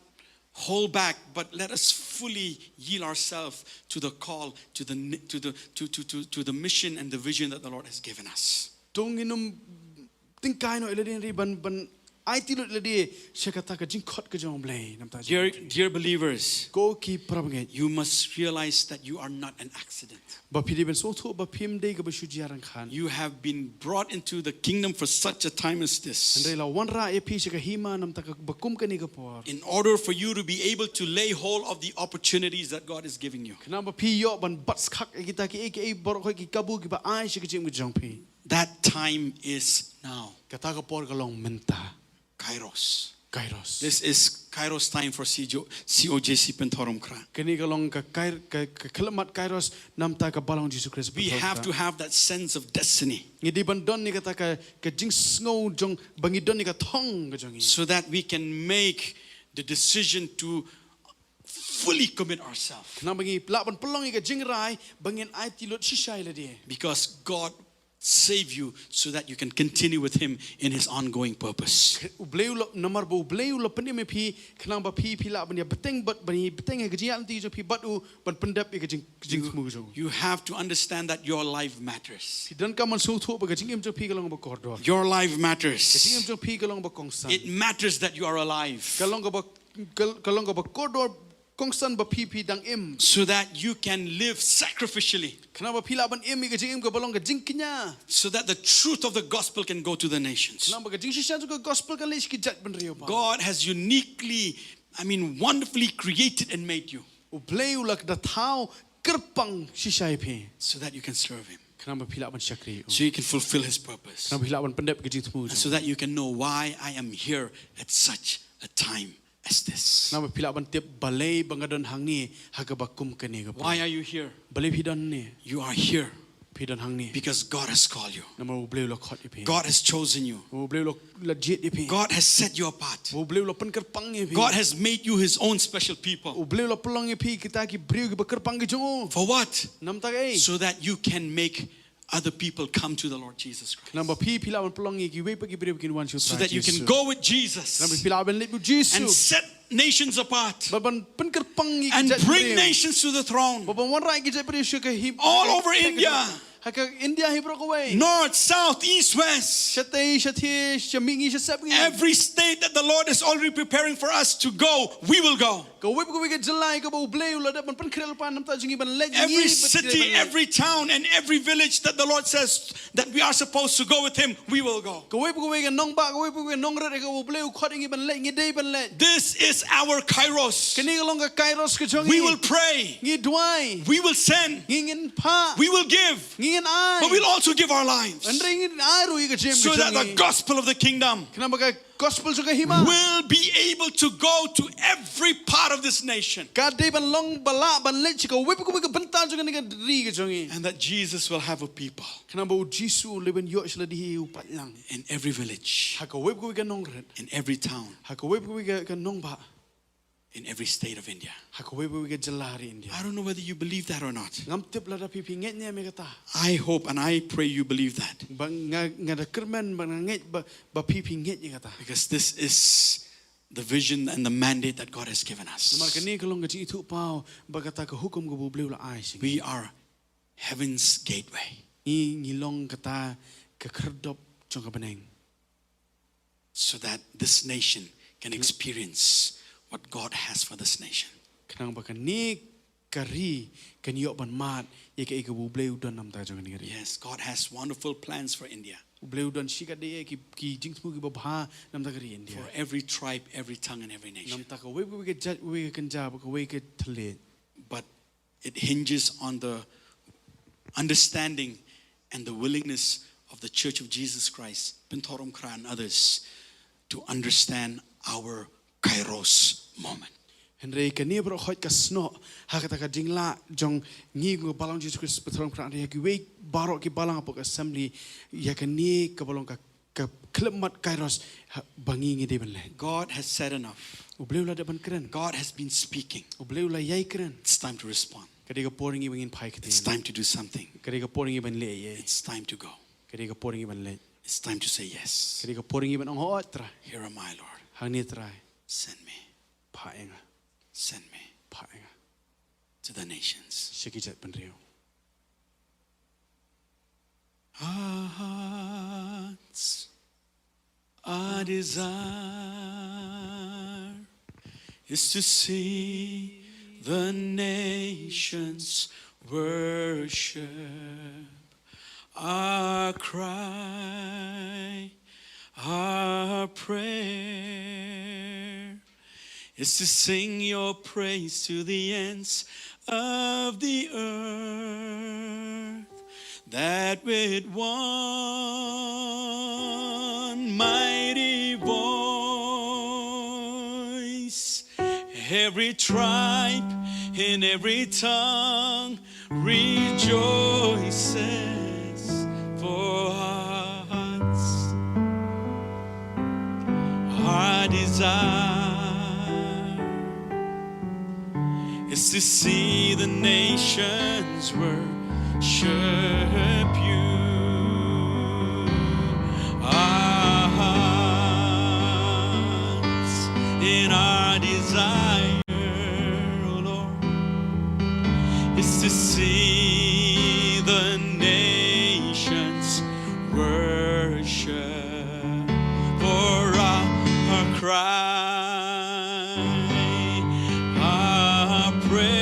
hold back, but let us fully yield ourselves to the call, to the, to the, to, to, to, to the mission and the vision that the Lord has given us. To ngin ym tyngkai noh ïa lade hynrei ban, ban aiti lut ïa lade sha kata ka jingkhot ka jong U Blei namar ta. Dear, dear believers, Ko ki parabangeit, you must realize that you are not an accident. ba phi dei ban sngewthuh ba phim dei kaba shu jia ryngkat. You have been brought into the kingdom for such a time as this. Hynrei la wanrah ïa phi sha ka hima namar ta kaba kum kane ka por. In order for you to be able to lay hold of the opportunities that God is giving you. Khnang ba phi ïoh ban bat skak ïa kita kiei kiei baroh ki kabu kiba ai sha ka jingim ka jong phi. That time is now. Kata ka por ka long mynta. Kairos. Kairos. This is Kairos time for C O J C Pynthorumkhrah. Kane ka long ka kair, ka, ka khyllipmat Kairos namar ta ka balang Jisu Khrist. We have to have that sense of destiny. Ngi dei ban don ïa kata ka, ka jingsngew jong ba ngi don ïa ka thong ka jong ngi. So that we can make the decision to fully commit ourselves. Khnang ba ngi lah ban pynlong ïa ka jingrai ba ngin aiti lut shisha ïa lade. Because God saved you so that you can continue with Him in His ongoing purpose. U Blei u la, namar ba U Blei u la pynim ïa phi khnang ba phi, phi lah ban ïa bteng bad ban ïa bteng ïa ka jingïaid lynti jong phi bad u ban pyndep ïa ka jing, ka jingthmu jong u. You have to understand that your life matters. Phi donkam ban sngewthuh ba ka jingim jong phi ka long ba kordor. Your life matters. Ka jingim jong phi ka long ba kongsan. It matters that you are alive. Ka long kaba, ka, ka long kaba kordor, kongsan ba phi, phi dang im. So that you can live sacrificially. Khnang ba phi lah ban im ïa ka jingim kaba long ka jingkñia. So that the truth of the gospel can go to the nations. Khnang ba ka jingshisha jong ka gospel kan leit sha ki jaitbynriew ba. God has uniquely, I mean, wonderfully created and made you. U Blei u la da thaw kyrpang shisha ïa phi. So that you can serve Him. Khnang ba phi lah ban shakri ïa u. So you can fulfill His purpose. Khnang ba phi lah ban pyndep ïa ka jingthmu. And so that you can know why I am here at such a time as this. Khnang ba phi lah ban tip balei ba nga don hangne ha kaba kum kane ka por. Why are you here? Balei phi don hangne? You are here Phi don hangne. Because God has called you. Namar U Blei u la khot ïa phi. God has chosen you. U Blei u la, la jied ïa phi. God has set you apart. U Blei u la pynkyrpang ïa phi. God has made you His own special people. U Blei u la pynlong ïa phi kita ki briew kiba kyrpang ki jong u. For what? Namar ta kaei? So that you can make other people come to the Lord Jesus Christ. Khnang ba phi, phi lah ban pynlong ïa kiwei pat ki briew kin wan sha u Trai Jisu. So that you can go with Jesus. Khnang ba phi lah ban leit bad u Jisu. And set nations apart. Ba ban pynkyrpang ïa ki And jaitbynriew. Bring nations to the throne. Ba ban wanrah ïa ki jaitbynriew sha ka hima. All over India. Ha ka India hi baroh kawei. North, south, east, west. Shatei, shathied, sha mihngi, sha sepngi. Every state that the Lord is already preparing for us to go, we will go. Kawei pa kawei ka jylla kaba U Blei u la dep ban pynkhreh lypa namar jong ngi ban leit, ngi ban leit. Every city, every town, and every village that the Lord says that we are supposed to go with Him, we will go. Kawei pa kawei ka nongbah, kawei pa kawei ka nongrit kaba U Blei u khot ïa ngi ban leit, ngi dei ban leit. This is our kairos. Kane ka long ka kairos ka jong ngi. We will pray. Ngi duwai. We will send. Ngi ngin phah. We will give. Ngi ngin ai. But we'll also give our lives. Hynrei ngin ai ruh ïa ka jingim ka jong ngi. So that the gospel of the kingdom Khnang ba ka gospel jong ka hima will be able to go to every part of this nation. Ka dei ban long ba lah ban leit sha kawei pa kawei ka bynta jong kane ka ri ka jong ngi. And that Jesus will have a people. Khnang ba U Jisu u lah ban ïoh sha lade hi u paidlang. In every village. Ha kawei pa kawei ka nongrit. In every town. Ha kawei pa kawei ka, ka nongbah. In every state of India. Ha kawei pa kawei ka jylla ha ri India. I don't know whether you believe that or not. Ngam tip lada phi phi ngeit ne em ïa kata. I hope and I pray you believe that. Ba nga, nga da kyrmen ba nga ngeit ba, ba phi phi ngeit ïa kata. Because this is the vision and the mandate that God has given us. Namar kane ka long ka jingithuhpaw bad kata ka hukum kaba U Blei u la ai sha ngi. We are heaven's gateway. Ngi, ngi long kata ka khyrdop jong ka bneng. So that this nation can experience what God has for this nation. Khnang ba kane ka ri kan ïoh ban mad ïa kaei kaba U Blei u don namar jong kane ka ri. Yes, God has wonderful plans for India. U Blei u don shikatdei ki, ki jingthmu kiba bha namar ka ri India. For every tribe, every tongue, and every nation. Namar kawei kawei ka jait, kawei ka kynja, kawei ka thylliej. But it hinges on the understanding and the willingness of the Church of Jesus Christ, Pynthorumkra and others, to understand our kairos moment. Hynrei kane baroh khoit ka snoh ha kata ka jinglah jong ngi kum ka balang Jisu Khrist, Pynthorumkra, hynrei ha kiwei baroh ki balang hapoh ka assembly ïa kane kaba long ka, ka khyllipmat kairos ha, ba ngi ngi dei ban leh. God has said enough. U Blei u la dep ban kren. God has been speaking. U Blei u la ïai kren. It's time to respond. Ka dei ka por ngi ba ngin phai ktien. It's time to do something. Ka dei ka por ngi ban leh ïa. It's time to go. Ka dei ka por ngi ban leh. It's time to say yes. Ka dei ka por ngi ban ong hooid Trai. Here am I, Lord. Hangne Trai. Send me. Phah ïa nga. Send me. Phah ïa nga. To the nations. Sha ki jaitbynriew. Our hearts, our desire is to see the nations worship. Our cry, our prayer is to sing your praise to the ends of the earth, that with one mighty voice every tribe in every tongue rejoices. For our hearts, our desire is to see the nations worship you. Our hearts and our desire, oh Lord, is to see the nations worship. For our, our cry, our prayer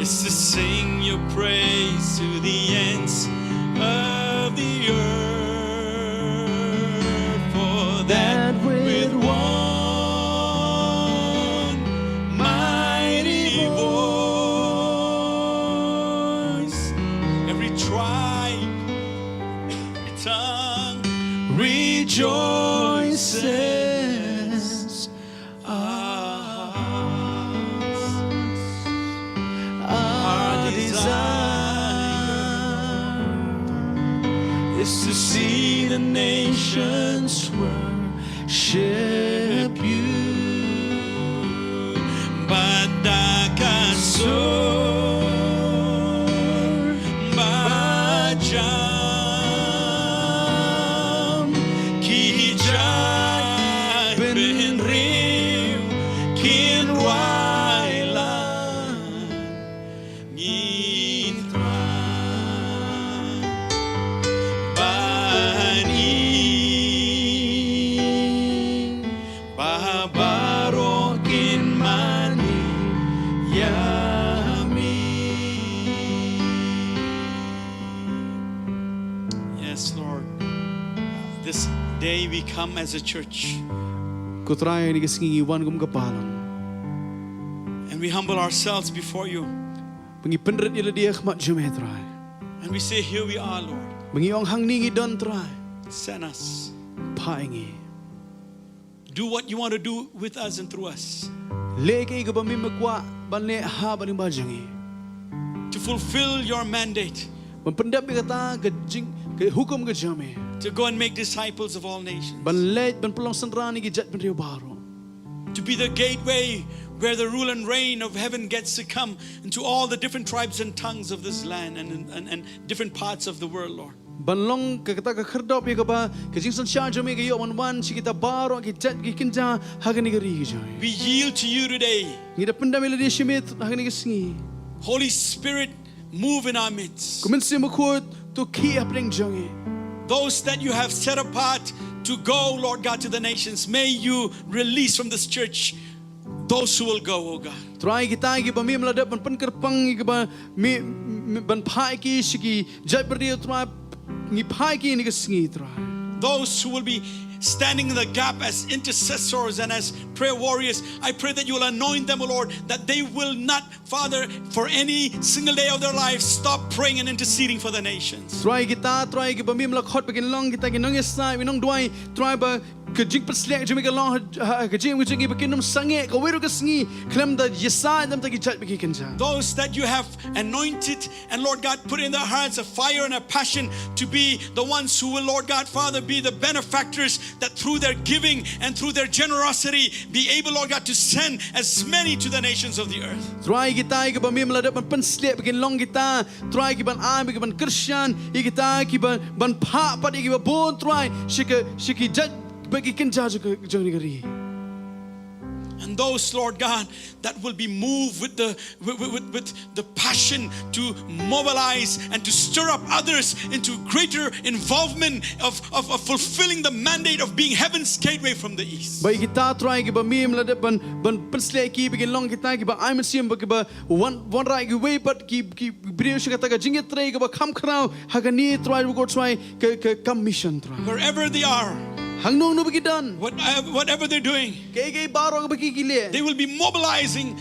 is to sing your praise to the ends of the earth. For that with one mighty voice every tribe, every tongue rejoices. Our hearts, our desire is to see the nations worship you. Bad da ka sur ba jam, ki jaitbynriew kin rwai lang. Ngi come as a church. Ko Trai, ha kane ka sngi ngi wan kum ka balang. And we humble ourselves before you. Ba ngi pynrit ïa lade ha khmat jong me, Trai. And we say, "Here we are, Lord." Ba ngi ong, "Hangne ngi don, Trai." Send us. Phah ïa ngi. Do what you want to do with us and through us. Leh kaei kaba me me kwah ban leh ha bad lyngba jong ngi. To fulfill your mandate. Ban pyndep ïa kata ka jing, ka hukum ka jong me. To go and make disciples of all nations. Ban leit ban pynlong synran ïa ki jaitbynriew baroh. To be the gateway where the rule and reign of heaven gets to come into all the different tribes and tongues of this land and, and, and different parts of the world, Lord. Ban long ka kata ka khyrdop ïa kaba ka jingsynshar jong me ka ïoh ban wan sha kita baroh ki jait ki kynja ha kane ka ri ka jong me. We yield to you today. Ngi da pyndem ïa lade sha me ha kane ka sngi. Holy Spirit, move in our midst. Ko Mynsiem Bakhuid, to khih hapdeng jong ngi. Those that you have set apart to go, Lord God, to the nations, may you release from this church those who will go, oh God. Trai, kita kiba me me la dep ban pynkyrpang, kiba me, me ban phah ki sha ki jaitbynriew, Trai, ngi phah ki ha kane ka sngi, Trai. Those who will be standing in the gap as intercessors and as prayer warriors, I pray that you will anoint them, O Lord, that they will not, Father, for any single day of their life, stop praying and interceding for the nations. Trai, kita, Trai, kiba me me la khot ba kin long kita ki nongïasaid, ki nongduwai, Trai, ba ka jingpynshlur jong me ka long ha, ha, ka jingim jong ngi, ba kin ym sangeh kawei ruh ka sngi khlem da ïasaid na ka bynta ki jait bad ki kynja. Those that you have anointed and, Lord God, put in their hearts a fire and a passion to be the ones who will, Lord God, Father, be the benefactors, that through their giving and through their generosity be able, Lord God, to send as many to the nations of the earth. Trai, kita kiba me me la dep ban pynshlur ba kin long kita, Trai, kiban ai, kiban kyrshan ïa kita, kiban, ban phah pat ïa kiba bun, Trai, sha ki, sha ki jait bad ki kynja jong ka, jong kane ka ri. And those, Lord God, that will be moved with the, with, with, with, with the passion to mobilize and to stir up others into greater involvement of, of, of fulfilling the mandate of being heaven's gateway from the east. Bad ïa kita, Trai, kiba me me la dep ban, ban pynshlur ïa ki ba kin long kita kiba ai mynsiem, ba kiba wan, wanrah ïa kiwei pat ki, ki briew sha kata ka jingïatrei kaba kham khraw ha kane, Trai, ba ko Trai, ka, ka kam mission, Trai. Wherever they are, hangno hangno ba ki don, whatever, whatever they're doing, kaei kaei baroh kaba ki, ki leh, they will be mobilizing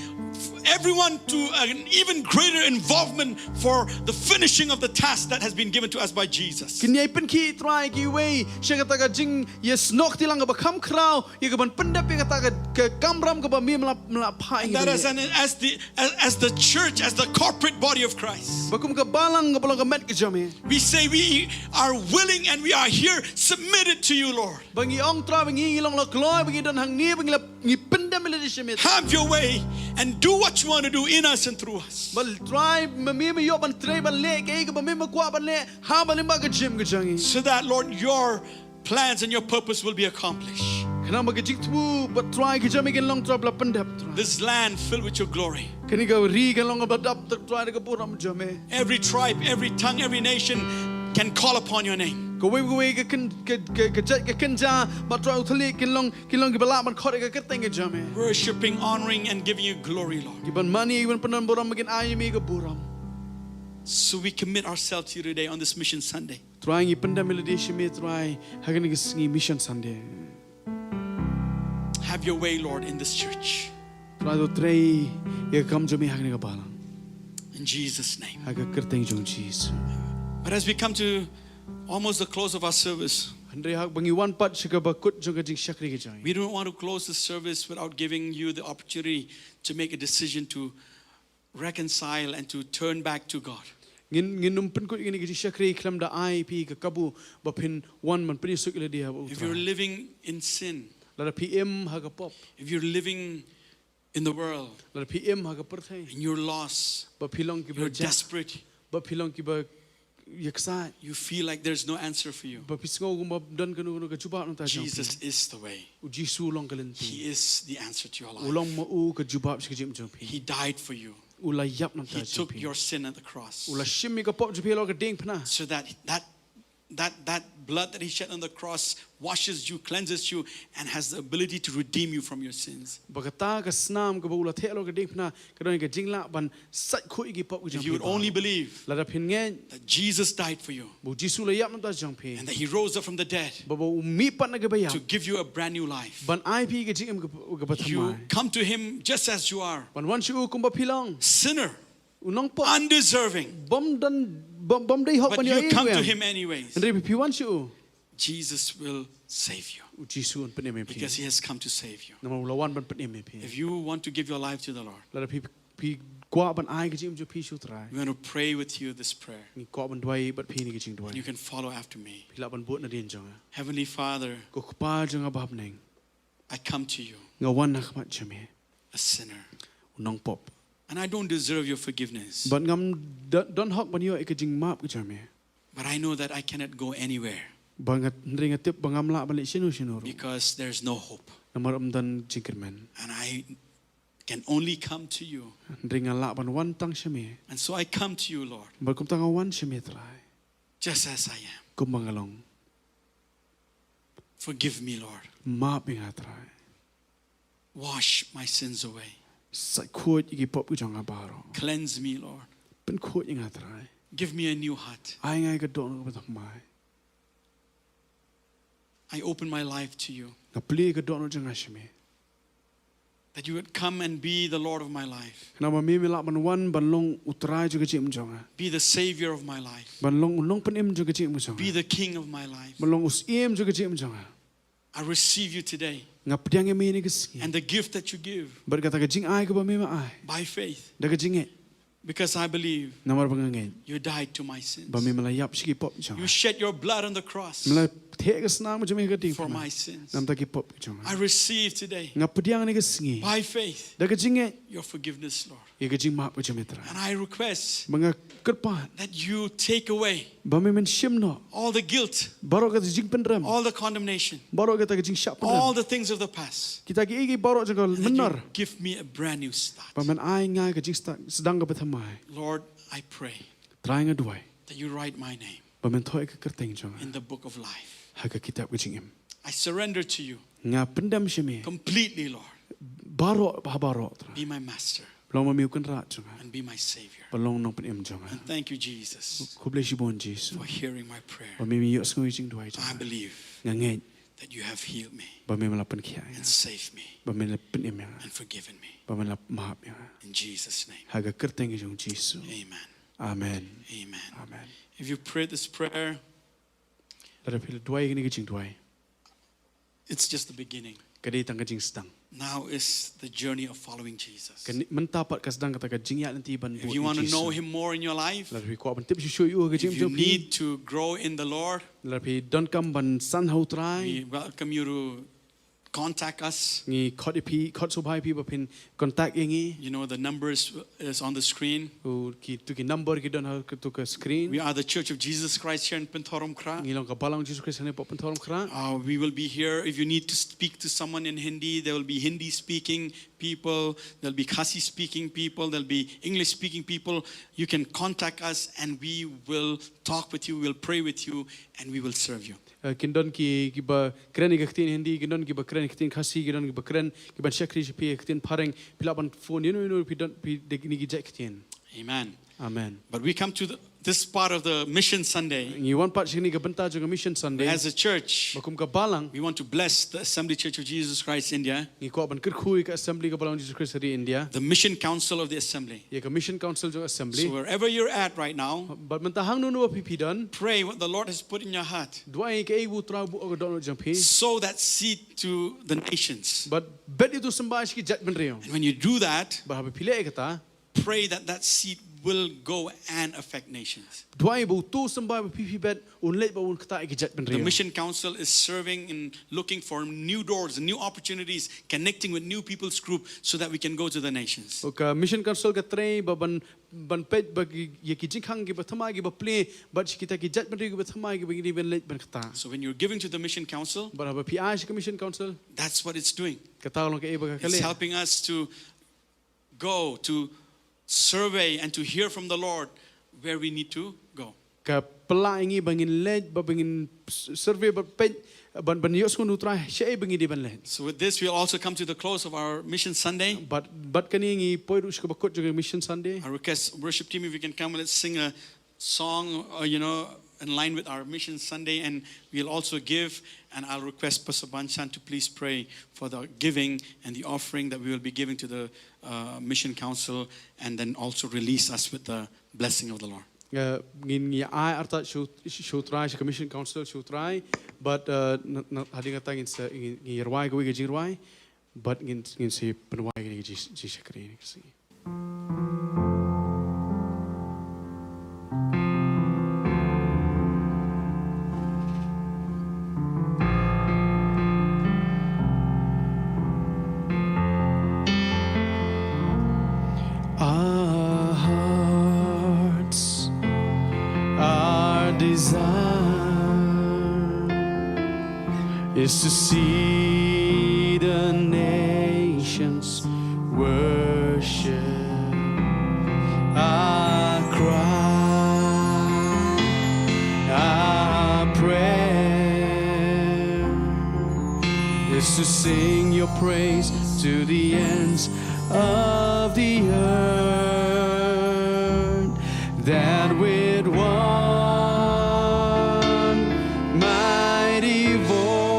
everyone to an even greater involvement for the finishing of the task that has been given to us by Jesus. Kin ïai pynkhih, Trai, kiwei sha kata ka jingïasnoh kti lang kaba kham khraw ïa kaban pyndep ïa kata ka, ka kamram kaba me me la, me la phah ïa ngi. And that as an, as the, as, as the church, as the corporate body of Christ, ba kum ka balang kaba long ka met ka jong me, we say we are willing and we are here submitted to you, Lord. Ba ngi ong, Trai, ba ngi, ngi long la kloi, ba ngi don hangne, ba ngi la, ngi pyndem ïa lade sha me. Have your way and do what you want to do in us and through us. Ba Trai, me, me, me ïoh ban trei, ban leh kaei kaba me me kwah ban leh ha bad lyngba ka jingim ka jong ngi. So that, Lord, your plans and your purpose will be accomplished. Khnang ba ka jingthmu bad, Trai, ka jong me kin long, Trai, ba la pyndep, Trai. This land filled with your glory. Kane ka ri kan long kaba dap, Trai, da ka burom jong me. Every tribe, every tongue, every nation can call upon your name. Kawei kawei ka kyn-, ka, ka, ka jait ka kynja, bad, Trai, u thylliej kin long, kin long kiba lah ban khot ïa ka kyrteng ka jong me. Worshipping, honoring, and giving you glory, Lord. Kiban mane, kiban pyndonburom, ba kin ai ïa me ka burom. So we commit ourselves to you today on this Mission Sunday. Trai, ngi pyndem ïa lade sha me, Trai, ha kane ka sngi Mission Sunday. Have your way, Lord, in this church. Trai, to trei ïa ka kam jong me ha kane ka balang. In Jesus' name. Ha ka kyrteng jong Jisu. But as we come to almost the close of our service, hynrei haba ngi wan pat sha kaba kut jong ka jingshakri ka jong ngi, we don't want to close the service without giving you the opportunity to make a decision to reconcile and to turn back to God. Ngin, ngin ym pynkut ïa kane ka jingshakri khlem da ai ïa phi ka kabu ba phin wan ban pynïasuk ïa lade ha u Trai. If you're living in sin, lada phi im ha ka pop, if you're living in the world, lada phi im ha ka pyrthei, and you're lost, ba phi long kiba, you're desperate, ba phi long kiba ïaksaid, you feel like there's no answer for you, ba phi sngew kumba ym don kano kano ka jubab na ka bynta jong phi. Jesus is the way. U Jisu u long ka lynti. He is the answer to your life. U long ma u ka jubab sha ka jingim jong phi. He died for you. U la ïap na ka bynta jong phi. He took your sin at the cross. U la shim ïa ka pop jong phi halor ka diengphna. So that that that, that blood that he shed on the cross washes you, cleanses you, and has the ability to redeem you from your sins. Ba kata ka snam kaba u la theh halor ka diengphna ka don ka jinglah ban sait khuid ïa ki pop ki jong phi. If you would only believe, lada phin ngeit, that Jesus died for you, ba u Jisu u la ïap namar jong phi, and that he rose up from the dead, ba, ba u mih pat na kiba ïap, to give you a brand new life, ban ai phi ka jingim kaba, kaba thymmai. You come to him just as you are. Ban wan sha u kumba phi long. Sinner. U nongpop. Undeserving. Bym don, bym, bym dei hok ban ïoh ei ruh ïa u. But you come to him anyways. Hynrei phi wan sha u. Jesus will save you. U Jisu un pynim ïa phi. Because he has come to save you. Namar u la wan ban pynim ïa phi. If you want to give your life to the Lord, lada phi, phi kwah ban ai ka jingim jong phi sha u Trai, we want to pray with you this prayer. Ngi kwah ban duwai bad phi ïa kane ka jingduwai. And you can follow after me. Phi lah ban bud nadien jong nga. Heavenly Father, ko Kpa jong nga ba ha bneng, I come to you, nga wan ha khmat jong me, a sinner, u nongpop. And I don't deserve your forgiveness. Bad ngam don, don hok ban ïoh ïa ka jingmap ka jong me. But I know that I cannot go anywhere. Ba nga, hynrei nga tip ba ngam lah ban leit shano shano ruh. Because there's no hope. Namar ym don jingkyrmen. And I can only come to you. Hynrei nga lah ban wan tang sha me. And so I come to you, Lord. Bad kumta nga wan sha me, Trai. Just as I am. Kumba nga long. Forgive me, Lord. Map ïa nga, Trai. Wash my sins away. Sait khuid ïa ki pop ki jong nga baroh. Cleanse me, Lord. Pynkhuid ïa nga, Trai. Give me a new heart. Ai nga ïa ka dohnud kaba thymmai. I open my life to you. Nga plie ïa ka dohnud jong nga sha me. That you would come and be the Lord of my life. Khnang ba me me lah ban wan ban long u Trai jong ka jingim jong nga. Be the Savior of my life. Ban long u nongpynim jong ka jingim jong nga. Be the King of my life. Ban long u Syiem jong ka jingim jong nga. I receive you today. Nga pdiang ïa me ha kane ka sngi. And the gift that you give. Bad kata ka jingai kaba me me ai. By faith. Da ka jingngeit. Because I believe. Namar ba nga ngeit. You died to my sins. Ba me me la ïap sha ki pop jong nga. You shed your blood on the cross. Me la theh ka snam jong me ha ka diengphna. For my sins. Na ka bynta ki pop jong nga. I receive today. Nga pdiang ha kane ka sngi. By faith. Da ka jingngeit. Your forgiveness, Lord. Ïa ka jingmap ka jong me, Trai. And I request. Ba nga kyrpad. That you take away. Ba me men shim noh. All the guilt. Baroh kata ka jingpynrem. All the condemnation. Baroh kata ka jingshah pynrem. All the things of the past. Kita kiei kiei baroh jong ka mynnor. And that you give me a brand new start. Ba men ai nga ka jingstart, sdang kaba thymmai. Lord, I pray. Trai nga duwai. That you write my name. Ba men thoh ïa ka kyrteng jong nga. In the book of life. Ha ka kitab ka jingim. I surrender to you. Nga pyndem sha me. Completely, Lord. Baroh, ha baroh, Trai. Be my master. Long ma me u kynrad jong nga. And be my savior. Bad long nongpynim jong nga. And thank you, Jesus. Khublei shibun Jisu. For hearing my prayer. Ba me me ïohsngew ïa ka jingduwai jong nga. I believe. Nga ngeit. That you have healed me. Ba me me la pynkhiah ïa nga. And saved me. Ba me la pynim ïa nga. And forgiven me. Ba me la map ïa nga. In Jesus' name. Ha ka kyrteng jong u Jisu. Amen. Amen. Amen. Amen. If you prayed this prayer, lada phi la duwai kane ka jingduwai, it's just the beginning. Ka dei tang ka jingsdang. Now is the journey of following Jesus. Kane, mynta pat ka sdang kata ka jingïaid lynti ban bud ïa u Jisu. If you want to know him more in your life, lada phi kwah ban tip shuh shuh ïa u ha ka jingim jong phi, if you need to grow in the Lord, lada phi donkam ban san ha u Trai, we welcome you to contact us. Ngi khot ïa phi, khot sngewbha ïa phi ba phin contact ïa ngi. You know, the numbers is on the screen. U ki, tu ki number ki don ha ka, tu ka screen. We are the Church of Jesus Christ here in Pynthorumkhrah. Ngi long ka Balang Jisu Khrist hangne hapoh Pynthorumkhrah. Uh, we will be here. If you need to speak to someone in Hindi, there will be Hindi speaking people, there'll be Khasi speaking people, there'll be English speaking people. You can contact us and we will talk with you, we'll pray with you, and we will serve you. Eh, kin don ki, kiba kren ïa ka ktien Hindi, kin don kiba kren ïa ka ktien Khasi, kin don kiba kren, kiban shakri sha phi ïa ka ktien Phareng, phi lah ban phone ïano ïano phi don, phi dei kine ki jait ktien. Amen. Amen. But we come to the, this part of the Mission Sunday. Ngi wan pat sha kane ka bynta jong ka Mission Sunday. As a church, ba kum ka Balang, we want to bless the Assembly Church of Jesus Christ India. Ngi kwah ban kyrkhu ïa ka Assembly ka Balang Jisu Khrist ha ri India. The Mission Council of the Assembly. Ïa ka Mission Council jong Assembly. So wherever you're at right now, bad mynta hangno hangno ba phi phi don, pray what the Lord has put in your heart. Duwai kaei ba u Trai u buh ha ka dohnud jong phi. Sow that seed to the nations. Bad bet ïa uto u symbai sha ki jaitbynriew. And when you do that, bad haba phi leh ïa kata, pray that that seed will go and affect nations. Duwai ba uto u symbai ba phi phi bet un leit bad un ktah ïa ki jaitbynriew. The Mission Council is serving in looking for new doors, new opportunities, connecting with new people's group so that we can go to the nations. Ka Mission Council ka trei ba ban, ban peit ba ki, ïa ki jingkhang kiba thymmai kiba plie bad sha kita ki jaitbynriew kiba thymmai kiba ngi dei ban leit ban ktah. So when you're giving to the Mission Council, bad haba phi ai sha ka Mission Council, that's what it's doing. Kata long kaei ba ka leh. It's helping us to go to survey and to hear from the Lord where we need to go. ka pynlah ïa ngi ba ngin leit, ba, ba ngin s-, survey, ba peit, ban, ban ïohsngew na U Trai shaei ba ngi dei ban leit. So with this, we'll also come to the close of our Mission Sunday. Bad, bad kane ngi poi ruh sha kaba kut jong ka Mission Sunday. I request worship team if you can come, let's sing a song, uh, you know, in line with our Mission Sunday, and we'll also give, and I'll request Pastor Banchan to please pray for the giving and the offering that we will be giving to the, uh, Mission Council, and then also release us with the blessing of the Lord. Uh, ngin, ngi ai artat sha U-, sha U Trai, sha ka Mission Council sha U Trai, bad, uh, na, na, hadien kata ngin sa, ngin, ngin rwai kawei ka jingrwai, bad ngin, ngin sa pynwai kane ka jing, jingshakri ne ka sngi. Our hearts, our desire is to see the nations worship. Our cry, our prayer is to sing your praise to the ends of the earth, that with one mighty voice,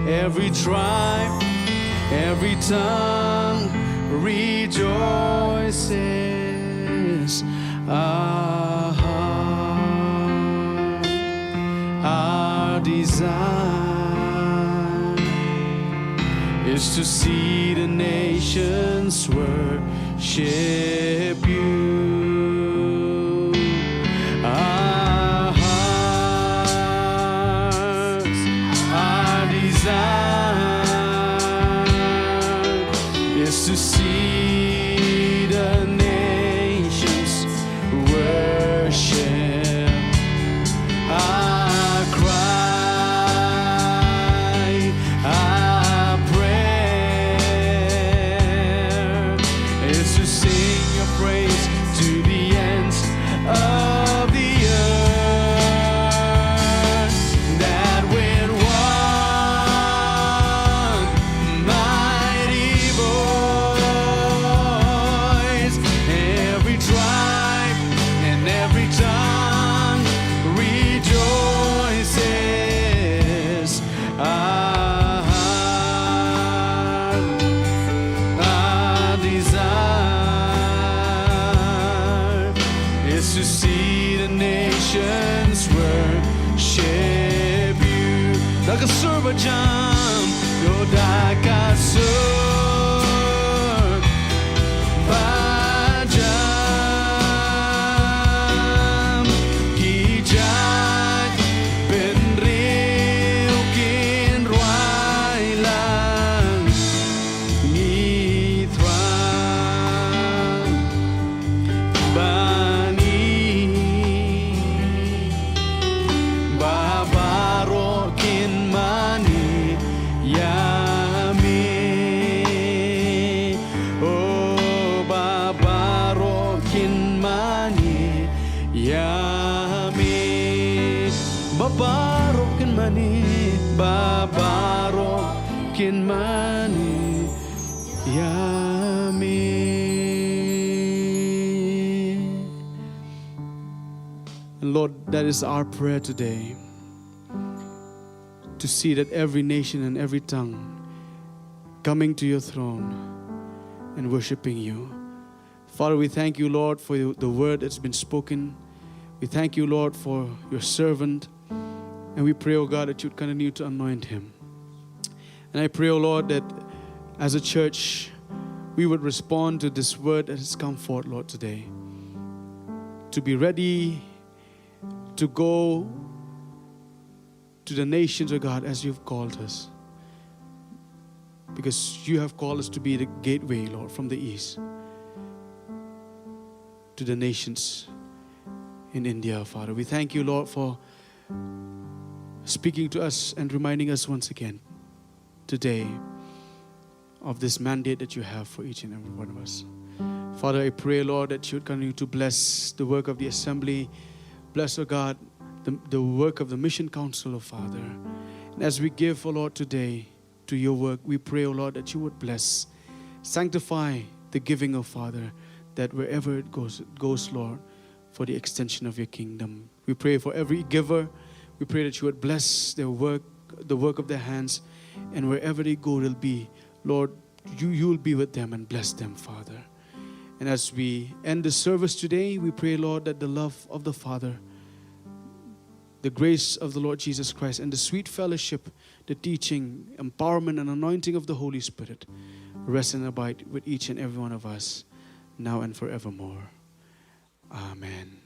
every tribe, every tongue rejoices. Our heart, our desire is to see the nations worship you. Our hearts, our desire is to see the nations worship. Our cry, our prayer is to sing your praise to the ends of the earth, that with one mighty voice, every tribe and every tongue rejoices. Our heart, our desire is to see the nations worship you. Da ka sur ba jam, yo, da ka sur ba jam, ki jait bynriew kin rwai lang, ngi thrang ba ngi, ba baroh kin mane ïa me. Oh, ba baroh kin mane ïa me. Ba baroh kin mane, ba baroh kin mane ïa me. And Lord, that is our prayer today, to see that every nation and every tongue coming to your throne and worshiping you. Father, we thank you, Lord, for your, the word that's been spoken. We thank you, Lord, for your servant. And we pray, oh God, that you'd continue to anoint him. And I pray, oh Lord, that as a church, we would respond to this word that has come forth, Lord, today. To be ready to go to the nations, oh God, as you've called us. Because you have called us to be the gateway, Lord, from the east to the nations in India, Father. We thank you, Lord, for speaking to us and reminding us once again today of this mandate that you have for each and every one of us. Father, I pray, Lord, that you would continue to bless the work of the assembly. Bless, oh God, the, the work of the mission council, oh Father. And as we give, oh Lord, today to your work, we pray, oh Lord, that you would bless, sanctify the giving, oh Father, that wherever it goes, it goes, Lord, for the extension of your kingdom. We pray for every giver. We pray that you would bless their work, the work of their hands, and wherever they go, they'll be, Lord, you, you will be with them and bless them, Father. And as we end the service today, we pray, Lord, that the love of the Father, the grace of the Lord Jesus Christ, and the sweet fellowship, the teaching, empowerment, and anointing of the Holy Spirit rest and abide with each and every one of us now and forevermore. Amen.